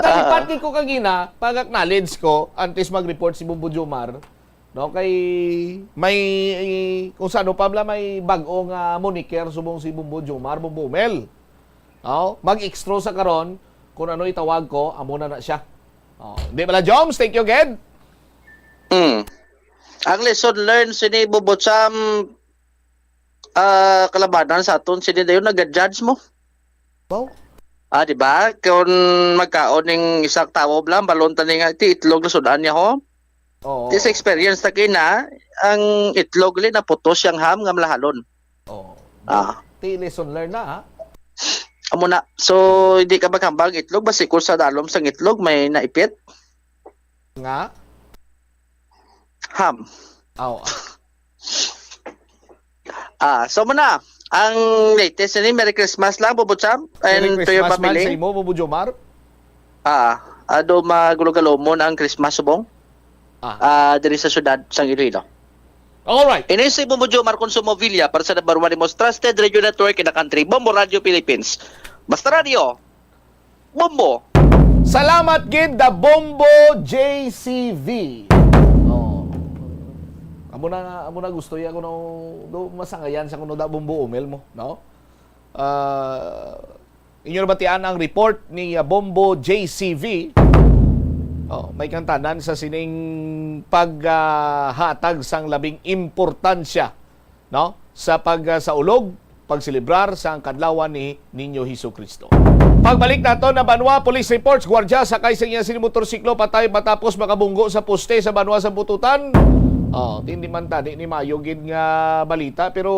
Nalipat gid ko kagina, pag-acknowledge ko, antes mag-report si Bombo Jomar, no, kay may, kung sa ano pa bala, may bag-o nga moniker subong si Bombo Jomar, Bombo Mel. No? Mag-extra sa karon, kung ano itawag ko, amo na na siya. Oh, di bala, Joms? Thank you again. Mm. Ang lesson learned sini, Bubucham, ah, kalabanan sa aton, sini dayon naga-judge mo. Wow. Ah, di ba? Kung magkaon ning isang tawo lang, balon tani nga, ti itlog na sud-an niya, ho? Oo. Ti sa experience ta kina, ang itlog li naputos yang ham nga malahalon. Oo. Ah. Ti lesson learned na, ha? Amo na. So, hindi ka maghambal ang itlog, basi kung sa dalom sang itlog, may naipit. Nga? Ham. Aw. Ah, so muna, ang latest ni Merry Christmas lang, Bubo Cham, and Merry to your Christmas man family. Sa imo, Bubo Jomar. Ah, ado magulo-galomon ang Christmas subong. Ah. Ah, diri sa syudad sang Iloilo. Alright. Ini si Bubo Jomar Consumo Villa para sa number one, the most trusted radio network in the country, Bombo Radio Philippines. Basta Radio, Bombo. Salamat gid, da Bombo J C V. Oh. Amo na, amo na gusto ya kuno do masangayan sa kuno da Bombo Umel mo, no? Ah, inyo nabatian ang report ni, ah, Bombo J C V. Oh, may kantanan sa sining paghatag sang labing importansya, no, sa pag, ah, sa ulog, pagselebrar sang kadlawan ni Niño Jesu-Cristo. Pagbalik nato na banwa, police reports, gwardiya sakay sa iya sini motorsiklo patay matapos makabunggo sa poste sa banwa sa Bututan. Oh, di, di man ta, di ni maayo gid nga balita, pero,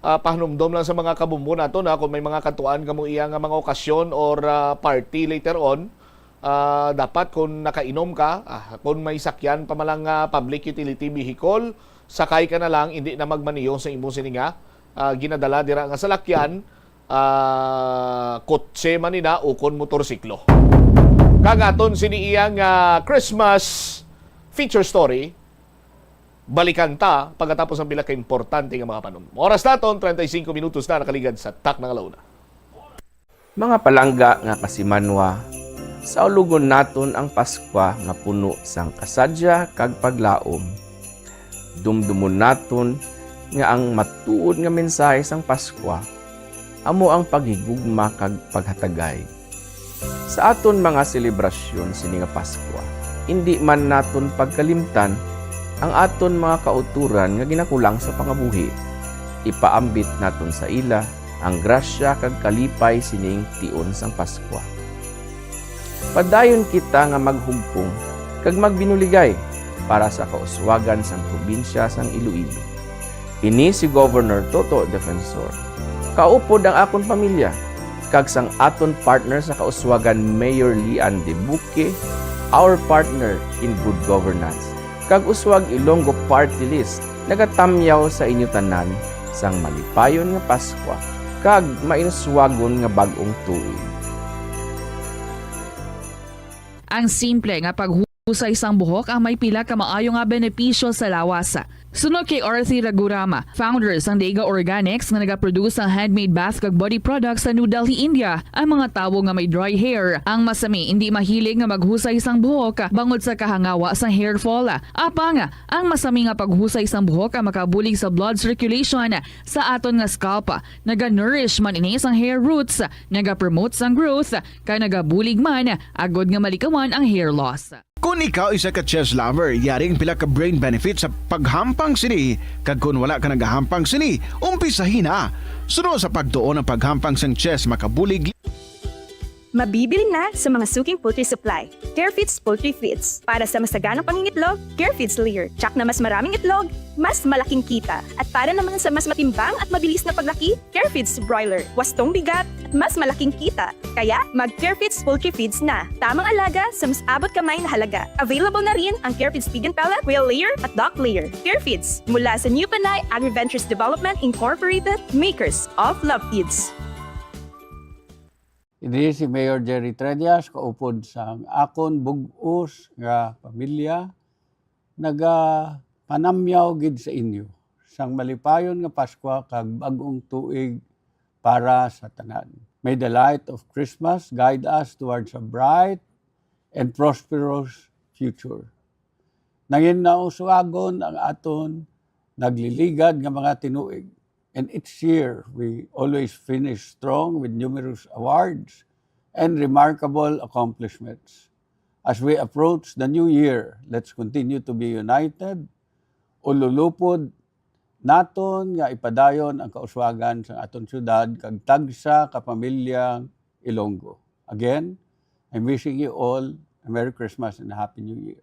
ah, pahanumdom lang sa mga kabumbo nato na kung may mga katuan kamo iya nga mga okasyon or, ah, party later on, ah, dapat kung nakainom ka, ah, kung may sakyan pa man lang nga public utility vehicle, sakay ka na lang, hindi na magmaneho sa imo sini nga, ah, ginadala dira nga salakyan, ah, kotse man ina ukon motorsiklo. Kag aton sini iya nga Christmas feature story, balikan ta pagkatapos ang pila ka importante nga mga panom. Oras naton, treinta y cinco minutos na nakaligad sa takna nga launa. Mga palangga nga kasimanwa, saulogon naton ang Paskwa nga puno sang kasadya kag paglaom. Dumdumon naton nga ang matuod nga mensahe sang Paskwa amo ang paghigugma kag paghatagay. Sa aton mga selebrasyon sini nga Paskwa, indi man naton pagkalimtan ang aton mga kautoran nga ginakulang sa pangabuhi. Ipaambit naton sa ila ang grasya kag kalipay sining tion sang Paskwa. Padayon kita nga maghugpong kag magbinuligay para sa kauswagan sang probinsya sang Iloilo. Ini si Governor Toto Defensor. Kaupod ang akon pamilya, kag sang aton partner sa kauswagan, Mayor Lian Debuque, our partner in good governance, kag Uswag Ilonggo Party List, nagatamyaw sa inyo tanan sang malipayon nga Paskwa kag mainuswagon nga bag-ong tuig. Ang simple nga paghusay sang buhok ang may pila ka maayo nga benepisyo sa lawas. Suno kay Arthi Ragurama, founder sang Dega Organics nga nagaproduce sang handmade bath kag body products sa New Delhi, India, ang mga tawo nga may dry hair ang masami indi mahilig nga maghusay sang buhok bangod sa kahangawa sang hair fall. Apang ang masami nga paghusay sang buhok ang makabulig sa blood circulation sa aton nga scalp. Naga-nourish man ini sang hair roots, nagapromote sang growth, kag nagabulig man agod nga malikawan ang hair loss. Kon ikaw isa ka chess lover, yari ang pila ka brain benefits sa paghampang sini, kag kon wala ka nagahampang sini, umpisahi na. Suno sa pagtuon ang paghampang sang chess makabulig. Mabibili na sa mga suking poultry supply. Carefeeds Poultry Feeds. Para sa masaganang pangingitlog, Carefeeds Layer. Tsak na mas maraming itlog, mas malaking kita. At para naman sa mas matimbang at mabilis na paglaki, Carefeeds Broiler. Wastong bigat at mas malaking kita. Kaya, mag Carefeeds Poultry Feeds na. Tamang alaga sa mas abot kamay na halaga. Available na rin ang Carefeeds Pig and Pellet, Quail Layer at Duck Layer. Carefeeds, mula sa New Panay Agri-Ventures Development Incorporated, makers of Love Feeds. Ini si Mayor Jerry Treñas, kaupod sang akon bug-os nga pamilya, nagapanamyaw gid sa inyo sang malipayon nga Paskwa kag bag-ong tuig para sa tanan. May the light of Christmas guide us towards a bright and prosperous future. Nangin nauswagon ang aton nagliligad nga mga tinuig. And each year, we always finish strong with numerous awards and remarkable accomplishments. As we approach the new year, let's continue to be united, ululupod naton nga ipadayon ang kauswagan sa aton syudad kag tagsa ka pamilyang Ilonggo. Again, I'm wishing you all a Merry Christmas and a Happy New Year.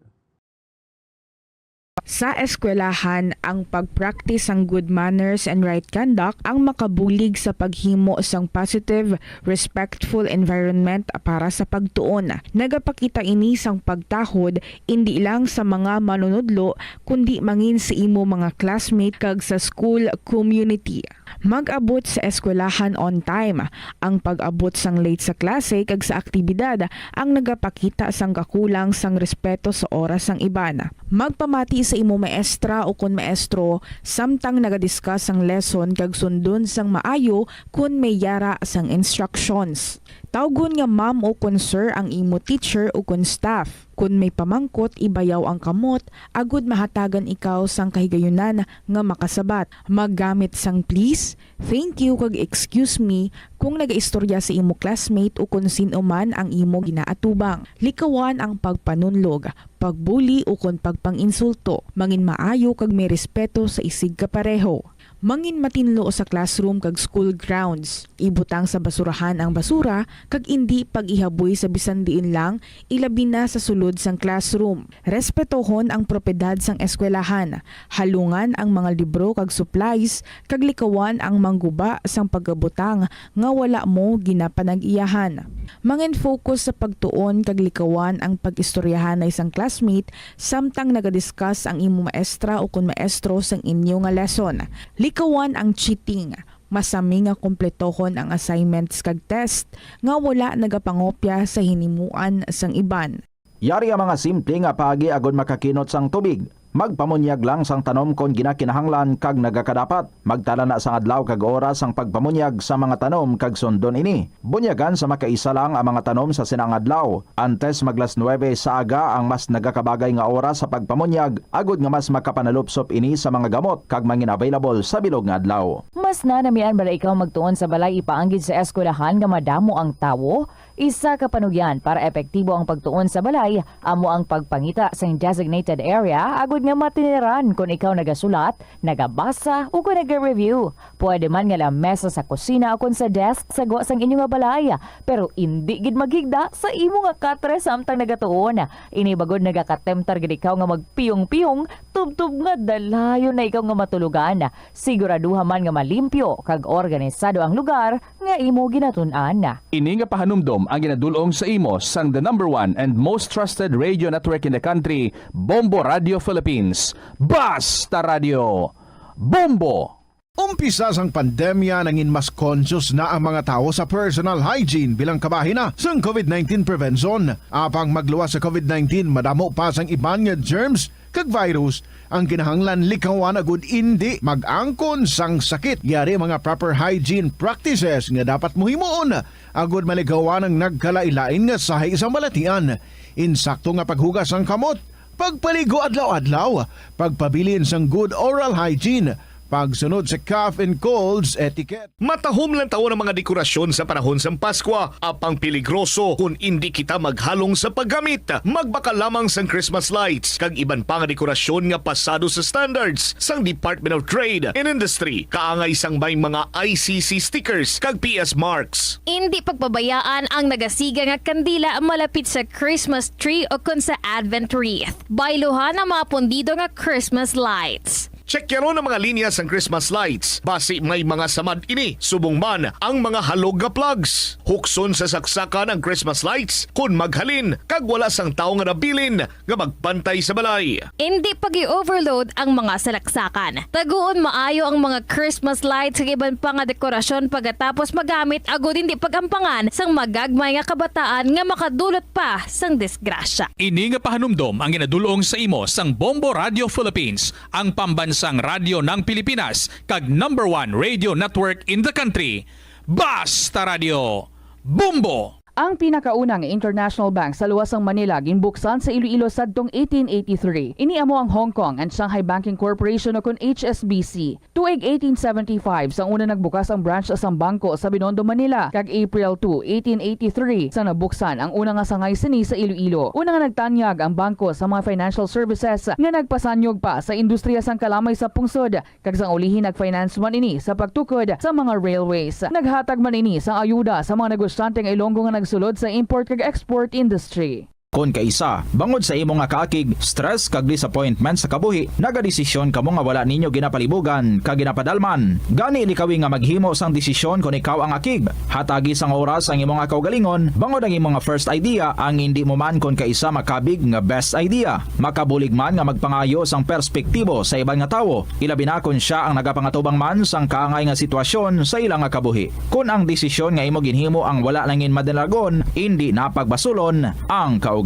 Sa eskwelahan, ang pag-practice sang good manners and right conduct ang makabulig sa paghimo sang positive, respectful environment para sa pagtuon. Nagapakita ini sang pagtahod indi lang sa mga manunudlo, kundi mangin sa imo mga classmate kag sa school community. Mag-abot sa eskwelahan on time. Ang pag-abot sang late sa klase kag sa aktibidad ang nagapakita sang kakulang sang respeto sa oras sang iban. Magpamati sa imo maestra ukon maestro samtang nagadiscuss sang lesson kag sundon sang maayo kon may yara sang instructions. Tawgon nga ma'am ukon sir ang imo teacher ukon staff. Kon may pamangkot, ibayaw ang kamot agud mahatagan ikaw sang kahigayunan nga makasabat. Maggamit sang please, thank you, kag excuse me kung nagaistorya sa imo classmate o kon sin-o man ang imo ginaatubang. Likawan ang pagpanunlog, pagbuli, o kon pagpang-insulto. Mangin maayo kag may respeto sa isigkapareho. Mangin matinlo sa classroom kag school grounds. Ibutang sa basurahan ang basura kag indi pag-ihaboy sa bisan diin lang, ilabi na sa sulod sang classroom. Respetohon ang propiedad sang eskwelahan. Halungan ang mga libro kag supplies kag likawan ang mangguba sang pagabutang nga wala mo ginapanag-iyahan. Mangin-focus sa pagtuon kag likawan ang pag-istoryahanay sang classmate samtang nagadiscuss ang imo maestra o kon maestro sang inyo nga lesson. Likawan ang cheating. Masami nga kumpletohon ang assignments kag test nga wala nagapangopya sa hinimuan sang iban. Yari ang mga simple nga paagi agud makakinot sang tubig. Magpamunyag lang sang tanom kon ginakinahanglan kag nagakadapat. Magtala na sang adlaw kag oras sang pagpamunyag sa mga tanom kag sundon ini. Bunyagan sa makaisa lang ang mga tanom sa sina nga adlaw. Antes mag las nuebe sa aga ang mas nagakabagay nga oras sa pagpamunyag, agud nga mas makapanalupsop ini sa mga gamot kag mangin-available sa bilog nga adlaw. Mas nanamian bala ikaw magtuon sa balay ipaanggid sa eskwelahan nga madamo ang tawo? Isa ka panugyan para epektibo ang pagtuon sa balay amo ang pagpangita sang designated area agud nga matiniran kon ikaw nagasulat, nagabasa, o kon naga-review. Pwede man nga lamesa sa kusina o kon sa desk sa gwa sang inyo nga balay, pero indi gid maghigda sa imo nga katre samtang nagatuon. Ini bangod nagakatemptar gid ikaw nga magpiyong-piyong, tubtob nga dalayon na ikaw nga matulogan. Siguraduha man nga malimpyo kag organisado ang lugar nga imo ginatun-an. Ini nga pahanumdom ang ginadul-ong sa imo sang the number one and most trusted radio network in the country, Bombo Radio Philippines. Basta Radio, Bombo! Umpisa sang pandemya, nangin mas conscious na ang mga tawo sa personal hygiene bilang kabahin na sang covid nineteen prevention. Apang magluwas sa covid nineteen, madamo pa sang iban nga germs kag virus ang kinahanglan likawan agud indi mag-angkon sang sakit. Yari mga proper hygiene practices nga dapat mo himuon agud malikawan ang nagkalain-lain nga sahi sang balatian. Insakto nga paghugas sang kamot, pagpaligo adlaw-adlaw, pagpabilin sang good oral hygiene, pagsunod sa cough and colds etiquette. Matahom lang tawon ang mga dekorasyon sa panahon sang Paskwa, apang peligroso kon indi kita maghalong sa paggamit. Magbakal lamang sang Christmas lights kag iban pa nga dekorasyon nga pasado sa standards sang Department of Trade and Industry, kaangay sang may mga I C C stickers kag P S marks. Indi pagpabayaan ang nagasiga nga kandila malapit sa Christmas tree o kon sa Advent wreath. Bayluhan ang mga pundido nga Christmas lights. Tsekyaron ang mga linya sang Christmas lights, basi may mga samad ini. Subong man ang mga halog nga plugs. Hukson sa saksakan ang Christmas lights kon maghalin kag wala sang tawo nga nabilin nga magpantay sa balay. Indi pag-i-overload ang mga salaksakan. Taguon maayo ang mga Christmas lights kag iban pa nga dekorasyon pagkatapos magamit agud indi pag-ampangan sang magagmay nga kabataan nga makadulot pa sang disgrasya. Ini nga pahanumdom ang ginadul-ong sa imo sang Bombo Radio Philippines, ang pambansang radyo ng Pilipinas, kag number one radio network in the country. Basta Radio, Bombo! Ang pinakauna nga international bank sa luwas sang Manila ginbuksan sa Iloilo sadtong eighteen eighty-three. Ini amo ang Hong Kong and Shanghai Banking Corporation o kon H S B C. Tuig eighteen seventy-five sang una nagbukas ang branch sang bangko sa Binondo, Manila, kag April two, eighteen eighty-three sang nabuksan ang una nga sangay sini sa Iloilo. Una nga nagtanyag ang bangko sa mga financial services nga nagpasanyog pa sa industriya sang kalamay sa pungsod, kag sang ulihi nag-finance man ini sa pagtukod sa mga railways. Naghatag man ini sang ayuda sa mga negosyante nga Ilonggo nga nagsulod sa import kag export industry. Kon kaisa, bangod sa imo nga kaakig, stress kag disappointment sa kabuhi, nagadesisyon kamo nga wala ninyo ginapalibugan kag ginapadalman. Gani, likawi nga maghimo sang desisyon kon ikaw ang akig. Hatagi sang oras ang imo nga kaugalingon, bangod ang imo nga first idea ang indi mo man kon kaisa makabig nga best idea. Makabulig man nga magpangayo sang perspektibo sa iban nga tawo, ilabi na kon sia ang nagapangatubang man sang kaangay nga sitwasyon sa ila nga kabuhi. Kon ang desisyon nga imo ginhimo ang wala nangin madalagon, indi na pagbasulon ang kaugalingon.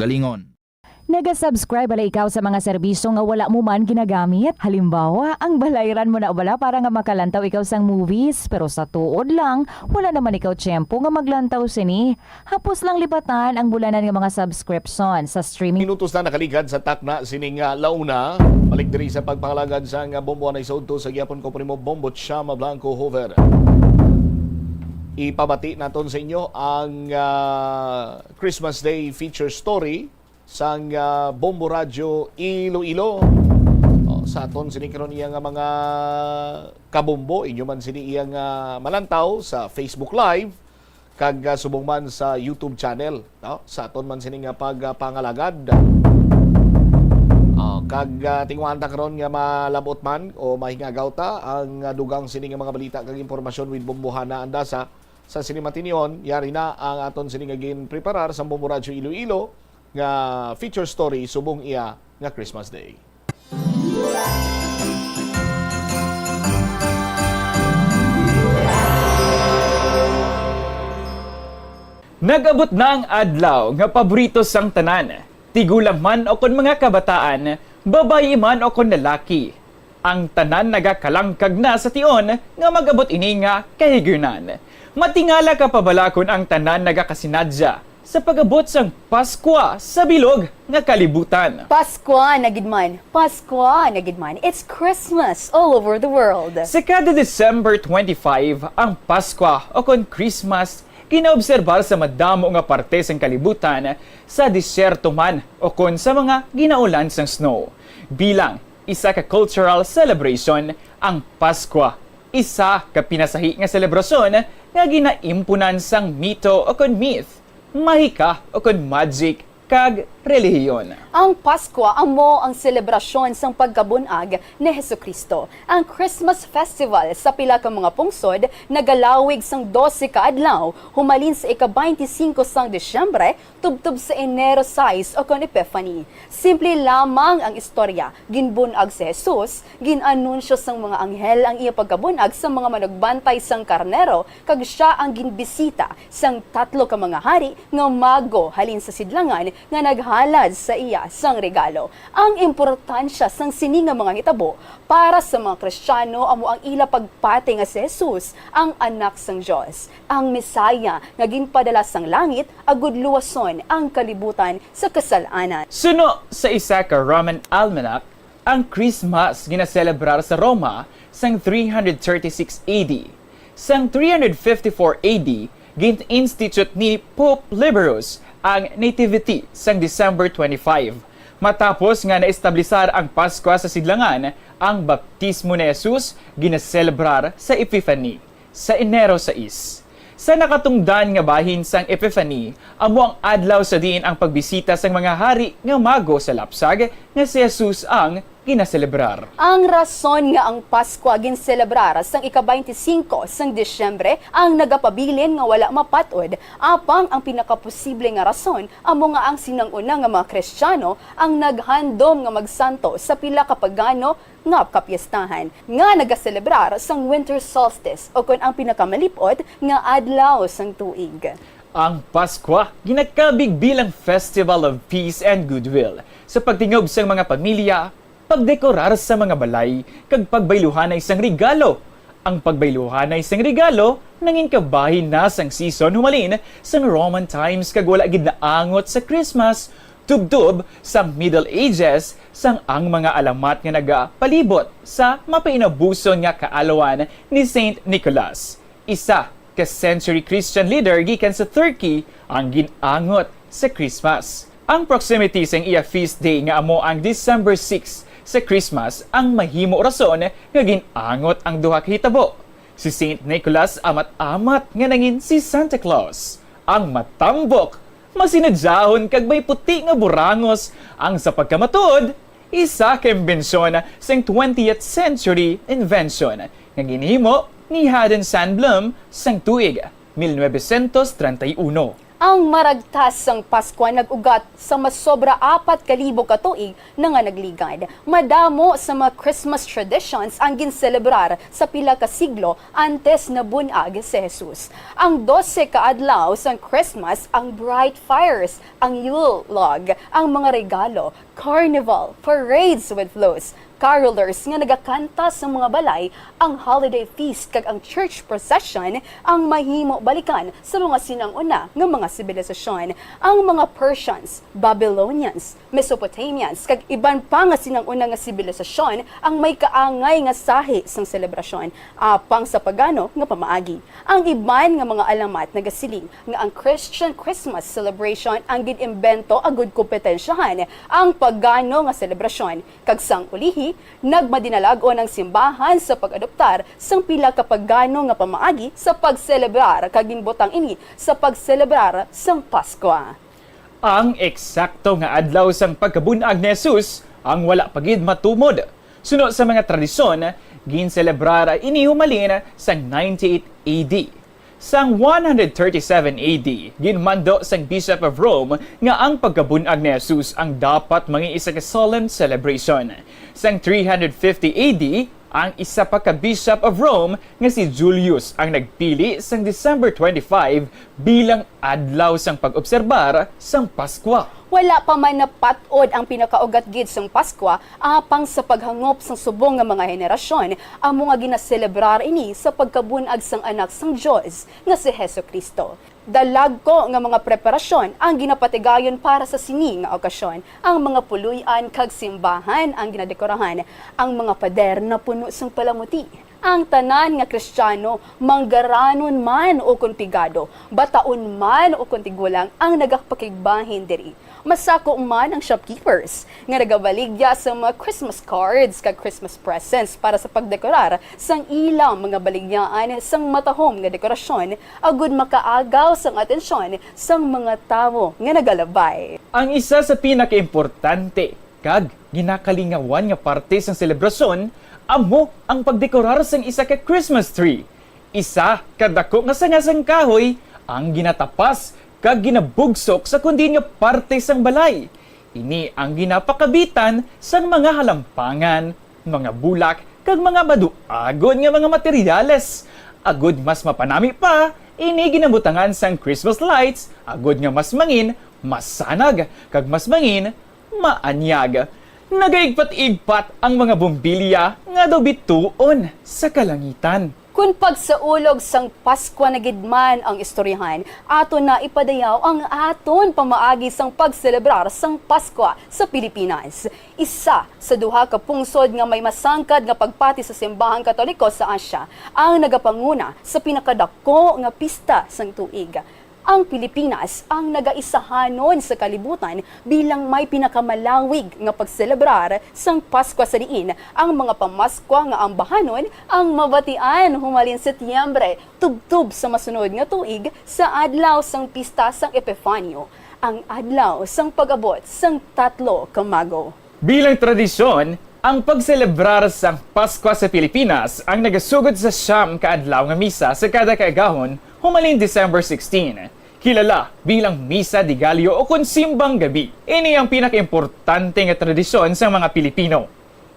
Naga-subscribe bala ikaw sa mga serbisyo nga wala mo man ginagamit? Halimbawa, ang balayran mo na bala para nga makalantaw ikaw sang movies, pero sa tuod lang, wala naman ikaw tiyempo nga maglantaw sini. Hapos lang lipatan ang bulanan nga mga subscription sa streaming. Minutos na nakaligad sa takna sining, ah, launa. Balik diri sa pagpangalagad sang, ah, bomboanay sa udto sa gihapon ko, Primo Bombo Chama Blanco Hover. Ipabati naton sa inyo ang, ah, Christmas Day feature story sang, ah, Bombo Radyo Iloilo. O, sa aton sini karon iya nga mga kabombo, inyo man sini iya nga malantaw sa Facebook Live kag, ah, subong man sa YouTube channel, no? Sa aton man sini nga pagpangalagad. O, kag, ah, tinguhaan ta karon nga malab-ot man o mahingagaw ta ang, ah, dugang sini nga mga balita kag impormasyon with Bombohana Andasa. Sa sini matinyon, yari na ang aton sini nga ginpreparar sa Bombo Radyo Iloilo nga feature story subong iya nga Christmas Day. Nag-abot na ang adlaw nga paborito sang tanan, tigulang man o kon mga kabataan, babayi man o kon lalaki. Ang tanan nagakalangkag na sa tion nga mag-abot ini nga kahigayunan. Matingala ka pa bala kon ang tanan nagakasinadya sa pag-abot sang Paskwa sa bilog nga kalibutan? Paskwa na gid man, Paskwa na gid man. It's Christmas all over the world. Sa kada December twenty-five, ang Paskwa o kon Christmas ginaobserbar sa madamo nga parte sang kalibutan, sa disyerto man o kon sa mga ginaulan sang snow. Bilang isa ka cultural celebration, ang Paskwa isa ka pinasahi nga selebrasyon nga ginaimpunan sang mito o kon myth, mahika o kon magic, kag relihiyon. Ang Paskwa amo ang selebrasyon sang pagkabun-ag ni Jesu-Cristo. Ang Christmas Festival sa pila ka mga pungsod nagalawig sang dose ka adlaw, humalin sa ika-twenty-five sang Disyembre tubtob sa Enero sais o kon Epiphany. Simple lamang ang istorya. Ginbun-ag si Jesus, gin-anunsyo sang mga anghel ang iya pagkabun-ag sa mga manugbantay sang karnero, kag sia ang ginbisita sang tatlo ka mga hari nga mago halin sa sidlangan nga naghalad sa iya sang regalo. Ang importansya sang sini nga mga hitabo para sa mga Kristiyano amo ang ila pagpati nga si Jesus ang Anak sang Dios, ang Messiah nga ginpadala sang langit agud luwason ang kalibutan sa kasal-anan. Suno sa isa ka Roman almanac, ang Christmas ginaselebrar sa Roma sang three hundred thirty-six A D. Sang three hundred fifty-four A D, gin-institute ni Pope Liberus ang Nativity sang December twenty-five. Matapos nga naestablisar ang Paskwa sa Sidlangan, ang baptismo ni Jesus ginaselebrar sa Epiphany sa Enero sais. Sa nakatungdan nga bahin sang Epiphany, amo ang adlaw sa diin ang pagbisita sang mga hari nga mago sa lapsag nga si Jesus ang ginaselebrar. Ang rason nga ang Paskwa ginselebrar sang ika-twenty-five sang Disyembre ang nagapabilin nga wala mapat-od, apang ang pinakaposible nga rason amo nga ang sinang-una nga mga Kristiyano ang naghandom nga magsanto sa pila ka pagano nga kapiyestahan nga nagaselebrar sang winter solstice, o kon ang pinakamalip-ot nga adlaw sang tuig. Ang Paskwa ginakabig bilang festival of peace and goodwill sa pagtingob sang mga pamilya, pagdekorar sa mga balay, kag pagbayluhanay sang regalo. Ang pagbayluhanay sang regalo nangin kabahin na sang season humalin sang Roman times kag wala gid naangot sa Christmas tubtob sa Middle Ages, sang ang mga alamat nga nagapalibot sa mapainabuson nga kaalawan ni Saint Nicholas, isa ka century Christian leader gikan sa Turkey, ang gin-angot sa Christmas. Ang proximity sang iya feast day nga amo ang December six sa Christmas ang mahimo rason nga gin-angot ang duha ka hitabo. Si Saint Nicholas amat-amat nga nangin si Santa Claus, ang matambok, masinadyahon kag may puti nga burangos, ang sa pagkamatuod, isa ka imbensyon sang twentieth century invention nga ginhimo ni Haddon Sandblom sang tuig mil novecientos treinta y uno. Ang maragtas sang Paskwa nag-ugat sa mas sobra apat ka libo ka tuig na nga nagligad. Madamo sa mga Christmas traditions ang ginselebrar sa pila ka siglo antes nabun-ag si Jesus. Ang dose ka adlaw sang Christmas, ang bright fires, ang Yule log, ang mga regalo, carnival, parades with floats, carolers nga nagakanta sa mga balay, ang holiday feast kag ang church procession ang mahimo balikan sa mga sinang-una nga mga sibilisasyon. Ang mga Persians, Babylonians, Mesopotamians, kag iban pa nga sinang-una nga sibilisasyon ang may kaangay nga sahi sang selebrasyon. Apang sa pagano nga pamaagi, ang iban nga mga alamat nagasiling nga ang Christian Christmas celebration ang gin-imbento agud kompetensyahan ang pagano nga selebrasyon, kag sang ulihi, nagmadinalag-on ang simbahan sa pag-adoptar sang pila ka pagano nga pamaagi sa pagselebrar, kag ginbutang ini sa pagselebrar sang Paskwa. Ang eksakto nga adlaw sang pagkabun-ag ni Jesus ang wala pa gid matumod. Suno sa mga tradisyon, ginselebrar ini humalin sang ninety-eight A D. Sang one hundred thirty-seven A D, ginmando sang Bishop of Rome nga ang pagkabun-ag ni Jesus ang dapat mangi isa ka solemn celebration. Sang three hundred fifty A D, ang isa pa ka Bishop of Rome nga si Julius ang nagpili sang December twenty-five bilang adlaw sang pag-obserbar sang Paskwa. Wala pa man napat-od ang pinakaugat gid sang Paskwa, apang sa paghangop sang subong nga mga henerasyon, amo nga ginaselebrar ini sa pagkabun-ag sang Anak sang Dios nga si Jesu-Cristo. Dalagko nga mga preparasyon ang ginapatigayon para sa sini nga okasyon. Ang mga puloy-an kag simbahan ang ginadekorahan. Ang mga pader napuno sang palamuti. Ang tanan nga Kristiyano, manggaranon man ukon pigado, bataon man ukon tigulang, ang nagapakigbahin diri. Masako man ang shopkeepers nga nagabaligya sa mga Christmas cards kag Christmas presents para sa pagdekorar sang ilang mga baligyaan sang matahom nga dekorasyon agud makaagaw sang atensyon sang mga tawo nga nagalabay. Ang isa sa pinakaimportante kag ginakalingawan nga parte sang selebrasyon amo ang pagdekorar sang isa ka Christmas tree. Isa ka dako nga sanga sang kahoy ang ginatapas kag ginabugsok sa kundin nga parte sang balay. Ini ang ginapakabitan sang mga halampangan, mga bulak, kag mga maduagon nga mga materyales. Agud mas mapanami pa, ini ginabutangan sang Christmas lights agud nga mas mangin masanag kag mas mangin maanyag. Nagaigpat-igpat ang mga bombilya nga daw bituon sa kalangitan. Kon pagsaulog sang Paskwa na gid man ang istoryahan, aton na ipadayaw ang aton pamaagi sang pagselebrar sang Paskwa sa Pilipinas. Isa sa duha ka pungsod nga may masangkad nga pagpati sa simbahang Katoliko sa Asia, ang nagapanguna sa pinakadako nga pista sang tuig. Ang Pilipinas ang nagaisahanon sa kalibutan bilang may pinakamalawig nga pagselebrar sang Paskwa, sa diin ang mga pamaskwa nga ambahanon ang mabatian humalin Setyembre tubtob sa masunod nga tuig sa adlaw sang pista sang Epifanio, ang adlaw sang pag-abot sang tatlo ka Mago. Bilang tradisyon, ang pagselebrar sang Paskwa sa Pilipinas ang nagasugod sa siyam ka adlaw nga misa sa kada kaagahon humalin December sixteen, kilala bilang Misa de Gallo ukon Simbang Gabi. Ini ang pinakaimportante nga tradisyon sang mga Pilipino.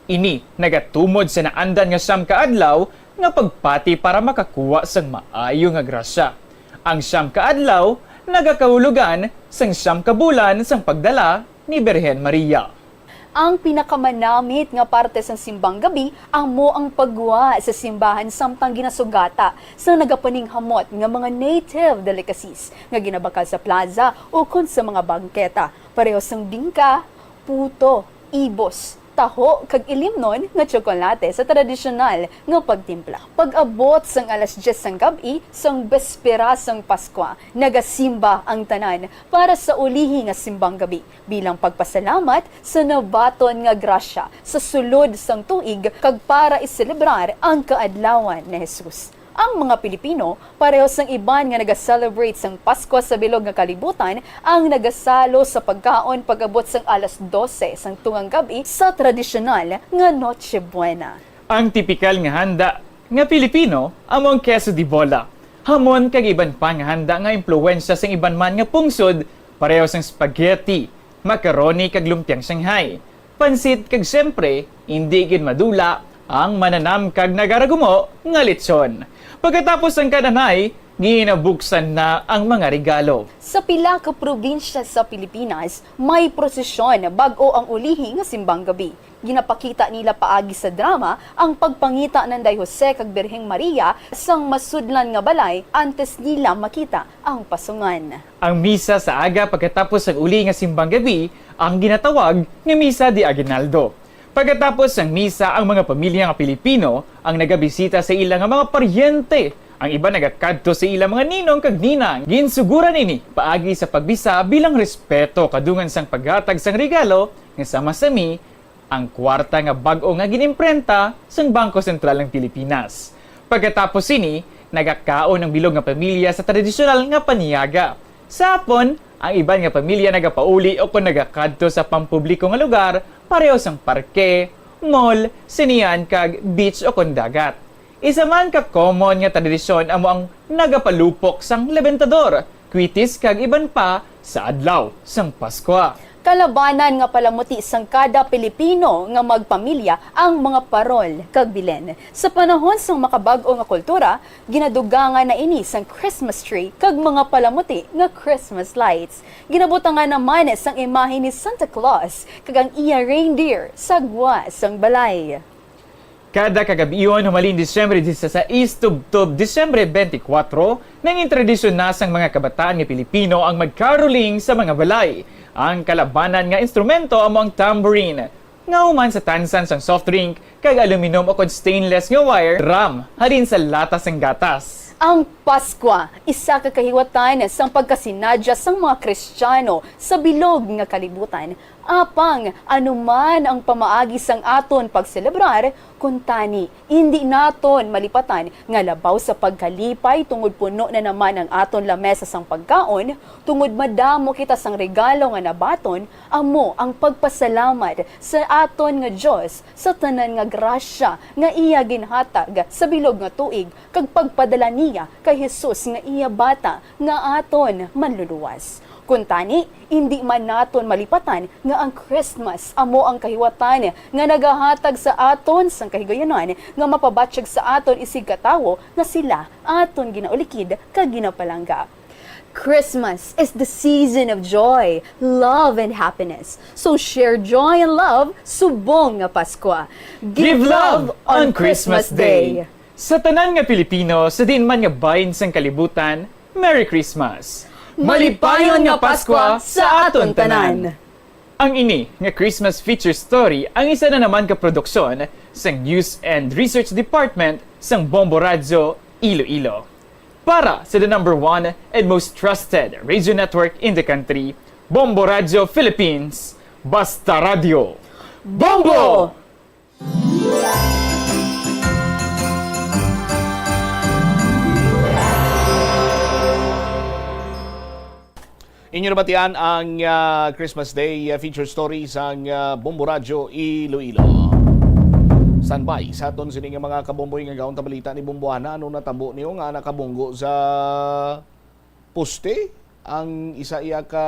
Ini nagatumod sa naandan nga siyam ka adlaw nga pagpati para makakuha sang maayo nga grasya. Ang siyam ka adlaw nagakahulugan sang siyam ka bulan sang pagdala ni Birhen Maria. Ang pinakamanamit nga parte sang Simbang Gabi amo ang paggwa sa simbahan samtang ginasugata sang nagapaninghamot nga mga native delicacies nga ginabakal sa plaza ukon sa mga bangketa, pareho sang bingka, puto, ibos, taho, kag ilimnon nga tsokolate sa tradisyonal nga pagtimpla. Pag-abot sang alas diyes sang gab-i sang bespera sang Paskwa, nagasimba ang tanan para sa ulihi nga Simbang Gabi bilang pagpasalamat sa nabaton nga grasya sa sulod sang tuig kag para iselebrar ang kaadlawan ni Jesus. Ang mga Pilipino, pareho sang iban nga naga-celebrate sang Paskwa sa bilog nga kalibutan, ang nagasalo sa pagkaon pag-abot sang alas dose sang tungang gab-i sa tradisyonal nga Noche Buena. Ang tipikal nga handa nga Pilipino amo ang queso de bola. Hamon kag iban pa nga handa nga impluwensya sang iban man nga pungsod, pareho sang spaghetti, macaroni kag lumpiang Shanghai, pansit kag siyempre, indi gid madula ang mananam kag nagaragumo nga lechon. Pagkatapos sang kananay, ginabuksan na ang mga regalo. Sa pila ka probinsya sa Pilipinas, may prosesyon bag-o ang ulihi nga simbang gabi. Ginapakita nila paagi sa drama ang pagpangita nanday Jose kag Birheng Maria sang masudlan nga balay antes nila makita ang pasungan. Ang misa sa aga pagkatapos sang uli nga simbang gabi ang ginatawag nga Misa de Aguinaldo. Pagkatapos sang misa, ang mga pamilya nga Pilipino ang nagabisita sa ila nga mga paryente. Ang iban nagakadto sa ila mga ninong kag ninang. Ginsuguran ini paagi sa pagbisa bilang respeto kadungan sang paghatag sang regalo nga sama sa mi ang kwarta nga bag-o nga ginimprenta sang Bangko Sentral ng Pilipinas. Pagkatapos sini, nagakaon ang bilog nga pamilya sa tradisyonal nga paniaga. Sa hapon, ang iban nga pamilya nagapauli o kon nagakadto sa pampubliko nga lugar, pareho sang parke, mall, sinehan, kag beach o kon dagat. Isa man ka common nga tradisyon amo ang nagapalupok sang lebentador, kwitis kag iban pa sa adlaw sang Paskwa. Kalabanan nga palamuti sang kada Pilipino nga magpamilya ang mga parol kag bilen. Sa panahon sang makabag-o nga kultura, ginadugangan na ini sang Christmas tree kag mga palamuti nga Christmas lights. Ginabutangan naman sang imahe ni Santa Claus kag ang iya reindeer sa gwa sang balay. Kada kagab-ihon, humalin Disyembre disisais tubtob Disyembre twenty-four, nangin tradisyon na sang mga kabataan nga Pilipino ang mag-caroling sa mga balay. Ang kalabanan nga instrumento amo ang tambourine, nga human sa tansan sang soft drink kag aluminum o kon stainless nga wire drum halin sa lata sang gatas. Ang Paskwa, isa ka kahiwatan sang pagkasinadya sang mga Kristiyano sa bilog nga kalibutan. Apang ano man ang pamaagi sang aton pagselebrar, kuntani, indi naton malipatan nga labaw sa pagkalipay tungod puno na naman ang aton lamesa sang pagkaon, tungod madamo kita sang regalo nga nabaton, amo ang pagpasalamat sa aton nga Dios sa tanan nga grasya nga iya ginhatag sa bilog nga tuig kag pagpadala niya kay Jesus nga iya bata nga aton Manluluwas. Kuntani, indi man naton malipatan nga ang Christmas amo ang kahiwatan nga nagahatag sa aton sang kahigayonan nga mapabatyag sa aton isigkatawo nga sila aton ginaulikid kag ginapalangga. Christmas is the season of joy, love, and happiness. So share joy and love subong nga Paskwa. Give love on Christmas Day. Sa tanan nga Pilipino, sa diin man nga bahin sang kalibutan, Merry Christmas! Malipayon nga Paskwa sa aton tanan! Ang ini nga Christmas feature story ang isa na naman ka produksyon sang News and Research Department sang Bombo Radyo Iloilo. Para sa the number one and most trusted radio network in the country, Bombo Radyo Philippines, Basta Radyo. Bombo! Inyo nabatian ang, ah, Christmas Day, ah, feature story sang, ah, Bombo Radyo Iloilo. Standby sa aton sini nga mga kabomboy nga gaon ta balita ni Bombohana. Ano natabo niyo nga nakabunggo sa poste ang isa iya ka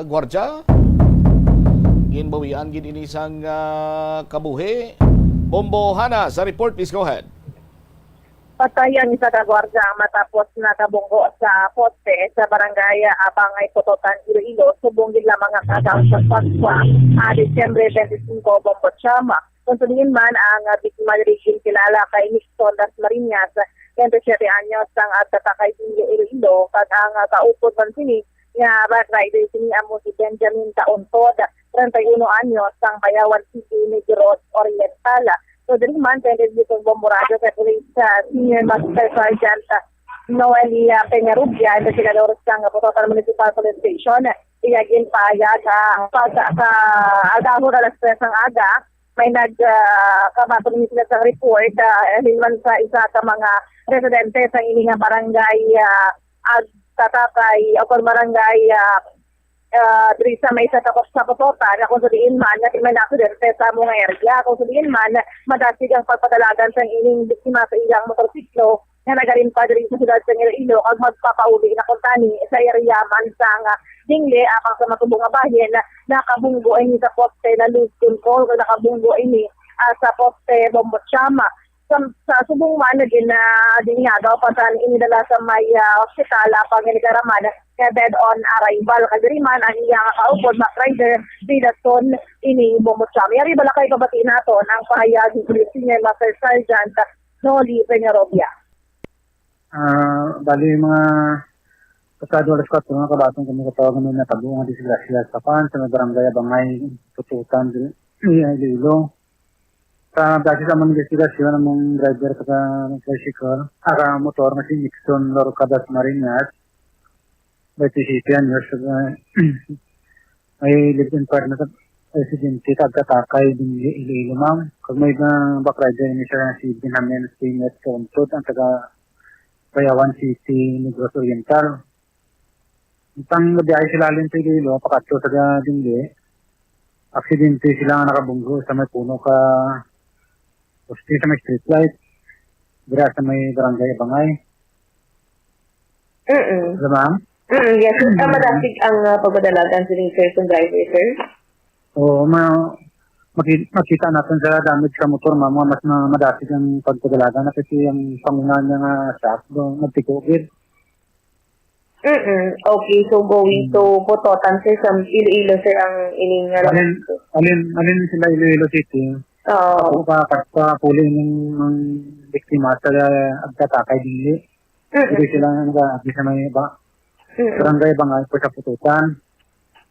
gwardya? Ginbawian gid ini sang, ah, kabuhi. Bombohana sa report, please go ahead. Patay ang isa ka gwardya matapos nakabunggo sa poste sa barangay Abangay, Pototan, Iloilo, subong gid lamang nga kagaw sa Paskwa, ah, Disyembre twenty-five, Bombo Chama. Kung sa diin man ang, ah, biktima diri ginkilala kay Nixon Las Marinas, twenty-siyete anyos, ang, ah, taga Caizillo, Iloilo, kag ang, ah, kaupod man sini nga bike rider sini amo si Benjamin Taontod, treinta y uno anyos, sang Bayawan City, Negros Oriental. So, diri man, twenty dito Bombo Radyo kay Police, ah, Senior Master Sergeant, ah, Noelia Peñarubia, investigador sang Pototan Municipal Police Station. Iya ginpahayag, ah, pag, sa, sa agahon alas tres ng aga, may nag, ah, kabaton ni sila sa report, ah, halin man sa isa ka mga residente sa ini nga barangay, ah, Agtatakay, o kon barangay, ah, ah, diri sa may sa tapos sa Pototan, na kung sa diin man nga may na aksidente sa among area, kung sa diin man madasig ang pagpadalagan sa ining biktima sa iyang motorsiklo, nga nagalimpad diri sa siyudad sa Iloilo kag magpapauli na kuntani sa area man sang Dingle, apang sa matubong nga bahin, nakabunggo ini sa poste na lose control kag nakabunggo ini, ah, sa poste Bombo Chama. Sa, sa subong man, nagin, ah, dinhi nga daw pa sa inidala sa may, ah, ospital, apang ginigaraman nga dead on arrival. Kag diri man ang iyang kaupod, Mac Rider, bilaton ining Bombo Chama. Yari bala kay pabati naton ang pahayag ni Senior Master Sergeant Noli Peñarobia. Ah, bali, mga pasado alas kuwatro nga kabaton kami katawag nga may natabo nga disgrasya sa kwan, sa may barangay Abangay, Pututan, diri, Iloilo. Sa base sa among investigasyon, among driver sa tricycle, ah, motor nga si Nixon Lorca Dasmariñas, twenty-seven years, ah, may live-in partner sa residente, taga Takay, Dingle, Iloilo, ma'am. Kag may, ah, back rider ni siya si Benjamin Stimet Kauntod, ang taga Bayawan City, Negros Oriental. Itang nabiyahe sila halin sa Iloilo, pakadto sa Dingle, aksidente sila nga nakabunggo sa may puno ka poste sa may street light, dira sa may barangay Abangay. Mm. Hello, ma'am? Mm, yes, sir. Ah, madasig ang, ah, pagpadalagan sining person driver, sir? Oo, ma-, maki-, makita natin sa damage sa motor, ma'am, nga mas ma-, madasig ang pagpadalagan na kasi ang pangunahan niya nga shock, do, nagtiko gid. Mm-mm. Okay, so going to Putotan, sir, sa Iloilo, sir, ang ining, ah, Alin, alin, alin sila Iloilo City? Oo. Ako pa, pa, papuli ning, ng biktima sa Agtatakay, Dingle. Mm-mm. Hindi sila nag-aabi sa may iba. Mm-mm. Barangay Bangay po sa Pututan.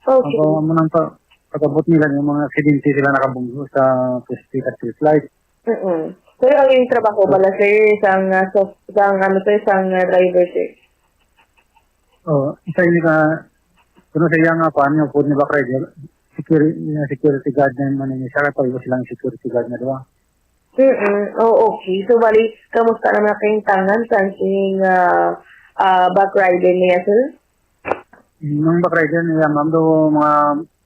Okay. Ako, amo nang pa-, pag-abot nila, yung mga aksidente sila nakabunggo sa poste sa street light. Mm-mm. Pero ang inyong trabaho bala, sir, sang, ah, soft-, sang, ano, sir, sang, ah, driver, sir? Oh, isa ini ka, kuno sa iya nga kuan, nga upod ni back rider, security, security guard na man ini siya, kay pareho silang security guard na duha. Mm-mm. Oh, okay. So, bali, kamusta naman ang kaintangan sa aking, ah, ah, back rider niya, sir? Ang back rider niya, ma'am, do mga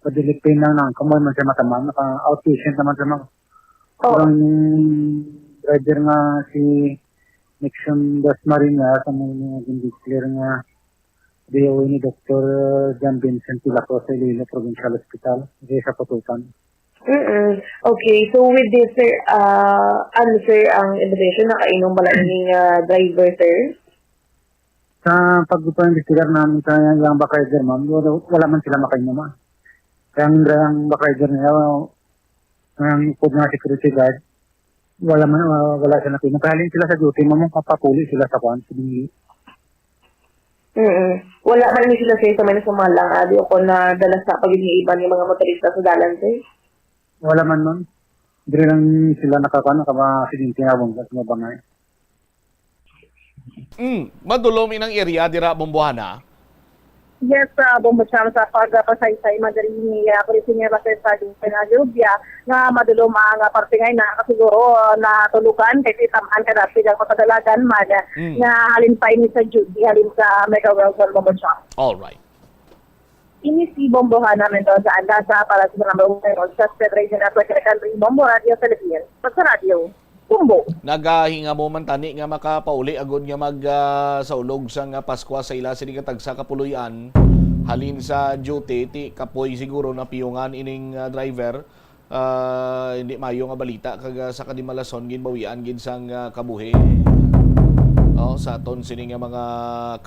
padilipin lang nang kamoy man siya matamaan, naka-outpatient naman siya, ma'am. Oo. Ang driver nga si Nixon Dasmariñas, ang mga gin-declare nga D O A ni Doktor John Vincent Pilacos sa Iloilo Provincial Hospital, diri sa Pututan. Mm-mm. Okay, so with this, sir, ah, ano, sir, ang evaluation, nakainom bala ining, ah, driver, sir? Sa pagpaimbestigar namin sa iyang back rider, ma'am, wala, wala man sila makainom, ah. Kaya ang, ang back rider niya, ang upod nga security guard, wala man, ah, wala siya nakainom. Kahalin sila sa duty, ma'am, kapapuli sila sa kwan, sa binili. Mm-mm. Wala man ni sila, sir, sa may nasumalang, ah, di ako nadala sa pag-iniiban ng mga motorista sa dalan, sir? Wala man, ma'am. Diri lang sila nakaka-, nakaka-, aksidente nga bangga sa mga bangay. Mm, madulom inang area dira, Bombohana. Yes, ah, Bombo Cham, sa pagpasaysay man diri ni, ah, Police Senior Master Sergeant Peña Lluvia, nga madulom ang, ah, parte nga ina, kasiguro, ah, natulugan kay titamaan ka dapit ang papadalagan man, mm, nga halin pa ini sa duty, halin sa Mega World War, Bombo Cham. All right. Ini si Bombohana Mendoza Andaza para sa number one News, sa Federation Network, Country, Bombo Radio Philippines, sa radyo. Kumbo. Nagahingamo man tani nga makapauli agod nga mag, ah, saulog sang, ah, Paskwa sa ila sini nga tagsa ka puloy-an halin sa duty, ti kapoy siguro napiyungan ining, ah, driver. Ah, hindi maayo nga balita kag, ah, sa kadimalason ginbawian gid sang, ah, kabuhi. Oh, sa aton sini nga mga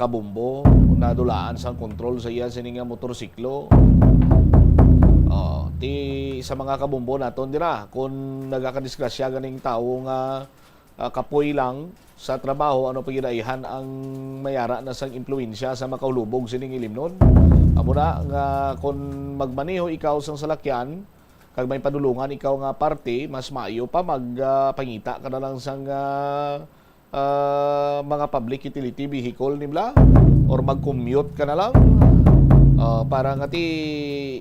kabumbo, nadulaan sang kontrol sa iya sini nga motorsiklo. Oh, ti sa mga kabumbo naton dira, kung nagakadisgrasya ganing tawo nga, ah, kapoy lang sa trabaho, ano pa gid ang mayara na sang impluwensya sa makahulubog sining ilimnon. Amo na nga kung magmaneho ikaw sang salakyan kag may padulongan ikaw nga parte, mas maayo pa mag, ah, pangita ka na lang sang, ah, ah, mga public utility vehicle, nibla, or mag-commute ka na lang, ah, para nga ti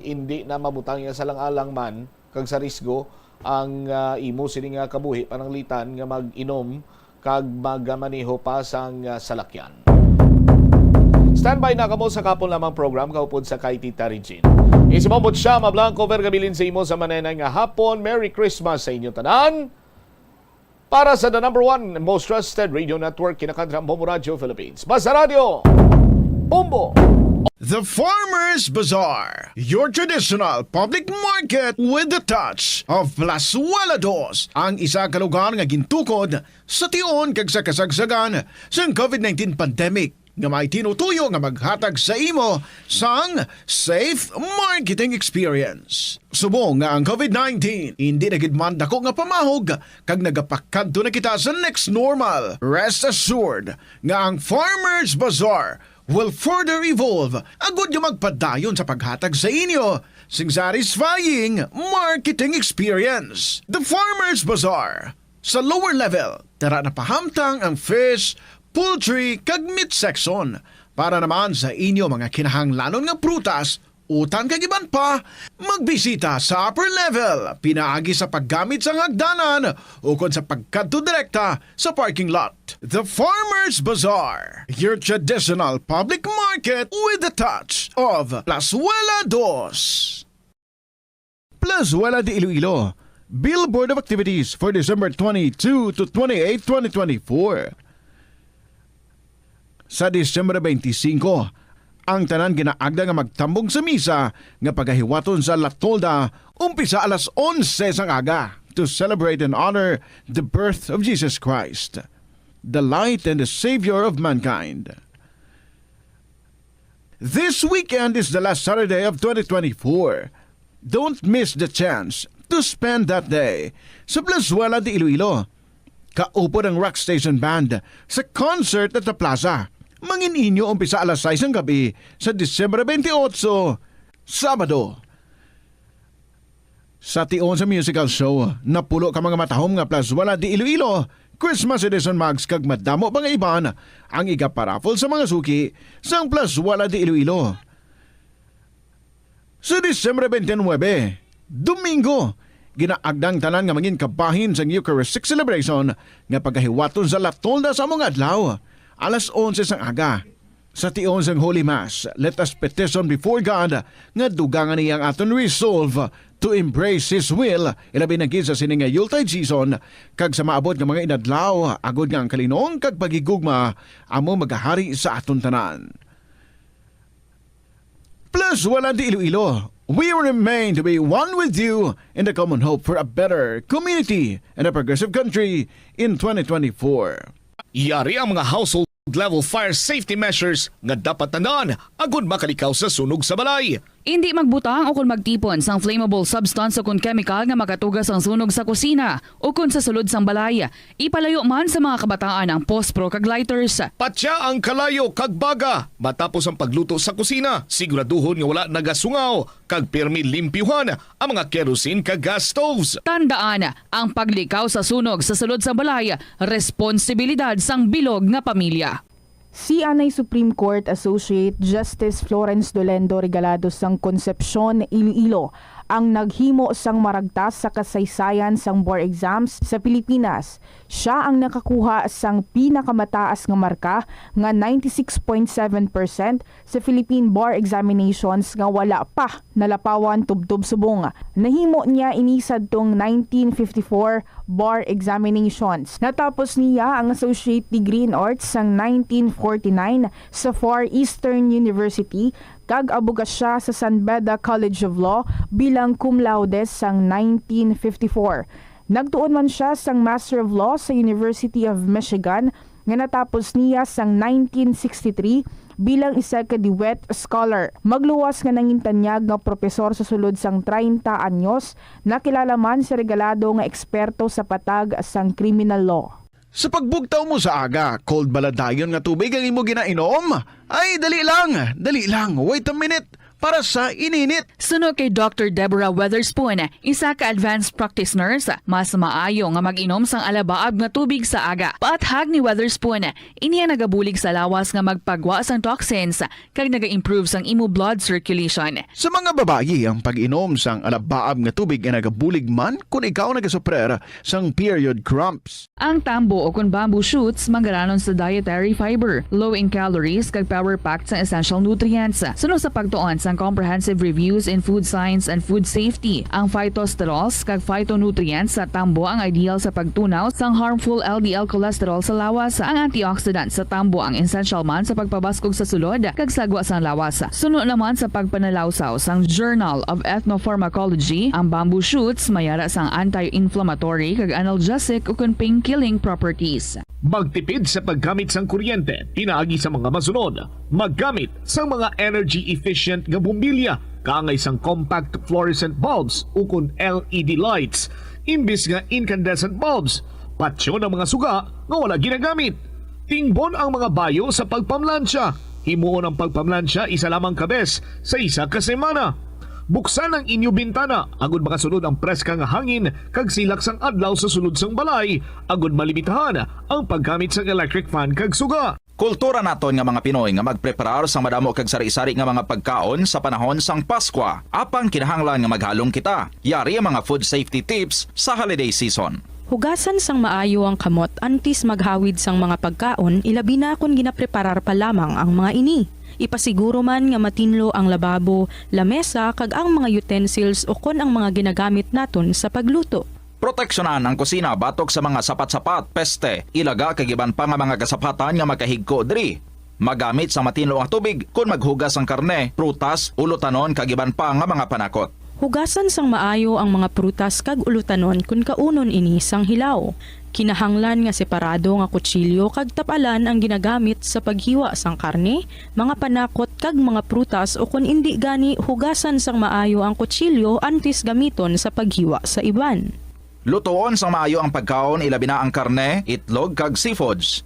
hindi na mabutang iya sa lang-alang man kag sa risgo ang, ah, imo sini nga kabuhi pananglitan nga mag-inom kag magmaneho pa sang, ah, salakyan. Standby na kamo sa kapon lamang program kaupod sa kay Tita Regine. Isi mo Butchama Blanco, Vergabilin sa imo sa manenay nga hapon. Merry Christmas sa inyo tanan. Para sa the number one most trusted radio network, Kinakantra Bombo Radio Philippines. Basta Radio, Bombo! The Farmers Bazaar, your traditional public market with the touch of Plazuela Dos, ang isa ka lugar nga gintukod sa tion kag sa kasagsagan sang COVID nineteen pandemic, nga may tinutuyo nga maghatag sa imo sang safe marketing experience. Subong nga ang COVID nineteen hindi na gid man dako nga pamahog kag nagapakadto na kita sa next normal, rest assured nga ang Farmers Bazaar will further evolve agud nga magpadayon sa paghatag sa inyo sing satisfying marketing experience. The Farmers Bazaar, sa lower level, tara na pahamtang ang fish, poultry, kag meat section. Para naman sa inyo mga kinahanglanon nga prutas, utan kag iban pa, magbisita sa upper level, pinaagi sa paggamit sang hagdanan ukon sa pagkadto direkta sa parking lot. The Farmers Bazaar, your traditional public market with the touch of Plazuela Dos. Plazuela de Iloilo, Billboard of Activities for December twenty-two to twenty-eight, twenty twenty-four. Sa Disyembre twenty-five, ang tanan ginaagda nga magtambong sa misa nga pagahiwaton sa La Tolda, umpisa alas onse sang aga, to celebrate and honor the birth of Jesus Christ, the light and the Savior of mankind. This weekend is the last Saturday of twenty twenty-four. Don't miss the chance to spend that day sa Plazuela de Iloilo. Kaupod ang Rock Station Band sa concert at the plaza. Mangin inyo umpisa alas sais ng gabi sa Disyembre twenty-eight, Sabado. Sa tion sa musical show, napulo ka mga matahom nga Plazuela de Iloilo Christmas Edition mugs kag madamo pa nga iban ang igaparaffle sa mga suki sang Plazuela de Iloilo. Sa Disyembre twenty-nine, Domingo, ginaagda ang tanan nga mangin kabahin sang Eucharistic celebration nga pagahiwaton sa La Tolda sa amo nga adlaw, alas onse sang aga. Sa tion sang Holy Mass, let us petition before God nga dugangan niya ang aton resolve to embrace His will, ilabi na gid sa sini nga Yuletide season, kag sa maabot nga mga inadlaw, agod nga ang kalinong kag paghigugma amo magahari sa aton tanan. Plazuela de Iloilo, we remain to be one with you in the common hope for a better community and a progressive country in twenty twenty-four. Yari ang mga household level fire safety measures nga dapat tandaan agud makalikaw sa sunog sa balay. Indi magbutang o kon magtipon sang flammable substance o kon chemical nga makatuga sang sunog sa kusina o kon sa sulod sang balay. Ipalayo man sa mga kabataan ang pospro kag lighters. Patya ang kalayo kag baga matapos ang pagluto sa kusina. Siguraduhon nga wala nagasungaw kag pirmi limpyuhan ang mga kerosene kag gas stoves. Tandaan, ang paglikaw sa sunog sa sulod sang balay, responsibilidad sang bilog nga pamilya. Si anay Supreme Court Associate Justice Florence Dolendo Regalado sang Concepcion, Iloilo, ang naghimo sang maragtas sa kasaysayan sang bar exams sa Pilipinas. Siya ang nakakuha sang pinakamataas nga marka nga ninety-six point seven percent sa Philippine Bar Examinations nga wala pa nalapawan tubtob subong. Nahimo niya ini sadtong nineteen fifty-four Bar Examinations. Natapos niya ang Associate Degree in Arts sang nineteen forty-nine sa Far Eastern University kag abogasya sa San Beda College of Law bilang cum laude sang nineteen fifty-four. Nagtuon man siya sang Master of Law sa University of Michigan nga natapos niya sang nineteen sixty-three bilang isa ka DeWitt Scholar. Magluwas nga nangintanyag nga propesor sa sulod sang treinta anyos, nakilala man si Regalado nga eksperto sa patag sang criminal law. Sa pagbugtaw mo sa aga, cold bala dayon nga tubig ang imo ginainom? Ay, dali lang, dali lang, wait a minute, para sa ininit. Suno kay Doctor Deborah Weatherspoon, isa ka advanced practice nurse, mas maayo nga mag-inom sang alabaab nga tubig sa aga. Paathag ni Weatherspoon, ini ang nagabulig sa lawas nga magpagwa sang toxins kag naga-improve sang imo blood circulation. Sa mga babayi, ang pag-inom sang alabaab nga tubig ay nagabulig man kon ikaw nagasuprer sang period cramps. Ang tambo o kon bamboo shoots manggaranon sa dietary fiber, low in calories kag power packed sang essential nutrients. Suno sa pagtuon sang Comprehensive reviews in food science and food safety. Ang phytosterols kag phytonutrients sa tambo ang ideal sa pagtunaw sang harmful L D L cholesterol sa lawas. Ang antioxidant sa tambo ang essential man sa pagpabaskog sa sulod kag sagwa sang lawas. Suno naman sa pagpanalawsaw sang Journal of Ethnopharmacology, ang bamboo shoots may ara sang anti-inflammatory kag analgesic ukon pain-killing properties. Magtipid sa paggamit sang kuryente pinaagi sa mga masunod. Maggamit sang mga energy-efficient nga bombilya, kaangay sang compact fluorescent bulbs ukon L E D lights, imbis nga incandescent bulbs. Patyon ang mga suga nga wala ginagamit. Tingbon ang mga bayo sa pagpamlansya. Himuon ang pagpamlansya isa lamang ka bes sa isa ka semana. Buksan ang inyo bintana agud makasulod ang preska nga hangin kag silak sang adlaw sa sulod sang balay, agud malimitahan ang paggamit sang electric fan kag suga. Kultura naton nga mga Pinoy nga magpreparar sang madamo kag sari-sari nga mga pagkaon sa panahon sang Paskwa. Apang kinahanglan nga maghalong kita. Yari ang mga food safety tips sa holiday season. Hugasan sang maayo ang kamot antes maghawid sang mga pagkaon, ilabi na kon ginapreparar pa lamang ang mga ini. Ipasiguro man nga matinlo ang lababo, lamesa, kag ang mga utensils ukon ang mga ginagamit naton sa pagluto. Proteksyonan ang kusina batok sa mga sapat-sapat, peste, ilaga, kag iban pa nga mga kasapatan nga makahigko diri. Magamit sang matinlo nga tubig kon maghugas sang karne, prutas, ulutanon, kag iban pa nga mga panakot. Hugasan sang maayo ang mga prutas kag ulutanon kon kaunon ini sang hilaw. Kinahanglan nga separado nga kutsilyo kag tap-alan ang ginagamit sa paghiwa sang karne, mga panakot, kag mga prutas, ukon indi gani, hugasan sang maayo ang kutsilyo antes gamiton sa paghiwa sa iban. Lutoon sang maayo ang pagkaon, ilabi na ang karne, itlog, kag seafoods.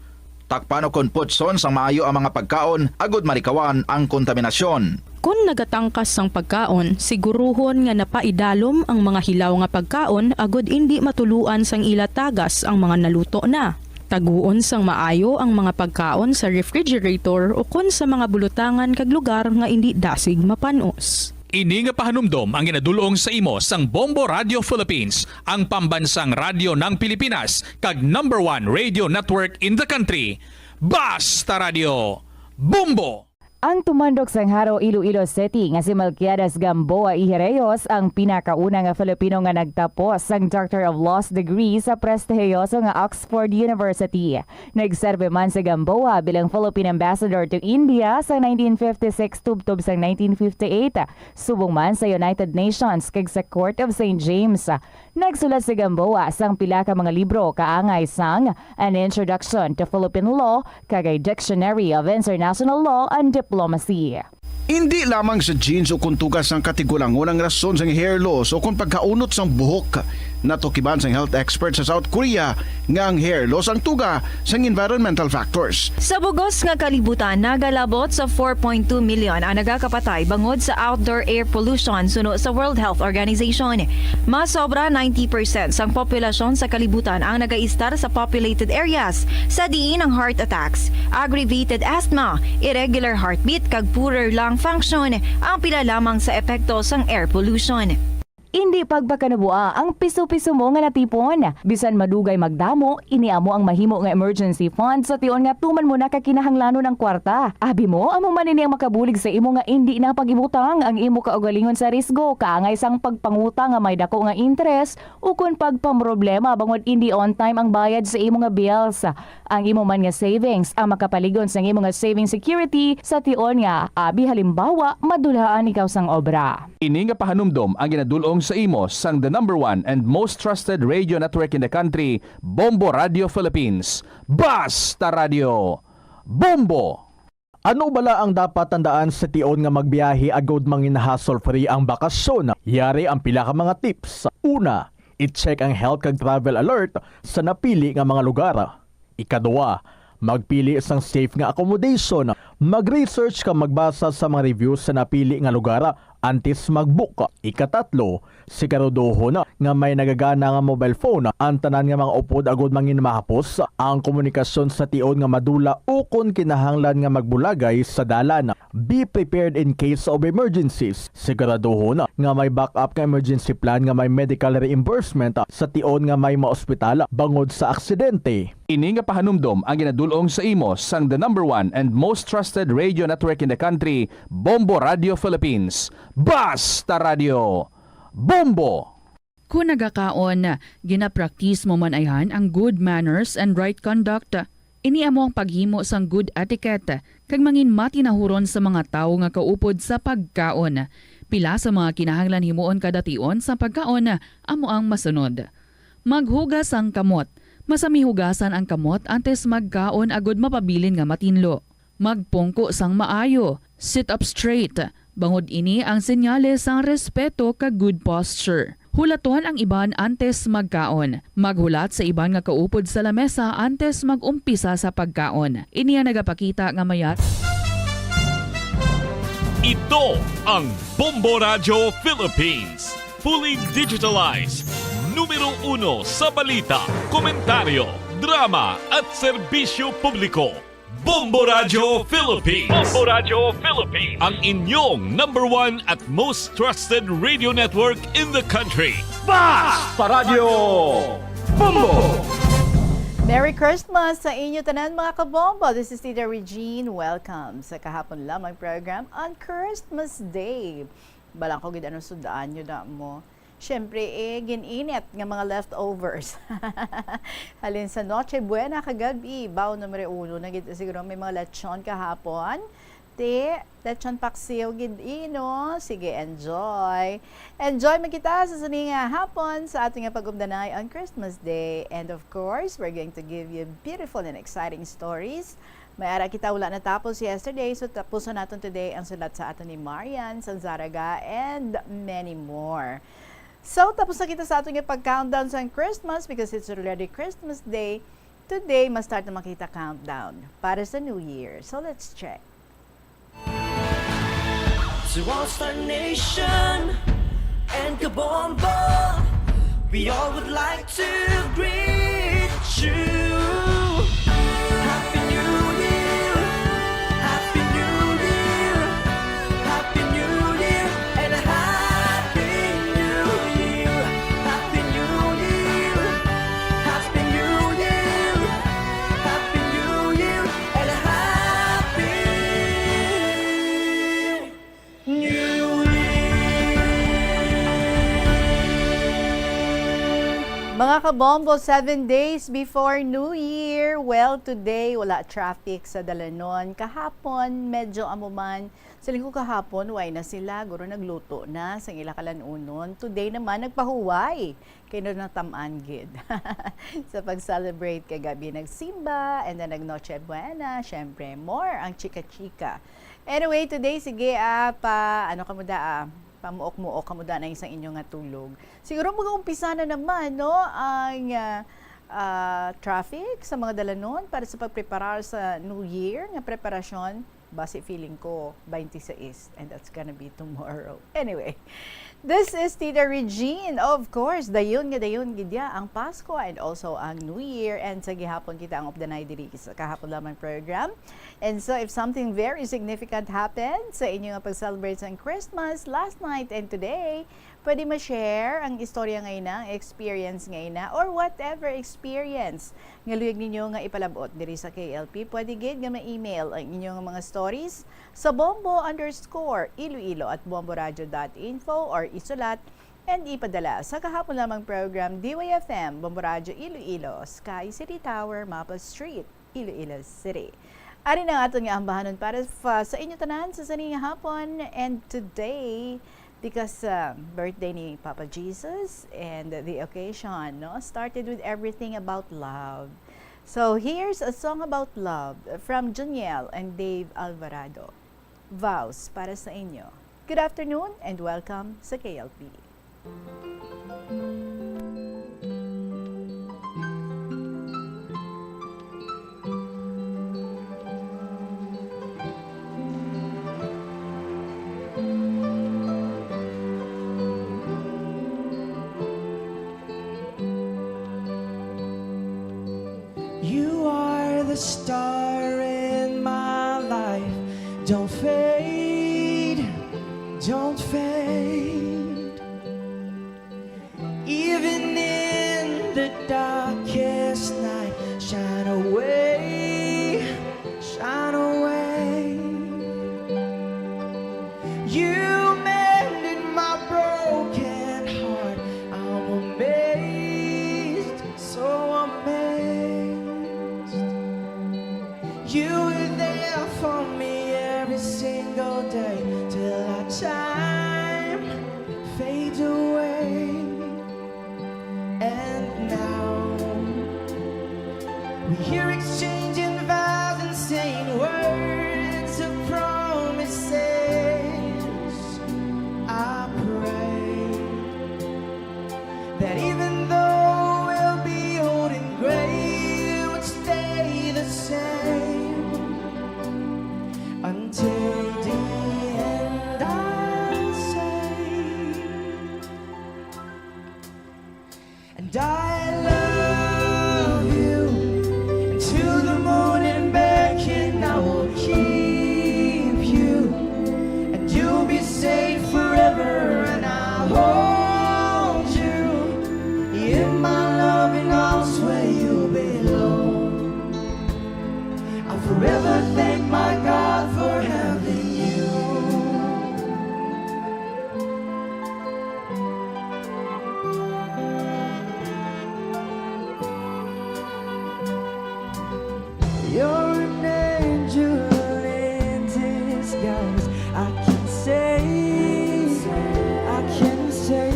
Takpan ukon putson sang maayo ang mga pagkaon agud malikawan ang kontaminasyon. Kon nagatangkas sang pagkaon, siguruhon nga napaidalom ang mga hilaw nga pagkaon agud indi matuluan sang ila tagas ang mga naluto na. Taguon sang maayo ang mga pagkaon sa refrigerator ukon sa mga bulutangan kag lugar nga indi dasig mapan-os. Ini nga pahanumdom ang ginadul-ong sa imo sang Bombo Radio Philippines, ang pambansang radyo ng Pilipinas, kag number one radio network in the country. Basta Radio, Bombo! Ang tumandok sang Jaro, Iloilo City nga si Melquiades Gamboa y Herreos ang pinakauna nga Filipino nga nagtapos sang Doctor of Laws degree sa prestihiyoso nga Oxford University. Nagserbi man si Gamboa bilang Philippine Ambassador to India sa nineteen fifty-six tubtob sang nineteen fifty-eight, subong man sa United Nations kag sa Court of Saint James. Nagsulat si Gamboa sang pila ka mga libro kaangay sang An Introduction to Philippine Law kag a Dictionary of International Law and Diplomacy. Indi lamang sa genes o kon tuga sang katigulangon ang rason sang hair loss o kon pagkaunot sang buhok. Natukiban sang health expert sa South Korea nga ang hair loss ang tuga sang environmental factors. Sa bugos nga kalibutan, nagalabot sa four point two million ang nagakapatay bangod sa outdoor air pollution suno sa World Health Organization. Mas sobra ninety percent sang populasyon sa kalibutan ang nagaistar sa populated areas, sa diin ang heart attacks, aggravated asthma, irregular heartbeat, kag poorer lung function ang pila lamang sa epekto sang air pollution. Indi pagpakanabua ang piso-piso mo nga natipon. Bisan madugay magdamo, ini amo ang mahimo nga emergency fund sa tion nga tuman mo na ka kinahanglanon ang kwarta. Abi mo, amo man ini ang makabulig sa imo nga indi na pag-ibutang ang imo kaugalingon sa risgo, kaangay sang pagpangutang nga may dako nga interes, ukon pagpamroblema bangod indi on time ang bayad sa imo nga bills. Ang imo man nga savings ang makapalig-on sang imo nga saving security sa tion nga, abi halimbawa, madulhaan ikaw sang obra. Ini nga pahanumdom ang ginadul-ong sa imo sang the number one and most trusted radio network in the country, Bombo Radio Philippines. Basta Radio, Bombo! Ano bala ang dapat tandaan sa tion nga magbiyahe agud mangin hassle-free ang bakasyon? Yari ang pila ka mga tips. Una, i-check ang health kag travel alert sa napili nga mga lugar. Ikaduha, magpili sang safe nga accommodation. Mag-research kag magbasa sa mga reviews sa napili nga lugar antes mag-book. Ikatatlo, siguraduhon nga may nagagana nga mobile phone ang tanan nga mga upod agud mangin mahapos ang komunikasyon sa tion nga madula ukon kinahanglan nga magbulagay sa dalan. Be prepared in case of emergencies. Siguraduhon nga may backup nga emergency plan nga may medical reimbursement sa tion nga may maospital bangod sa aksidente. Ini nga pahanumdom ang ginadul-ong sa imo sang the number one and most trusted radio network in the country, Bombo Radio Philippines. Basta Radio! Bombo! Kon nagakaon, ginapraktis mo man ayhan ang good manners and right conduct. Ini amo ang paghimo sang good etiquette kag mangin matinahuron sa mga tawo nga kaupod sa pagkaon. Pila sa mga kinahanglan himuon kada tion sa pagkaon amo ang masunod. Maghugas sang kamot. Masami hugasan ang kamot antes magkaon agud mapabilin nga matinlo. Magpungko sang maayo, sit up straight, bangod ini ang senyales sang respeto kag good posture. Hulaton ang iban antes magkaon. Maghulat sa iban nga kaupod sa lamesa antes mag-umpisa sa pagkaon. Ini ang nagapakita nga mayat. Ito ang Bombo Radyo Philippines, fully digitalized, numero uno sa balita, komentaryo, drama at serbisyo publiko. Bombo Radyo Philippines. Bombo Radyo Philippines. Ang inyong number one at most trusted radio network in the country. Basta Radyo Bombo! Merry Christmas sa inyo tanan, mga kabombo. This is Tita Regine. Welcome sa kahapon lamang program on Christmas Day. Balang ko gid ano sudaan nyo na mo. Siyempre, eh, gin-init nga mga leftovers. Halin sa Noche Buena kagabi, bao numero uno na gid siguro may mga lechon kahapon. Ti, lechon paksiw gid, eh, no? Sige, enjoy. Enjoy man kita sa sini nga hapon sa ating nga pag-umdanay on Christmas Day. And of course, we're going to give you beautiful and exciting stories. May ara kita wala natapos yesterday, so tapuson naton today ang sulat sa aton ni Marian Sanzaraga and many more. So, tapos na kita sa aton nga pag-countdown sa Christmas because it's already Christmas Day. Today, ma-start naman kita countdown para sa New Year. So, let's check. To all Star Nation and Kabombo, we all would like to greet you. Happy New Year, Happy New Year, Happy New Year, and a Happy New Year, Happy New Year, Happy New Year, Happy New Year, and a Happy New Year. Mga kabombo, seven days before New Year. Well, today, wala traffic sa dalanon. Kahapon, medyo amo man. Siling ko kahapon, way na sila. Guro nagluto na sa ila kalanunon. Today naman, nagpahuway. Kay no natam-an gid sa pag-celebrate kagabi, nagsimba, and then nag-Noche Buena, syempre, more ang chika-chika. Anyway, today, sige, ah, pa, ano ka mo da, ah, pamuok-muok ka mo da na isang inyo nga tulog. Siguro mag-uumpisa na naman, no, ang, ah, ah, traffic sa mga dalanon para sa pagpreparar sa New Year nga preparasyon. Basi feeling ko, twenty-six, and that's gonna be tomorrow. Anyway, this is Tita Regine. Of course, dayon nga dayon gid ya ang Pasko and also ang New Year. And sa gihapon kita ang updanay diri sa kahapon lamang program. And so, if something very significant happened sa inyo nga pag-celebrate sa Christmas last night and today, pwede ma-share ang istorya nga ina, ang experience nga ina, or whatever experience nga luyag ninyo nga ipalabot diri sa K L P. Pwede gid nga ma-email ang inyong mga stories sa bombo underscore iloilo at bomboradio dot info or isulat and ipadala sa kahapon lamang program, D Y F M, Bombo Radyo Iloilo, Sky City Tower, Maple Street, Iloilo City. Ari na ang aton nga ambahanon para fa-, sa inyo tanan sa sini nga hapon. And today, because, uh, birthday ni Papa Jesus and the occasion, no, started with everything about love. So, here's a song about love from Juniel and Dave Alvarado. Vows para sa inyo. Good afternoon and welcome sa K L P. You are the star in my life. Don't fade, don't fade. Even in the darkest night, shine away, shine away. You mended my broken heart. I'm amazed, so amazed. You were there for me every single day till our time fades away. And now we hear exchanging vows and saying words of promises. I pray that even though we'll be old and gray, we'll stay the same until the end. I'll say, and I love you, and to the moon and back, and I will keep you, and you'll be safe forever, and I'll hold you in my loving arms where you belong. I'll forever thank my God for having you. You're an angel in disguise. I can say, I can say.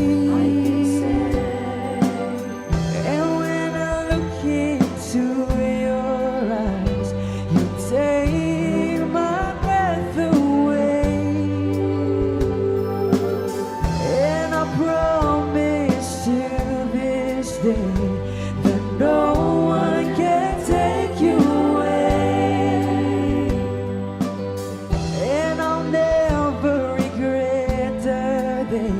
And when I look into your eyes, you take my breath away. And I promise to this day that no one can take you away. And I'll never regret the day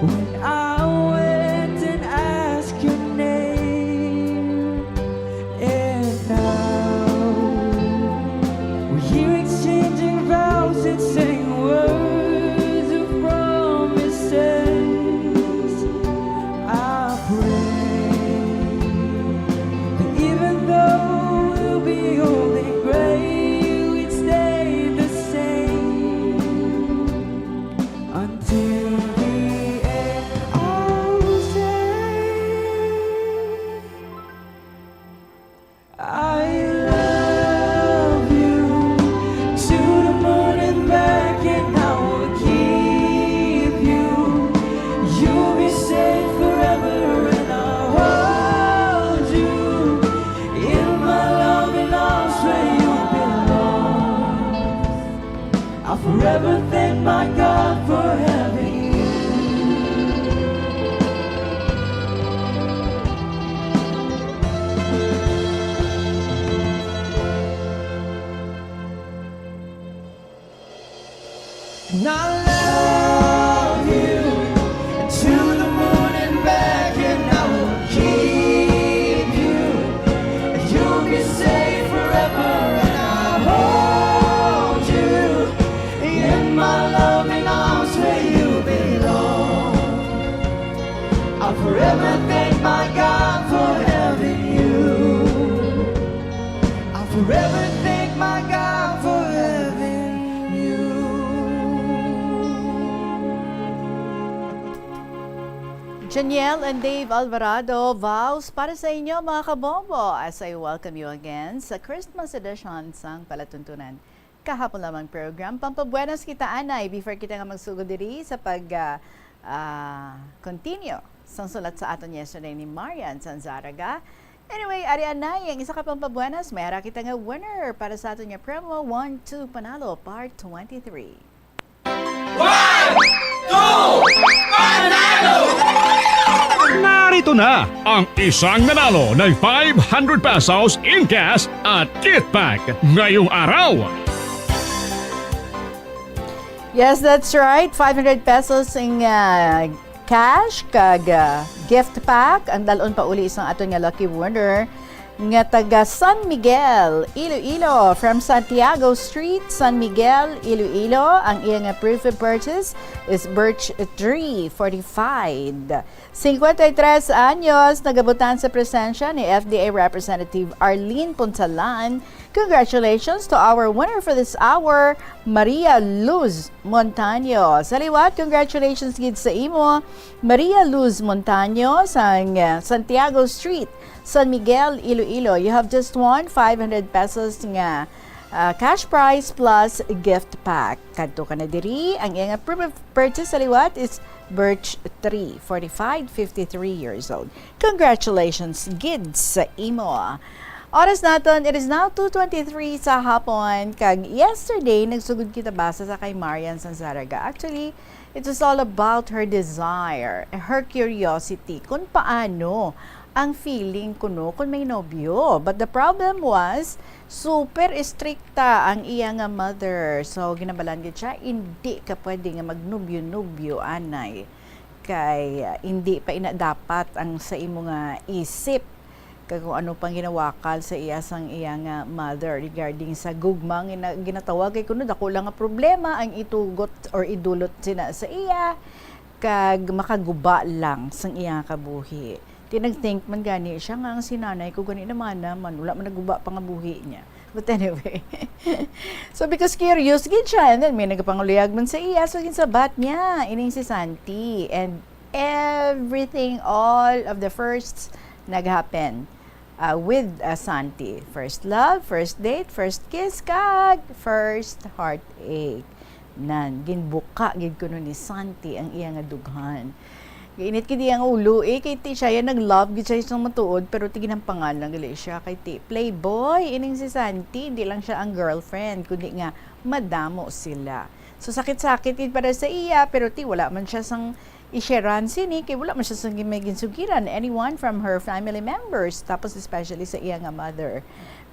when I went and asked your name. And now we're here exchanging vows and saying words of promises. I pray that even though we'll be old and gray, we'd stay the same until the end. I'll say, I love you to the moon and back, and I will keep you. You'll be safe forever, and I'll hold you in my loving arms where you belong. I'll forever thank my God for having you. And I love you to the moon and back, and I will keep you. You'll be safe forever, and I'll hold you in my loving arms where you belong. I'll forever thank my God for having you. I'll forever thank my God for having you. Janiel and Dave Alvarado, vows para sa inyo, mga kabombo, as I welcome you again sa Christmas edition sang Palatuntunan. Kahapon lamang program, pampabuenas kita, anay, before kita nga magsugod diri sa pag, ah, ah, continue sang sulat sa aton yesterday ni Marian Sanzaraga. Anyway, ari anay ang isa ka pampabuenas, may ara kita nga winner para sa aton nga promo, One, Two, Panalo, Part twenty-three. One, two, panalo! Narito na ang isang nanalo ng five hundred pesos in cash at gift pack ngayong araw. Yes, that's right. Five hundred pesos in, ah, cash kag, ah, gift pack ang dalon pauli sang aton nga lucky winner. Nga taga San Miguel, Iloilo, from Santiago Street, San Miguel, Iloilo. Ang iya nga proof of purchase is birch tree, fortified. Cincuenta y tres anyos, nagabutan sa presensya ni F D A Representative Arlene Punsalan. Congratulations to our winner for this hour, Maria Luz Montaño. Sa liwat, congratulations gid sa imo, Maria Luz Montaño, sang, uh, Santiago Street, San Miguel, Iloilo. You have just won five hundred pesos nga, uh, cash prize plus gift pack. Kadto ka na diri. Ang iyang proof of purchase sa liwat is birch tree, fortified, fifty-three years old. Congratulations gid sa imo. Oras naton, it is now two twenty-three sa hapon. Kag yesterday, nagsugod kita basa sa kay Marian Sanzaraga. Actually, it was all about her desire, her curiosity, kung paano ang feeling kuno kung may nobyo. But the problem was, super estrikta ang iya nga mother. So, ginabalan gid siya, hindi ka pwede nga magnubyo-nubyo, anay. Kay, ah, hindi pa ina dapat ang sa imo nga isip. Kag kung ano pang ginawakal sa iya sang iya nga mother regarding sa gugma nga gina-, ginatawag, kay kuno dako lang nga problema ang itugot or idulot sina sa iya, kag makaguba lang sang iya nga kabuhi. Ti nag-think man gani siya nga ang si nanay ko gani naman, naman, wala man naguba pa nga buhi niya. But anyway. So, because curious gid siya, and then may nagapanguluyag man sa iya, so ginsabat niya ining si Santi. And everything, all of the firsts nag-happen, uh, with, uh, Santi. First love, first date, first kiss, kag first heartache. Nan, ginbuka gid kuno ni Santi ang iya nga dughan. Gainit gid iya nga ulo, eh, kay ti siya ya nag-love gid siya sa matuod, pero ti ginampangan lang gali siya kay ti playboy ining si Santi, hindi lang siya ang girlfriend, kundi nga madamo sila. So, sakit-sakit gid para sa iya, pero ti wala man siya sang i-sharean sini, kay wala man siya sang may ginsugiran anyone from her family members, tapos especially sa iya nga mother.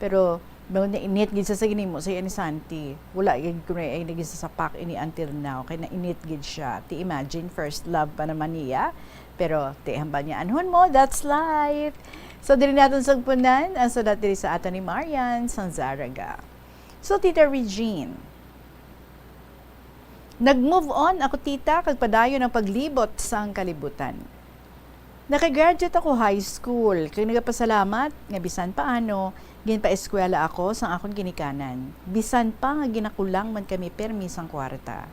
Pero bangod nga init gid sa, sa ginhimo sa iya ni Santi, wala gid kuno ay naging sasapak ini until now, kay nainit gid siya. Ti imagine, first love pa naman niya. Pero ti hambal niya, anhon mo, that's life. So, diri naton sugpunan ang sulat diri sa aton ni Marian Sanzaraga. So, Tita Regine, nag-move on ako, tita, kag padayon ang paglibot sang kalibutan. Nakagraduate ako high school, kag nagapasalamat nga bisan paano, ginpaeskwela ako sang akon ginikanan, bisan pa nga ginakulang man kami permi sang kwarta.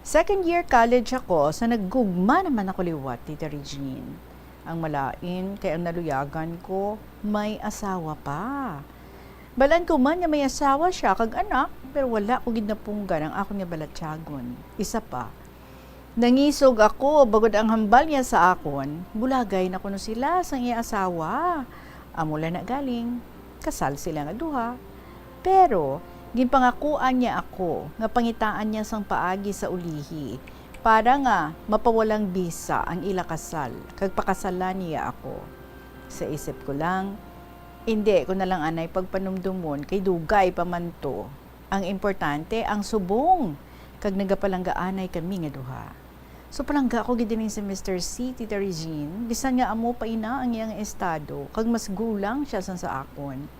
Second year college ako, sa naggugma naman ako liwat, Tita Regine. Ang malain kay ang naluyagan ko may asawa pa. Balaan ko man nga may asawa siya kag anak, pero wala ko gid napunggan ang akon nga balatyagon. Isa pa, nangisog ako bangod ang hambal niya sa akon, bulagay na kuno sila sang iya asawa. Amo lang na galing, kasal sila nga duha. Pero ginpangakuan niya ako nga pangitaan niya sang paagi sa ulihi para nga mapawalang bisa ang ila kasal kag pakasalan niya ako. Sa isip ko lang, indi ko na lang anay pagpanumdumon kay dugay pa man to. Ang importante, ang subong, kag nagapalanggaanay kami nga duha. So, palangga ko gid ining si Mister C, Tita Regine, bisan nga amo pa ina ang iyang estado, kag mas gulang siya sang sa akon.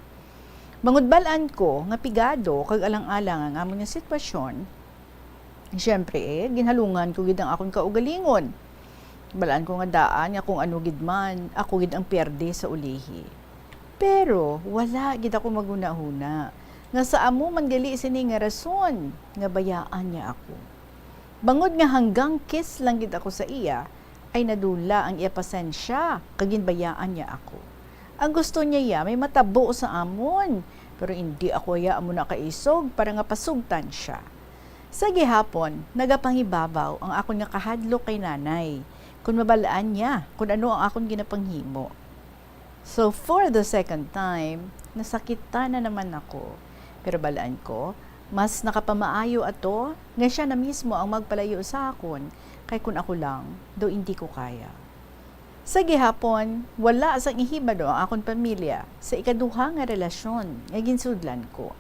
Bangod bal-an ko nga pigado kag alang-alang ang amon nga sitwasyon, siyempre, eh, ginhalungan ko gid ang akon kaugalingon. Bal-an ko nga daan nga kung ano gid man, ako gid ang pierde sa ulihi. Pero wala gid ako maghunahuna nga sa amo man gali sini nga rason nga bayaan niya ako. Bangod nga hanggang kiss lang gid ako sa iya, ay nadula ang iya pasensya kag ginbayaan niya ako. Ang gusto niya iya may matabo sa amon, pero indi ako iya amo nakaisog para nga pasugtan siya. Sa gihapon, nagapangibabaw ang akon nga kahadlok kay nanay, kun mabal-an niya kun ano ang akon ginapanghimo. So, for the second time, nasakitan na naman ako. Pero bal-an ko, mas nakapamaayo ato nga siya na mismo ang magpalayo sa akon, kay kun ako lang, daw indi ko kaya. Sa gihapon, wala sang ihibalo ang akon pamilya sa ikaduha nga relasyon nga ginsudlan ko.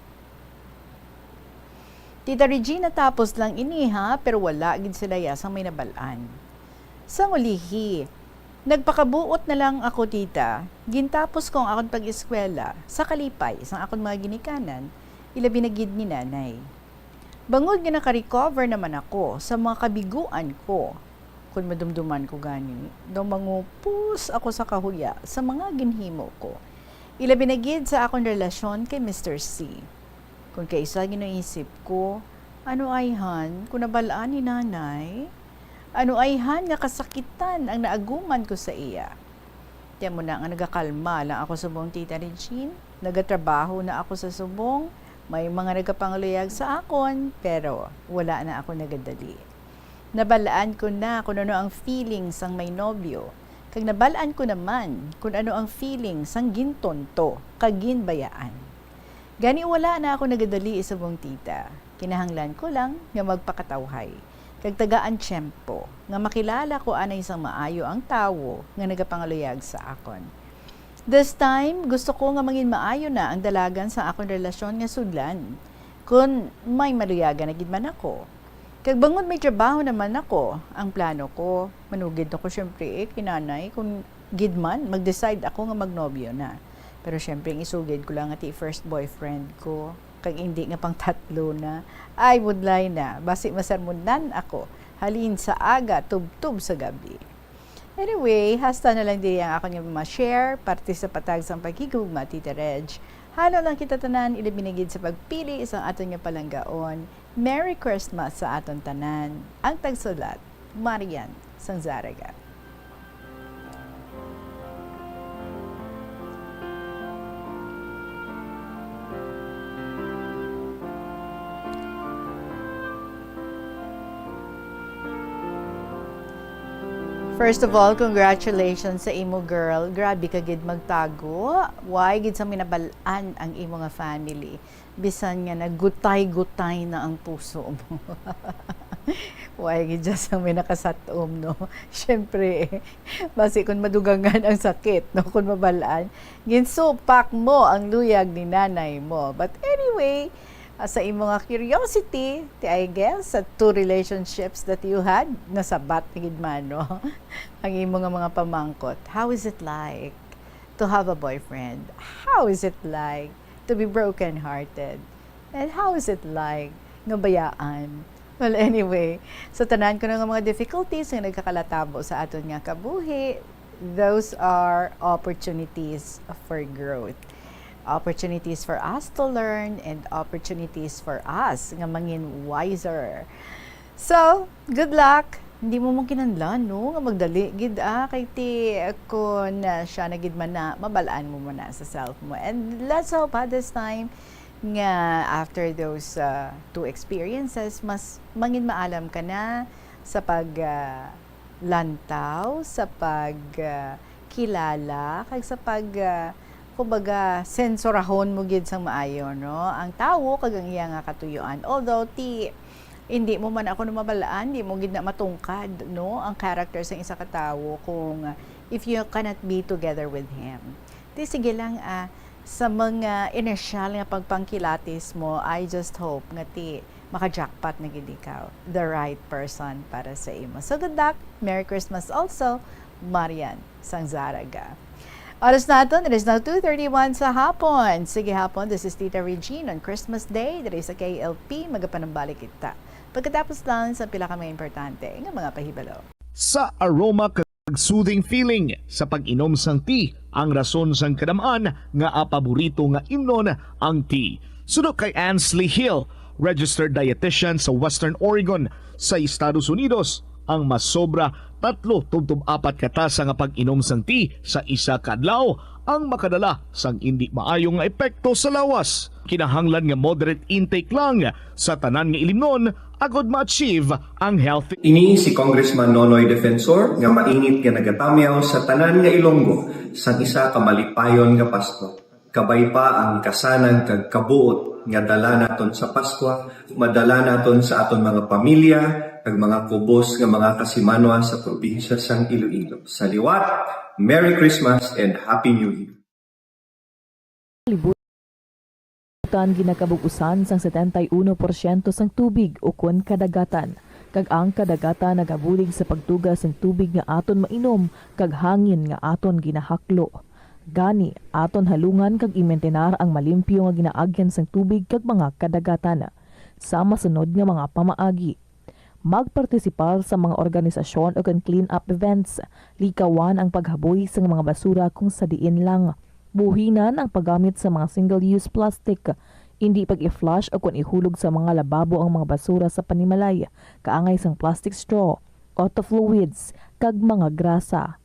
Tita Regina, tapos lang ini, ha, pero wala gid sila yasang may nabal-an. Sang ulihi, Nagpakabuot na lang ako, tita. Gintapos ko ang akon pag-eskwela sa kalipay sang akon mga ginikanan, ilabi na gid ni nanay. Bangod nga naka-recover naman ako sa mga kabiguan ko, kon madumduman ko gani, daw mangupos ako sa kahuya sa mga ginhimo ko. Ilabi na gid sa akon relasyon kay Mister C. Kon kaisa ginaisip ko, ano ayhan kon nabal-an ni nanay? Ano ayhan nga kasakitan ang naaguman ko sa iya? Kaya mo na nga nagakalma lang ako subong, Tita Regine. Nagatrabaho na ako sa subong. May mga nagapangaluyag sa akon, pero wala na ako nagadali. Nabal-an ko na kung ano ang feeling sang may nobyo, kag nabal-an ko naman kung ano ang feeling sang gintonto kag ginbayaan. Gani wala na ako nagadali subong, tita. Kinahanglan ko lang nga magpakatawhay kag tagaan tiyempo nga makilala ko anay sang maayo ang tawo nga nagapangaluyag sa akon. This time, gusto ko nga mangin maayo na ang dalagan sa akon relasyon nga sudlan, kon may maluyagan na gid man ako. Kag bangod may trabaho naman ako, ang plano ko, manugid ako siyempre, eh, kay nanay, kung gid man, mag-decide ako nga magnobyo na. Pero siyempre, ang isugid ko lang nga ti first boyfriend ko, kag hindi nga pang tatlo na. Ay, budlay na, basi masermonan ako, halin sa aga, tubtob sa gabi. Anyway, hasta na lang diri ang akon nga ma-share parte sa patag sang paghigugma, Tita Reg. Halo lang kita tanan, ilabi na gid sa pagpili sang aton nga palanggaon. Merry Christmas sa aton tanan. Ang tagsulat, Marian sang Zaraga. First of all, congratulations sa imo, girl. Grabe ka gid magtago. Why gid sa minabal-an ang imo nga family? Bisan nga nagutay-gutay na ang puso mo. Why gid dyan sa may nakasatom, no? Siyempre, basi kung madugangan ang sakit, no? Kung mabal-an, ginsupak mo ang luyag ni nanay mo. But anyway, ah, sa imo nga curiosity, ti, I guess, sa two relationships that you had, nasabat na gid man, no? Ang imo nga mga pamangkot. How is it like to have a boyfriend? How is it like to be broken-hearted? And how is it like nga bayaan? Well, anyway, sa tanan kuno nga mga difficulties nga nagkakalatabo sa aton nga kabuhi, those are opportunities for growth. Opportunities for us to learn and opportunities for us nga mangin wiser. So, good luck! Hindi mo man kinahanglan, no, nga magdali gid, ah, kay ti, kun, ah, siya na gid man na, mabal-an mo man na sa self mo. And let's hope, ha, this time, nga after those, ah, two experiences, mas mangin maalam ka na sa pag, ah, lantaw, sa pag, ah, kilala, kag sa pag, ah, kumbaga, sensorahon mo gid sang maayo, no, ang tawo kag ang iya nga katuyoan. Although, ti, hindi mo man ako na mabal-an, di mo gid na matungkad, no, ang character sang isa ka tawo kung, ah, if you cannot be together with him. Ti, sige lang, ah, sa mga inisyal nga pagpangkilatis mo, I just hope nga ti maka-jackpot na gid ikaw, the right person para sa imo. So, good luck. Merry Christmas also, Marian sang Zaraga. Oras naton, it is now two thirty-one sa hapon. Sige hapon, this is Tita Regine on Christmas Day, diri sa K L P. Magapanumbalik kita pagkatapos lang sa pila ka mga importante nga mga pahibalo. Sa aroma kag soothing feeling sa pag-inom sang tea, ang rason sang kadam-an nga paborito nga imnon ang tea. Suno kay Ansley Hill, registered dietitian sa Western Oregon sa Estados Unidos, ang masobra tatlo tubtob apat ka tasa nga pag-inom sang tea sa isa ka adlaw ang makadala sang indi maayo nga epekto sa lawas. Kinahanglan nga moderate intake lang sa tanan nga ilimnon agod ma-achieve ang healthy. Ini si Congressman Nonoy Defensor nga mainit nga nagatamyaw sa tanan nga Ilonggo sang isa ka malipayon nga Pasko. Kabay pa ang kasanang kag kabuot nga dala naton sa Paskwa, madala naton sa aton mga pamilya kag mga kubos nga mga kasimanwa sa probinsya sang Iloilo. Sa liwat, Merry Christmas and Happy New Year! Kalibutan ginakabug-usan sang setenta y uno porsyento sang tubig ukon kadagatan. kag ang kadagatan nagabulig sa pagtuga sing tubig nga aton mainom kag hangin nga aton ginahaklo. Gani, aton halungan kag imintenar ang malimpyo nga ginaagyan sang tubig kag mga kadagatan. Sa masunod nga mga pamaagi, magpartisipar sa mga organisasyon o kon clean-up events, likawan ang paghaboy sang mga basura kung sa diin lang. Buhinan ang paggamit sa mga single-use plastic. Indi pag-i-flush o kon ihulog sa mga lababo ang mga basura sa panimalay, kaangay sang plastic straw, auto fluids, kag mga grasa.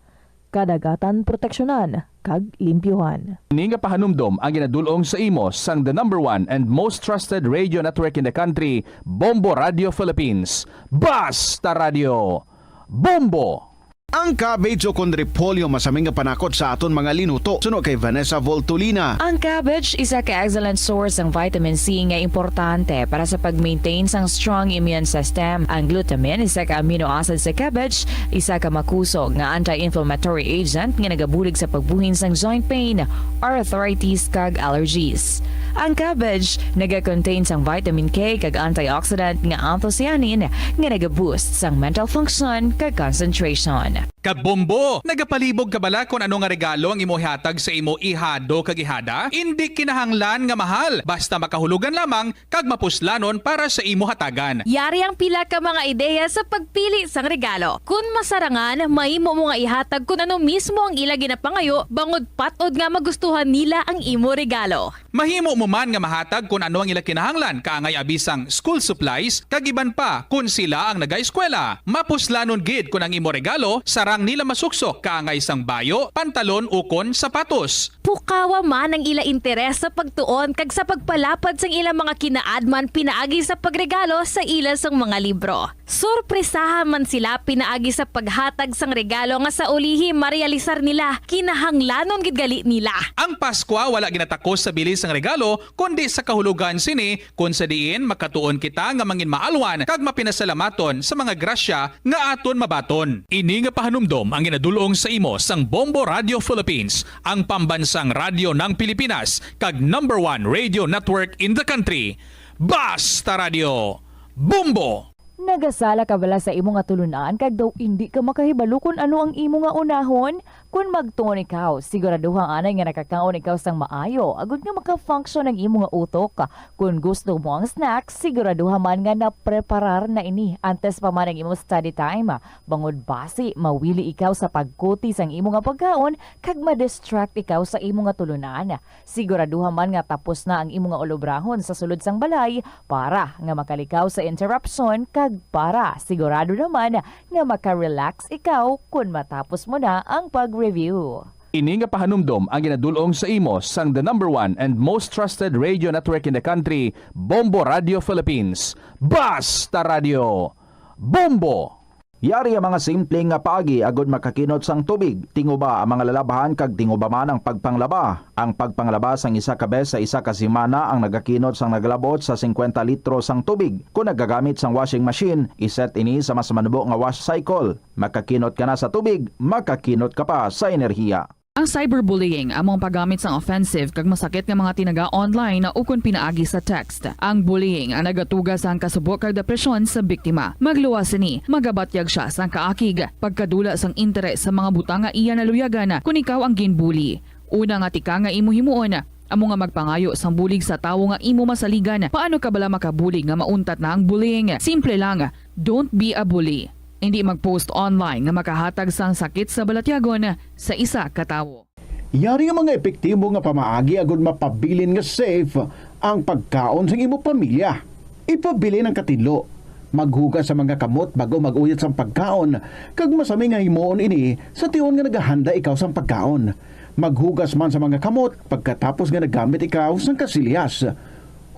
Kadagatan proteksyonan kag limpyuhan. Ini nga pahanumdom ang ginadul-ong sa imo sang the number one and most trusted radio network in the country, Bombo Radio Philippines. Basta Radio, Bombo! Ang cabbage o kon repolyo masami nga panakot sa aton mga linuto. Suno kay Vanessa Voltolina. Ang cabbage isa ka excellent source sang vitamin C nga importante para sa pag-maintain sang strong immune system. Ang glutamine, isa ka amino acid sa cabbage, isa ka makusog nga anti-inflammatory agent nga nagabulig sa pagbuhin sang joint pain, arthritis, kag allergies. Ang cabbage naga-contain sang vitamin K kag antioxidant nga anthocyanin nga naga-boost sang mental function kag concentration. Kabombo! Nagapalibog ka bala kon ano nga regalo ang imo ihatag sa imo ihado kag ihada? Indi kinahanglan nga mahal, basta makahulugan lamang kag mapuslanon para sa imo hatagan. Yari ang pila ka mga ideya sa pagpili sang regalo. Kon masarangan, mahimo mo nga ihatag kon ano mismo ang ila ginapangayo, bangod pat-od nga magustuhan nila ang imo regalo. Mahimo mo man nga mahatag kon ano ang ila kinahanglan, kaangay abi sang school supplies, kag iban pa kon sila ang nagaeskwela. Mapuslanon gid kon ang imo regalo sarang nila masuksok, kaangay sang bayo, pantalon, ukon sapatos. Pukawa man ang ila interes sa pagtuon kag sa pagpalapad sang ila mga kinaadman pinaagi sa pagregalo sa ila sang mga libro. Sorpresaha man sila pinaagi sa paghatag sang regalo nga sa ulihi marealisar nila kinahanglanon gid gali nila. Ang Paskwa wala ginatakos sa bili sang regalo, kundi sa kahulogan sini, kon sa diin makatuon kita nga manginmaalwan kag mapinasalamaton sa mga grasya nga aton mabaton. Ini nga pahanumdom ang ginadul-ong sa imo sang Bombo Radio Philippines, ang pambansang radyo ng Pilipinas, kag number one radio network in the country. Basta Radio, Bombo! Nagasala ka bala sa imo nga tulunan kag daw indi ka makahibalo kon ano ang imo nga unahon? Kon magtuon ikaw, siguraduha anay nga nakakaon ikaw sang maayo agod nga maka-function ang imo nga utok. Kon gusto mo ang snack, siguraduha man nga napreparar na ini antes pa man ang imo study time, bangod basi mawili ikaw sa pagkuti sang imo nga pagkaon kag ma-distract ikaw sa imo nga tulunan. Siguraduha man nga tapos na ang imo nga ulobrahon sa sulod sang balay para nga makalikaw sa interruption kag para sigurado naman nga maka-relax ikaw kon matapos mo na ang pag-review. Ini nga pahanumdom ang ginadul-ong sa imo sang the number one and most trusted radio network in the country, Bombo Radio Philippines. Basta Radio, Bombo! Yari ang mga simple nga paagi agud makakinot sang tubig. Tinguba ang mga lalabhan kag tinguba man ang pagpanglaba. Ang pagpanglaba sang isa ka bes sa isa ka semana ang nagakinot sang nagalabot sa singkwenta litro sang tubig. Kon nagagamit sang washing machine, iset ini sa mas manubo nga wash cycle. Makakinot ka na sa tubig, makakinot ka pa sa enerhiya. Ang cyberbullying amo ang paggamit sang offensive kag masakit nga mga tinaga online ukon pinaagi sa text. Ang bullying ang nagatuga sang kasubo kag depresyon sa biktima. Magluwas sini, magabatyag sia sang kaakig, pagkadula sang interes sa mga butang nga iya naluyagan kon ikaw ang ginbully. Una nga tikang nga imo himuon amo nga magpangayo sang bulig sa tawo nga imo masaligan. Paano ka bala makabulig nga mauntat na ang bullying? Simple lang, don't be a bully. Indi mag-post online nga makahatag sang sakit sa balatyagon sa isa ka tawo. Yari nga mga epektibo nga pamaagi agud mapabilin nga safe ang pagkaon sang imo pamilya. Ipabilin ang katinlo. Maghugas sa mga kamot bag-o mag-uyot sang pagkaon, kag masami nga himuon ini sa tion nga nagahanda ikaw sang pagkaon. Maghugas man sa mga kamot pagkatapos nga nagamit ikaw sang kasilyas.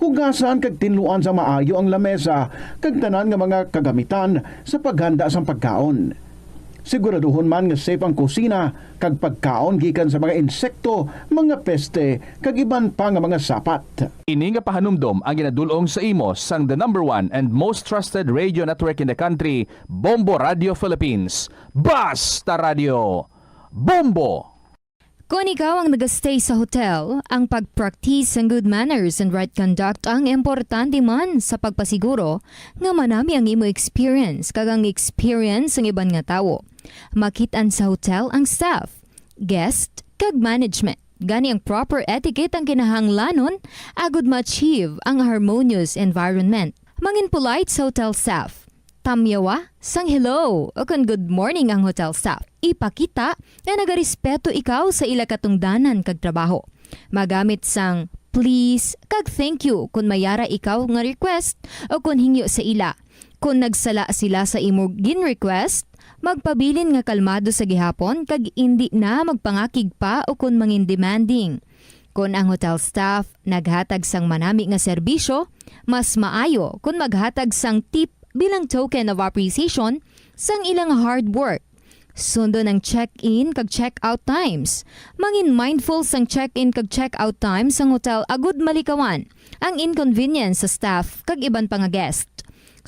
Hugasan kag tinluan sa maayo ang lamesa kag tanan nga mga kagamitan sa paghanda sang pagkaon. Siguraduhon man nga safe ang kusina kag pagkaon gikan sa mga insekto, mga peste, kag iban pa nga mga sapat. Ini nga pahanumdom ang ginadul-ong sa imo sang the number one and most trusted radio network in the country, Bombo Radio Philippines. Basta Radio, Bombo! Kon ikaw ang nagastay sa hotel, ang pag-practice sang good manners and right conduct ang importante man sa pagpasiguro nga manami ang imo experience kag ang experience sang iban nga tawo. Makit-an sa hotel ang staff, guest, kag management. Gani ang proper etiquette ang kinahanglanon agud ma-achieve ang harmonious environment. Mangin polite sa hotel staff. Tamyawa sang hello o kon good morning ang hotel staff. Ipakita nga nagarespeto ikaw sa ila katungdanan kag trabaho. Magamit sang please kag thank you kon may ara ikaw nga request o kon hingyo sa ila. Kon nagsala sila sa imo gin-request, magpabilin nga kalmado sa gihapon kag indi na magpangakig pa o kon mangin demanding. Kon ang hotel staff naghatag sang manami nga serbisyo, mas maayo kon maghatag sang tip bilang token of appreciation sang ilang hard work. Sundon ang check-in kag check-out times. Mangin mindful sang check-in kag check-out times sang hotel agud malikawan ang inconvenience sa staff kag iban pa nga guest.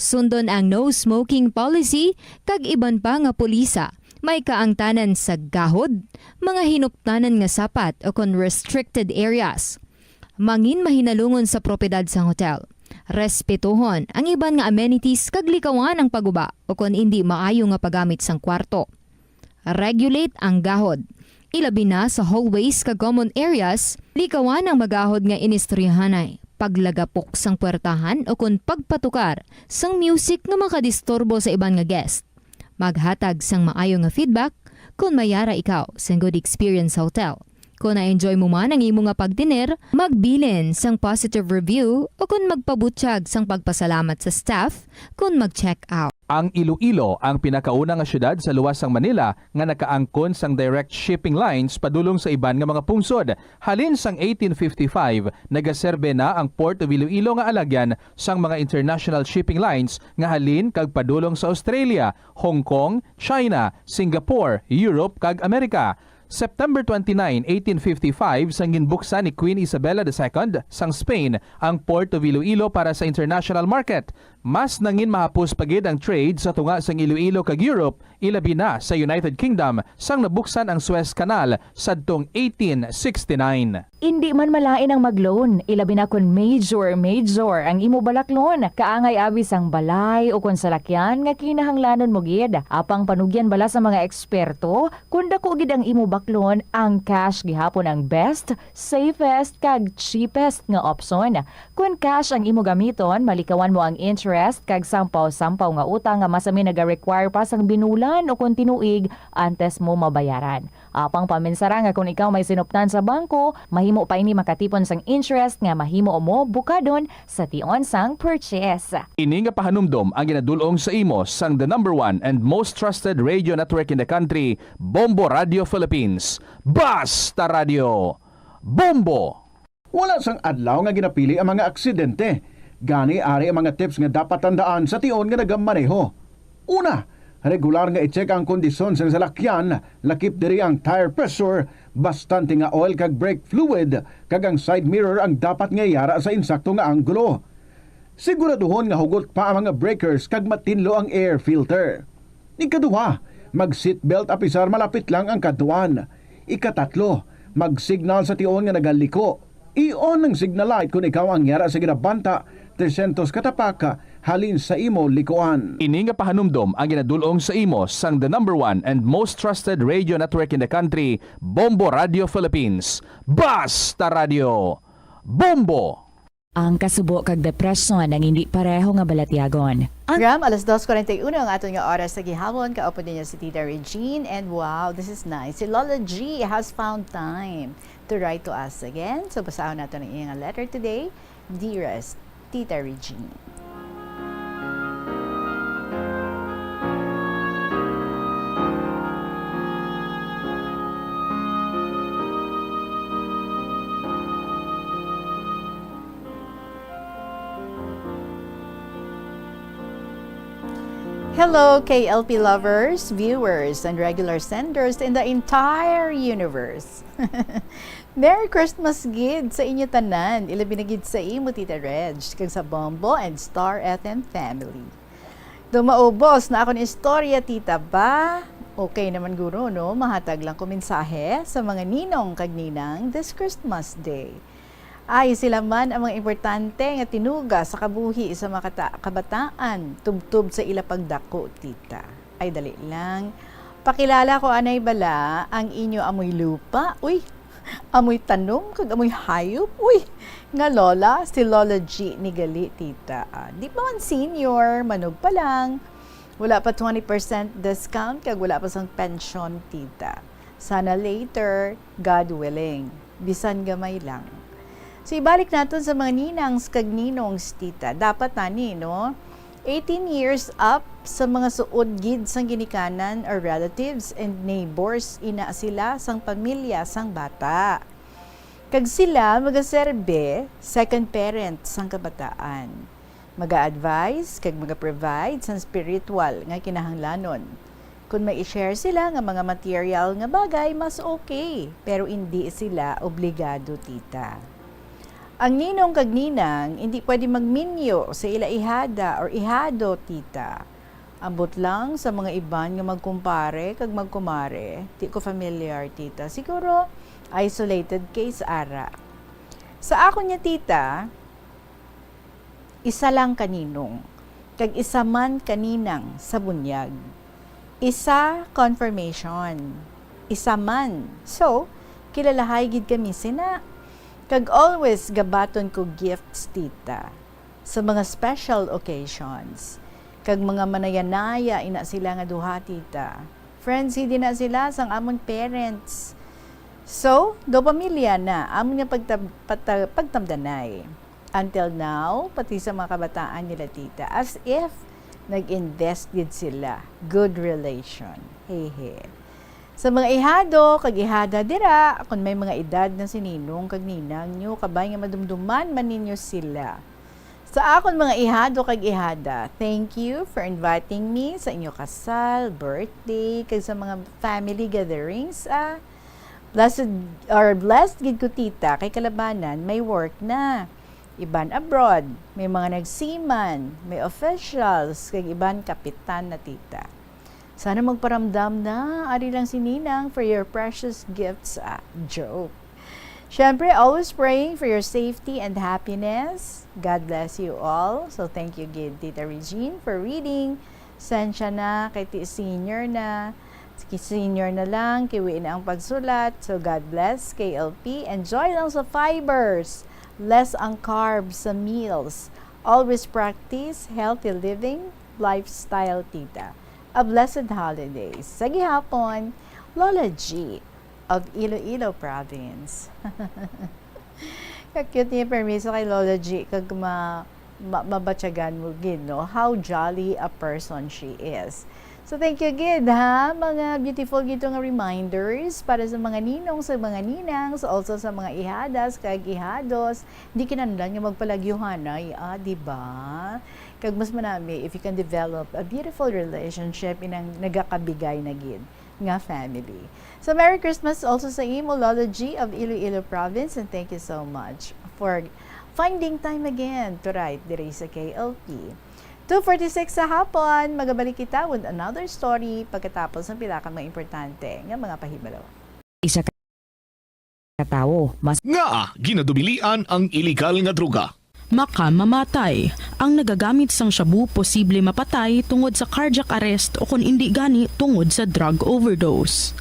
Sundon ang no smoking policy kag iban pa nga pulisa. May kaangtanan sa gahod, mga hinuptanan nga sapat o kon restricted areas. Mangin mahinalungon sa propiedad sang hotel. Respetuhon ang iban nga amenities kag likawan ang paguba o kon indi maayo nga paggamit sang kwarto. Regulate ang gahod, ilabi na sa hallways kag common areas. Likawan ang magahod nga inistoryahanay, paglagapok sang puwertahan o kon pagpatukar sang music nga makadisturbo sa iban nga guest. Maghatag sang maayo nga feedback kon may ara ikaw sang good experience sa hotel. Kon na-enjoy mo man ang imo nga pagtener, magbilin sang positive review o kon magpabutyag sang pagpasalamat sa staff kon mag-check out. Ang Iloilo ang pinakauna nga siyudad sa luwas sang Manila nga nakaangkon sang direct shipping lines padulong sa iban nga mga pungsod. Halin sang eighteen fifty-five, nagaserbe na ang Port of Iloilo nga alagyan sang mga international shipping lines nga halin kag padulong sa Australia, Hong Kong, China, Singapore, Europe, kag Amerika. September twenty-nine, eighteen fifty-five, sang ginbuksan ni Queen Isabella the Second sang Spain ang Port of Iloilo para sa international market. Mas nangin mahapos pa gid ang trade sa tunga sang Iloilo kag Europe, ilabi na sa United Kingdom, sang nabuksan ang Suez Canal sadtong eighteen sixty-nine. Indi man malain ang mag-loan, ilabi na kon major, major ang imo balaklon. Kaangay abi sang balay o kon salakyan nga kinahanglanon mo gid. Apang panugyan bala sa mga eksperto, kon dako gid ang imo baklon, ang cash gihapon ang best, safest, kag cheapest nga opsyon. Kon cash ang imo gamiton, malikawan mo ang interest kag sampaw-sampaw nga utang nga masami naga-require pa sang binulan o kon tinuig antes mo mabayaran. Apang paminsara nga kon ikaw may sinuptan sa bangko, mahimo pa ini makatipon sang interest nga mahimo mo bukadon sa tion sang purchase. Ini nga pahanumdom ang ginadul-ong sa imo sang the number one and most trusted radio network in the country, Bombo Radio Philippines. Basta Radio, Bombo! Wala sang adlaw nga ginapili ang mga aksidente. Gani, ari ang mga tips nga dapat tandaan sa tion nga nagamaneho. Una, regular nga i-check ang kondisyon sang salakyan, lakip diri ang tire pressure, bastante nga oil kag brake fluid, kag ang side mirror ang dapat nga yara sa insakto nga anggulo. Siguraduhon nga hugot pa ang mga breakers kag matinlo ang air filter. Ikaduha, mag-seatbelt apisar malapit lang ang kadtuan. Ikatatlo, mag-signal sa tion nga nagaliko. I-on ang signal light kon ikaw ang yara sa ginabanta trescientos ka tapak halin sa imo likuan. Ini nga pahanumdom ang ginadul-ong sa imo sang the number one and most trusted radio network in the country, Bombo Radio Philippines. Basta Radio, Bombo! Ang kasubo kag depresyon ang indi pareho nga balatyagon. Ang Gram, alas dos cuarenta y uno ang aton nga oras sa gihapon. Kaupod ninyo si Tita Regine. And wow, this is nice. Si Lola G has found time to write to us again. So, basahon nato ang iyang letter today. Dearest Tita Regine. Hello, K L P lovers, viewers, and regular senders in the entire universe. Merry Christmas gid sa inyo tanan, ilabi na gid sa imo, Tita Reg, kag sa Bombo and Star F M family. Dumaubos na akon istorya, tita, ba? Okay naman, guro, no? Mahatag lang ko mensahe sa mga ninong kag ninang this Christmas Day. Ay, sila man ang mga importante nga tinuga sa kabuhi sa mga kata-, kabataan, tubtob sa ila pagdako, tita. Ay, dali lang. Pakilala ko anay bala ang inyo amoy lupa. Uy, amoy tanom kag amoy hayop. Uy, nga lola, si Lola G ni gali, tita. Ah, di pa man senior, manog pa lang. Wala pa twenty percent discount kag wala pa sang pensyon, tita. Sana later, God willing. Bisan gamay lang. So, ibalik naton sa mga ninangs kag ninongs, tita. Dapat tani, no? Eighteen years up sa mga suod gid sang ginikanan or relatives and neighbors, ina sila sang pamilya sang bata. Kag sila magaserbe second parent sang kabataan. Maga-advise kag maga-provide sang spiritual nga kinahanglanon. Kon may i-share sila nga mga material nga bagay, mas okay, pero indi sila obligado, tita. Ang ninong kag ninang indi pwede magminyo sa ila ihada or ihado, tita. Ambot lang sa mga iban nga magkumpare kag magkumare, di ko familiar, tita. Siguro, isolated case, ara. Sa akon nga tita, isa lang ka ninong, kag isa man ka ninang sa bunyag. Isa confirmation, isa man. So, kilalahay gid kami sina. Kag always gabaton ko gifts, tita, sa mga special occasions. Kag mga manayanaya ina sila nga duha, tita. Friends gid na sila sang amon parents. So, daw pamilya na amon nga pagtab-, pata-, pagtamdanay. Until now, pati sa mga kabataan nila, tita, as if nag-invest gid sila. Good relation. Hehe. Sa mga ihado kag ihada dira, kon may mga edad na si ninong kag ninang nyo, kabay nga madumduman man ninyo sila. Sa akon mga ihado kag ihada, thank you for inviting me sa inyo kasal, birthday, kag sa mga family gatherings, ah. Blessed, or blessed gid ko, tita, kay kalabanan may work na. Iban abroad, may mga nagseaman, may officials, kag iban kapitan na, tita. Sana magparamdam na, ari lang si Ninang for your precious gifts. Ah, joke. Siyempre, always praying for your safety and happiness. God bless you all. So, thank you gid, Tita Regine, for reading. Sensya na, kay ti-, senior na. Ki-, senior na lang, kiwi na ang pagsulat. So, God bless, K L P. Enjoy lang sa fibers. Less ang carbs sa meals. Always practice healthy living lifestyle, tita. A blessed holidays. Sa gihapon, Lola G of Iloilo Province. Ka-cute niya, permiso kay Lola G, kag ma-, ma-, mabatyagan mo gid, no? How jolly a person she is. So, thank you gid, ha, mga beautiful gito nga reminders para sa mga ninong, sa mga ninangs, also sa mga ihadas kag ihados. Di kinahanglan nga magpalagyuhanay, ah, di ba? Kag mas manami if you can develop a beautiful relationship inang nagakabigay na gid nga family. So, Merry Christmas also sa imo, Lolo G of Iloilo Province, and thank you so much for finding time again to write diri sa K L P. Two forty-six sa hapon, magabalik kita with another story pagkatapos ng pila ka mga importante nga mga pahibalo. Isa ka tawo mas Ngaa ginadubilian ang iligal nga droga? Makamamatay. Ang nagagamit sang shabu posible mapatay tungod sa cardiac arrest o kon indi gani tungod sa drug overdose.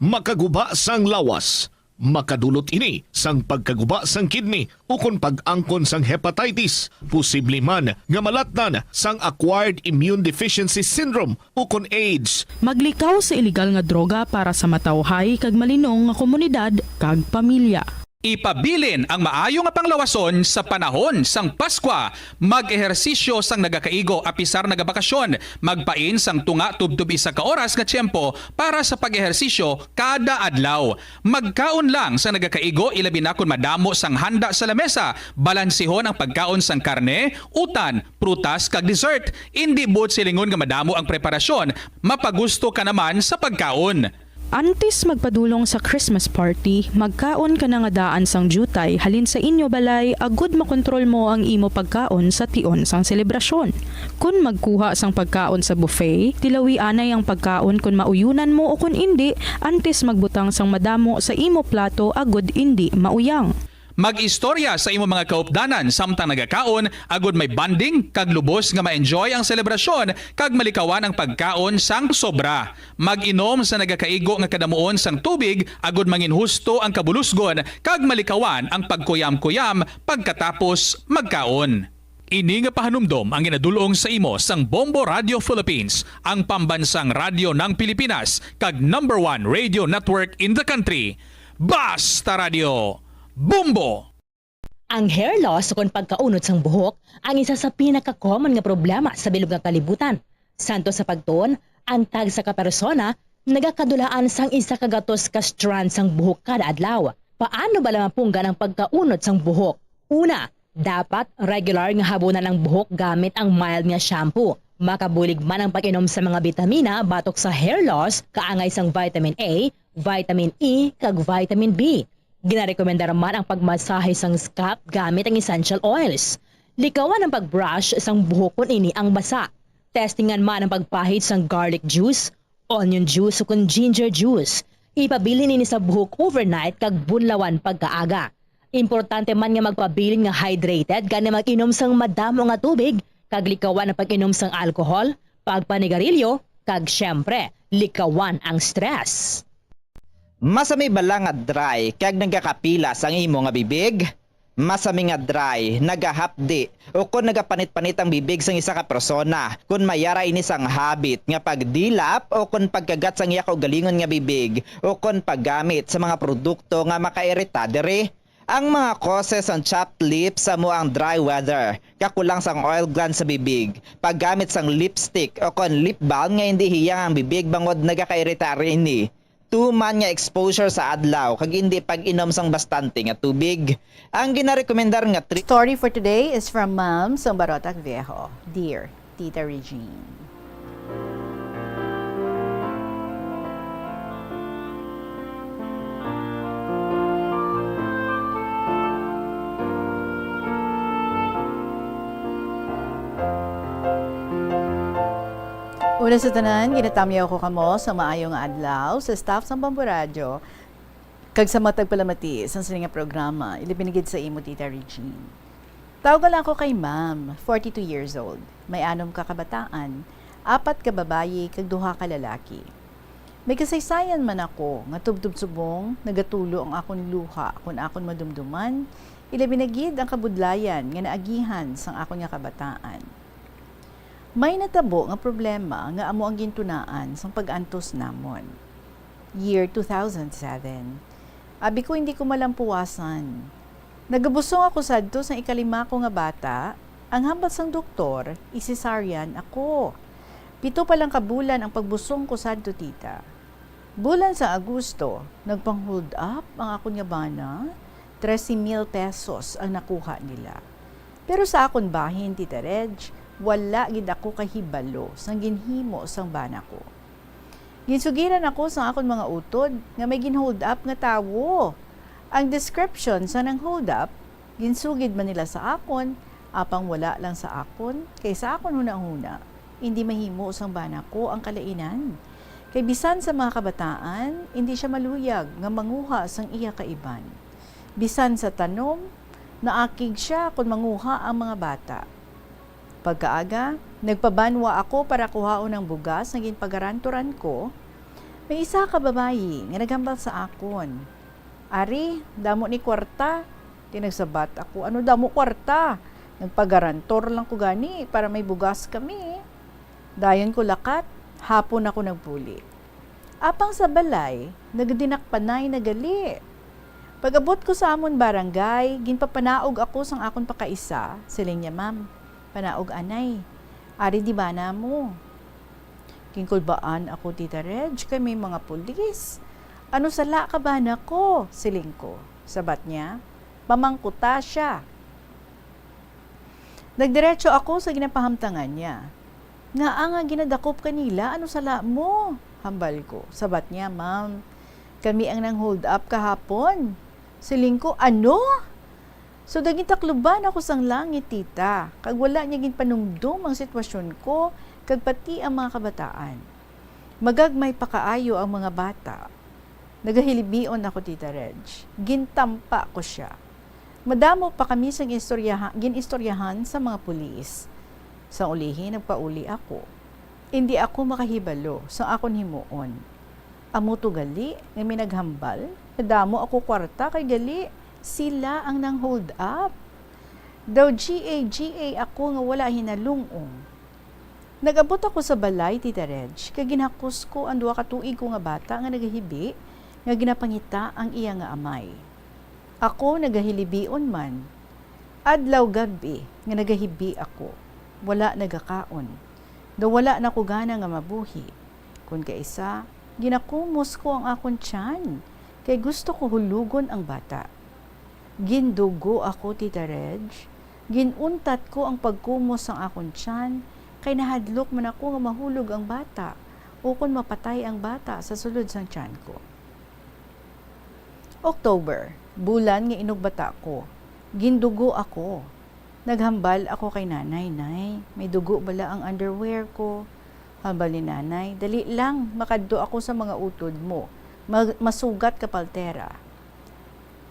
Makaguba sang lawas. Makadulot ini sang pagkaguba sang kidney ukon pag-angkon sang hepatitis. Posible man nga malatnan sang acquired immune deficiency syndrome ukon AIDS. Maglikaw sa iligal nga droga para sa matawhay kag malinong nga komunidad kag pamilya. Ipabilin ang maayo nga panglawason sa panahon sang Paskwa. Mag-ehersisyo sang nagakaigo apisar nagabakasyon. Magpain sang tunga tubtob isa ka oras nga tiyempo para sa pag-ehersisyo kada adlaw. Magkaon lang sang nagakaigo, ilabi na kon madamo sang handa sa lamesa. Balansihon ang pagkaon sang karne, utan, prutas, kag dessert. Indi buot silingon nga madamo ang preparasyon, mapagusto ka naman sa pagkaon. Antes magpadulong sa Christmas party, magkaon ka na nga daan sang diutay halin sa inyo balay agud makontrol mo ang imo pagkaon sa tion sang selebrasyon. Kon magkuha sang pagkaon sa buffet, tilawi anay ang pagkaon kon mauyunan mo o kon indi, antes magbutang sang madamo sa imo plato agud indi mauyang. Mag-istorya sa imo mga kaupdanan samtang nagakaon, agud may bonding kag lubos nga ma-enjoy ang selebrasyon kag malikawan ang pagkaon sang sobra. Mag-inom sa nagakaigo nga kadamuon sang tubig, agud manginhusto ang kabulusgon kag malikawan ang pagkuyam-kuyam pagkatapos magkaon. Ini nga pahanumdom ang ginadul-ong sa imo sang Bombo Radio Philippines, ang pambansang radyo ng Pilipinas kag number one radio network in the country. Basta Radio, Bombo! Ang hair loss ukon pagkaunod sang buhok ang isa sa pinaka-common nga problema sa bilog nga kalibutan. Santo sa pagtuon, ang tagsa ka persona nagakadulaan sang isa ka gatos ka strand sang buhok kada adlaw. Paano bala mapunggan ang pagkaunod sang buhok? Una, dapat regular nga habunan ang buhok gamit ang mild nga shampoo. Makabulig man ang pag-inom sa mga bitamina batok sa hair loss, kaangay sang vitamin A, vitamin E, kag vitamin B. Ginarekomendar man ang pagmasahe sang scalp gamit ang essential oils. Likawan ang pag-brush sang buhok kon ini ang basa. Testingan man ang pagpahid sang garlic juice, onion juice, o kon ginger juice. Ipabilin ini sa buhok overnight kag bunlawan pagkaaga. Importante man nga magpabilin nga hydrated, gani mag-inom sang madamo nga tubig, kag likawan ang pag-inom sang alcohol, pagpanigarilyo, kag, siyempre, likawan ang stress. Masami bala nga dry kag nagakapilas ang imo nga bibig? Masami nga dry, nagahapdi, o kon nagapanit-panit ang bibig sang isa ka persona. Kon may ara ini sang habit nga pagdilap o kon pagkagat sang iya kaugalingon nga bibig, o kon paggamit sa mga produkto nga makairita diri. Ang mga causes sang chapped lips amo ang dry weather, kakulang sang oil gland sa bibig, paggamit sang lipstick o kon lip balm nga indi hiyang ang bibig bangod nagakairita ini, tuman nga exposure sa adlaw kag indi pag-inom sang bastante nga tubig. Ang ginarekomendar nga tri- Story for today is from Ma'am Sombarotag Viejo. Dear Tita Regine. Una sa tanan, ginatamyaw ko kamo sa maayo nga adlaw sa staff sang Bombo Radyo kag sa mga tagpalamati sang sini nga programa, ilabi na gid sa imo, Tita Regine. Tawga lang ako kay Ma'am, forty-two years old. May anom ka kabataan, apat ka babayi kag duha ka lalaki. May kasaysayan man ako nga tubtob subong nagatulo ang akon luha kon akon madumduman, ilabi na gid ang kabudlayan nga naagihan sang akon nga kabataan. May natabo nga problema nga amo ang gintunaan sang pag-antos namon. Year two thousand seven. Abi ko, hindi ko malampuwasan. Nagabusong ako sadto sang ikalima ko nga bata, ang hambal sang doktor, i-cesarean ako. Pito pa lang ka bulan ang pagbusong ko sadto, tita. Bulan sa Agosto, nagpang-hold up ang akon nga bana, trese mil pesos ang nakuha nila. Pero sa akon bahin, Tita Reg, wala gid ako kahibalo sang ginhimo sang bana ko. Ginsugiran ako sang akon mga utod nga may gin-hold up nga tawo. Ang description sa nang-hold up, ginsugid man nila sa akon, apang wala lang sa akon, kay sa akon hunahuna, indi mahimo sang bana ko ang kalainan. Kay bisan sa mga kabataan, indi sia maluyag nga manguha sang iya kaiban. Bisan sa tanom, naakig sia kon manguha ang mga bata. Pagkaaga, nagpabanwa ako para kuhaon ang bugas nga ginpagarantoran ko. May isa ka babayi nga naghambal sa akon, "Ari, damo ni kwarta." Di nagsabat ako, "Ano damo kwarta? Nagpagarantor lang ko gani para may bugas kami." Dayon ko lakat, hapon ako nagpuli. Apang sa balay, nagdinakpanay na gali. Pag-abot ko sa amon barangay, ginpapanaog ako sang akon pakaisa, siling niya, "Ma'am, panaog anay. Ari di bana mo?" Ginkulbaan ako, Tita Reg, kay may mga pulis. "Ano sala ka bana ko?" siling ko. Sabat niya, "Pamangkuta sia." Nagdiretso ako sa ginapahamtangan niya. "Ngaa nga ginadakop ka nila? Ano sala mo?" Hambal ko. Sabat niya, "Ma'am, kami ang nang-hold up kahapon." Siling ko, "Ano?" So, dagintakluban ako sang langit, tita, kag wala niya ginpanumdom ang sitwasyon ko kag pati ang mga kabataan. Magagmay pa kaayo ang mga bata. Nagahilibion ako, Tita Reg. Gintampa ko sia. Madamo pa kami sang istoryaha-, gin-istoryahan sa mga pulis. Sang ulihi, nagpauli ako. Indi ako makahibalo sang akon himuon. Amo to gali nga may naghambal, madamo ako kwarta kay gali sila ang nang-hold up. Daw G A, G A ako nga wala hinalung-ong. Nag-abot ako sa balay, Tita Reg, kag ginhakos ko ang duha ka tuig ko nga bata nga nagahibi nga ginapangita ang iya nga amay. Ako nagahilibion man. Adlaw gab-i nga nagahibi ako, wala nagakaon. Daw wala na ko gana nga mabuhi. Kon kaisa, ginakumos ko ang akon tiyan, kay gusto ko hulugon ang bata. Gindugo ako, Tita Reg. Ginuntat ko ang pagkumos sang akon tiyan, kay nahadlok man ako nga mahulog ang bata, ukon mapatay ang bata sa sulod sang tiyan ko. October, bulan nga inugbata ko. Gindugo ako. Naghambal ako kay nanay, "Nay, may dugo bala ang underwear ko?" Hambal ni nanay, "Dali lang, makadto ako sa mga utod mo. Mag-, masugat ka paltera."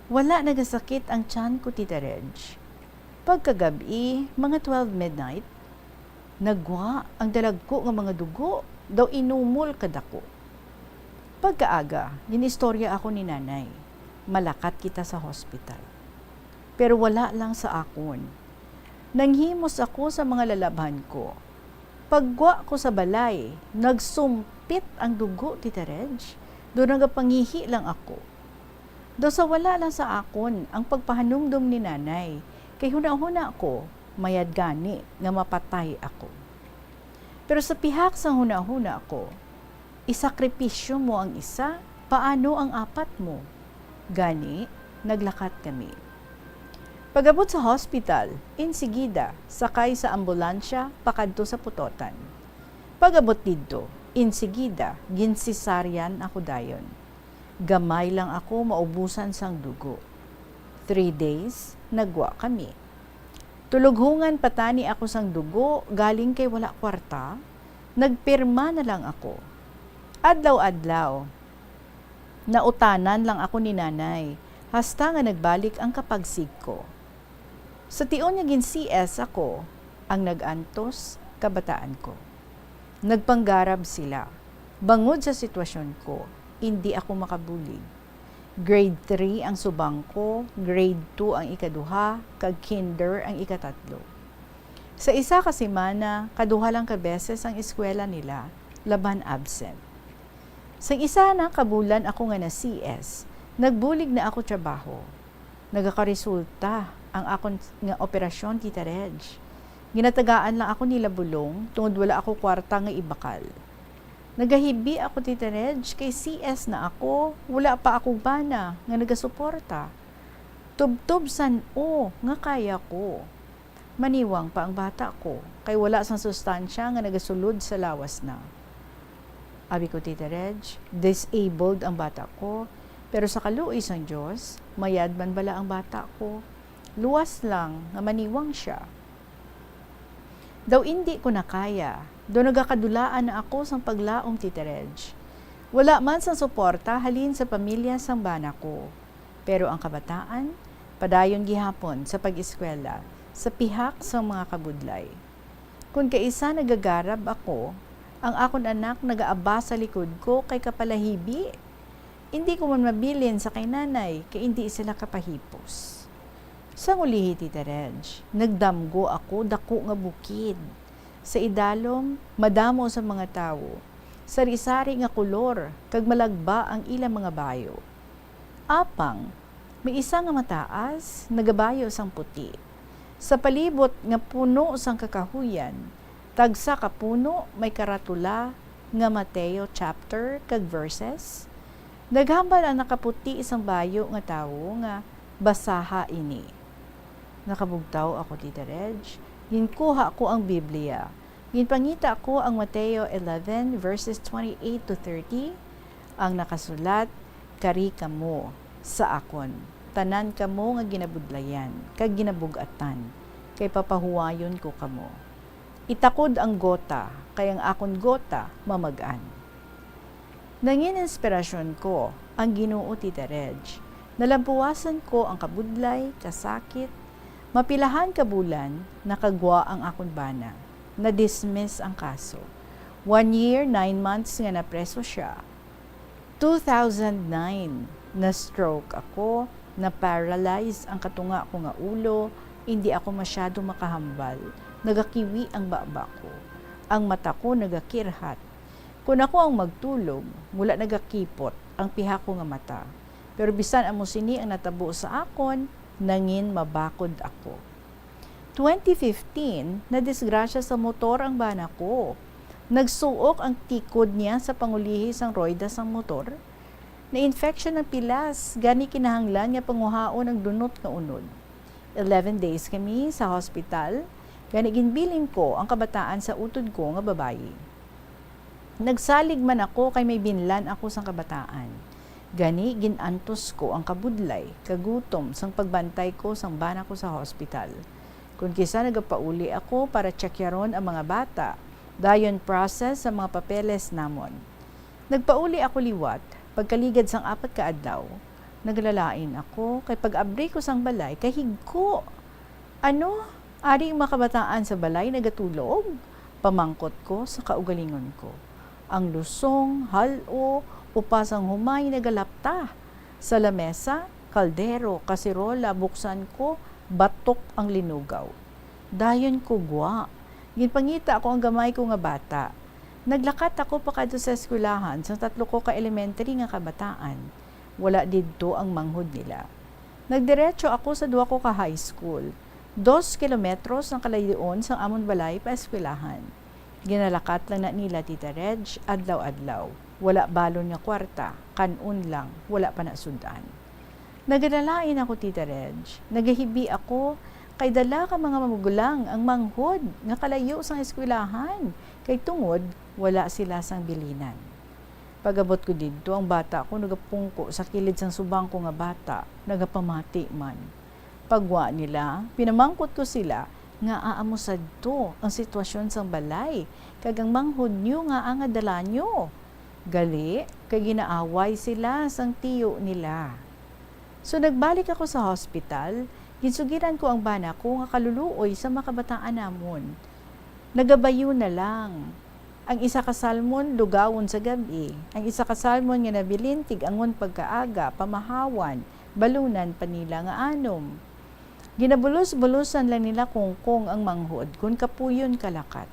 Wala nagasakit ang tiyan ko, Tita Reg. Pagkagab-i, mga twelve midnight, nagwa ang dalagko nga mga dugo, daw inumol kadako. Pagkaaga, ginistorya ako ni nanay. Malakat kita sa hospital. Pero wala lang sa akon. Nanghimos ako sa mga lalabhan ko. Paggwa ko sa balay, nagsumpit ang dugo, Tita Reg. Daw nagapangihi lang ako. Daw sa wala lang sa akon ang pagpahanumdom ni nanay, kay hunahuna ko, mayad gani nga mapatay ako. Pero sa pihak sang hunahuna ko, isakripisyo mo ang isa, paano ang apat mo? Gani, naglakat kami. Pag-abot sa hospital, insigida, sakay sa ambulansya pakadto sa putotan. Pag-abot didto, insigida, ginsesaryan ako dayon. Gamay lang ako maubusan sang dugo. Three days, nagwa kami. Tulughungan patani ako sang dugo galing kay wala kwarta, nagpirma na lang ako. Adlaw-adlaw, nautanan lang ako ni nanay, hasta nga nagbalik ang kapagsig ko. Sa tion nga gin-C S ako, ang nag-antos, kabataan ko. Nagpanggarab sila. Bangod sa sitwasyon ko, indi ako makabulig. Grade three ang subang ko, grade two ang ikaduha, kag kinder ang ikatatlo. Sa isa ka semana, kaduha lang ka beses ang eskwela nila, laban absent. Sang isa na ka bulan ako nga na-C S, nagbulig na ako trabaho. Nagakaresulta ang akon nga operasyon, Tita Reg. Ginatagaan lang ako nila bulong tungod wala ako kwarta nga ibakal. Nagahibi ako, Tita Reg, kay C S na ako, wala pa ako bana nga nagasuporta. Tubtob san-o nga kaya ko. Maniwang pa ang bata ko, kay wala sang sustansya nga nagasulod sa lawas na. Abi ko, Tita Reg, disabled ang bata ko, pero sa kaluoy sang Dios, mayad man bala ang bata ko. Luwas lang nga maniwang sia. Daw indi ko na kaya, daw nagakadulaan na ako sang paglaom, Tita Reg. Wala man sang suporta halin sa pamilya sang bana ko. Pero ang kabataan, padayon gihapon sa pag-eskwela sa pihak sang mga kabudlay. Kon kaisa nagagarab ako, ang akon anak nagaaba sa likod ko kay kapalahibi. Indi ko man mabilin sa kay nanay kay indi sila kapahipos. Sang ulihi, Tita Reg, nagdamgo ako dako nga bukid. Sa idalom, madamo sa mga tawo, sari-sari nga kolor, kag malagba ang ilang mga bayo. Apang, may isa nga mataas, nagabayo sang puti. Sa palibot nga puno sang kakahuyan, tagsa ka puno may karatula nga Mateo chapter kag verses. Naghambal ang nakaputi sang bayo nga tawo nga, "Basaha ini." Nakabugtaw ako, Tita Reg. Ginkuha ko ang Biblia. Ginpangita ko ang Mateo eleven, verses twenty-eight to thirty, ang nakasulat, "Kari kamo sa akon, tanan kamo nga ginabudlayan kag ginabug-atan, kay papahuwayon ko kamo. Itakod ang gota, kay ang akon gota mamag-an." Nangin inspirasyon ko ang Ginoo, Tita Reg. Nalampuwasan ko ang kabudlay, kasakit. Mapilahan ka bulan, nakagwa ang akon bana. Na-dismiss ang kaso. One year, nine months nga napreso siya. Two thousand nine, na-stroke ako, na-paralyze ang katunga ko nga ulo, hindi ako masyado makahambal. Nagakiwi ang baba ko. Ang mata ko nagakirhat. Kon ako ang magtulog, wala nagakipot ang pihak ko nga mata. Pero bisan amo sini ang natabo sa akon, nangin mabakod ako. Twenty fifteen, nadisgrasya sa motor ang bana ko. Nagsuok ang tikod niya sa pangulihi sang royda sang motor. Na-infection ang pilas, gani kinahanglan nga panguhaon ang dunot nga unod. Eleven days kami sa hospital, gani ginbilin ko ang kabataan sa utod ko nga babayi. Nagsalig man ako kay may binlan ako sang kabataan. Gani, gin-antos ko ang kabudlay, kagutom sang pagbantay ko sang bana ko sa hospital. Kon kisa nagapauli ako para tsakyaron ang mga bata, dayon process sa mga papeles namon. Nagpauli ako liwat, pagkaligad sang apat ka adlaw. Naglalain ako, kay pag-abri ko sang balay, kay higko. Ano? Ari ang mga kabataan sa balay nagatulog? Pamangkot ko sa kaugalingon ko. Ang lusong, hal-o, upa sang humay nagalapta. Sa lamesa, kaldero, kasirola, buksan ko, batok ang linugaw. Dayon ko gwa. Ginpangita ko ang gamay ko nga bata. Naglakat ako pakadto sa eskwelahan sang tatlo ko ka elementary nga kabataan. Wala didto ang manghod nila. Nagdiretso ako sa duha ko ka high school. Dos kilometros ang kalayoon sang amon balay pa eskwelahan. Ginalakat lang na nila, Tita Reg, adlaw-adlaw. Wala balon nga kwarta, kan-on lang, wala pa nasud-an. Nagadalain ako, Tita Reg. Nagahibi ako, kay dala ka mga magulang ang manghod nga kalayo sang eskwelahan, kay tungod wala sila sang bilinan. Pag-abot ko didto, ang bata ko nagapungko sa kilid sang subang ko nga bata, nagapamati man. Pagwa nila, pinamangkot ko sila nga amo sadto ang sitwasyon sang balay, kag ang manghod niyo nga nga dala niyo. Gali, kay ginaaway sila sang tiyo nila. So, nagbalik ako sa hospital, ginsugiran ko ang bana ko nga kaluluoy sa mga kabataan namon. Nagabayo na lang. Ang isa ka salmon lugawon sa gab-i, ang isa ka salmon nga nabilin tig-angon pagkaaga, pamahawan, balunan pa nila nga anom. Ginabulos-bulosan lang nila kungkong ang manghod kon kapuyon kalakat.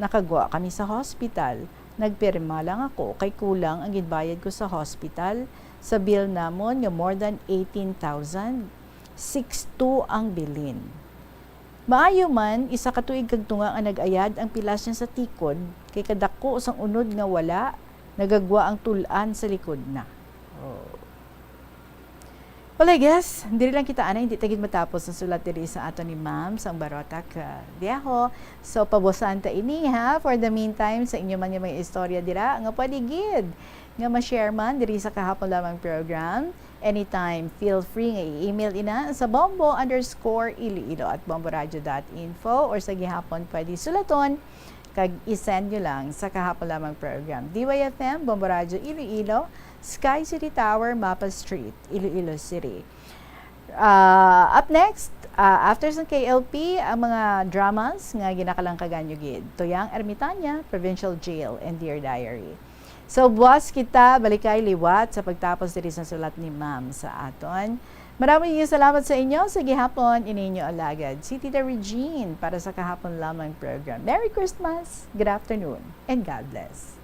Nakagwa kami sa hospital, nagpirma lang ako kay kulang ang ginbayad ko sa hospital sa bill namon nga more than eighteen thousand, six two ang bilin. Maayo man, isa ka tuig kag tunga nga nag-ayad ang pilas niya sa tikod, kay kadako sang unod nga wala, nagagwa ang tul-an sa likod na. Oh. Well, I guess, diri lang kita anay, hindi ta gid matapos ang sulat diri sa ato ni Ma'am sang Barotac, ah, Viejo. So, pabusan ta ini, ha. For the meantime, sa inyo man nga mga istorya dira, nga pwede gid nga ma-share man diri sa Kahapon Lamang program, anytime, feel free nga i-email ina sa bombo underscore iloilo at bomboradio dot info, or sa gihapon pwede sulaton kag i-send nyo lang sa Kahapon Lamang program. D Y F M, Bombo Radyo Iloilo, Sky City Tower, Mapa Street, Iloilo City. Ah, up next, ah, after sa K L P, ang mga dramas nga ginakalangkagan nyo gid. Tuyang Ermitaña, Provincial Jail, and Dear Diary. So, buwas kita balikay liwat sa pagtapos diri sa sulat ni Ma'am sa aton. Maraming salamat sa inyo. Sa gihapon, ini inyo alagad, si Tita Regine, para sa Kahapon Lamang program. Merry Christmas, good afternoon, and God bless.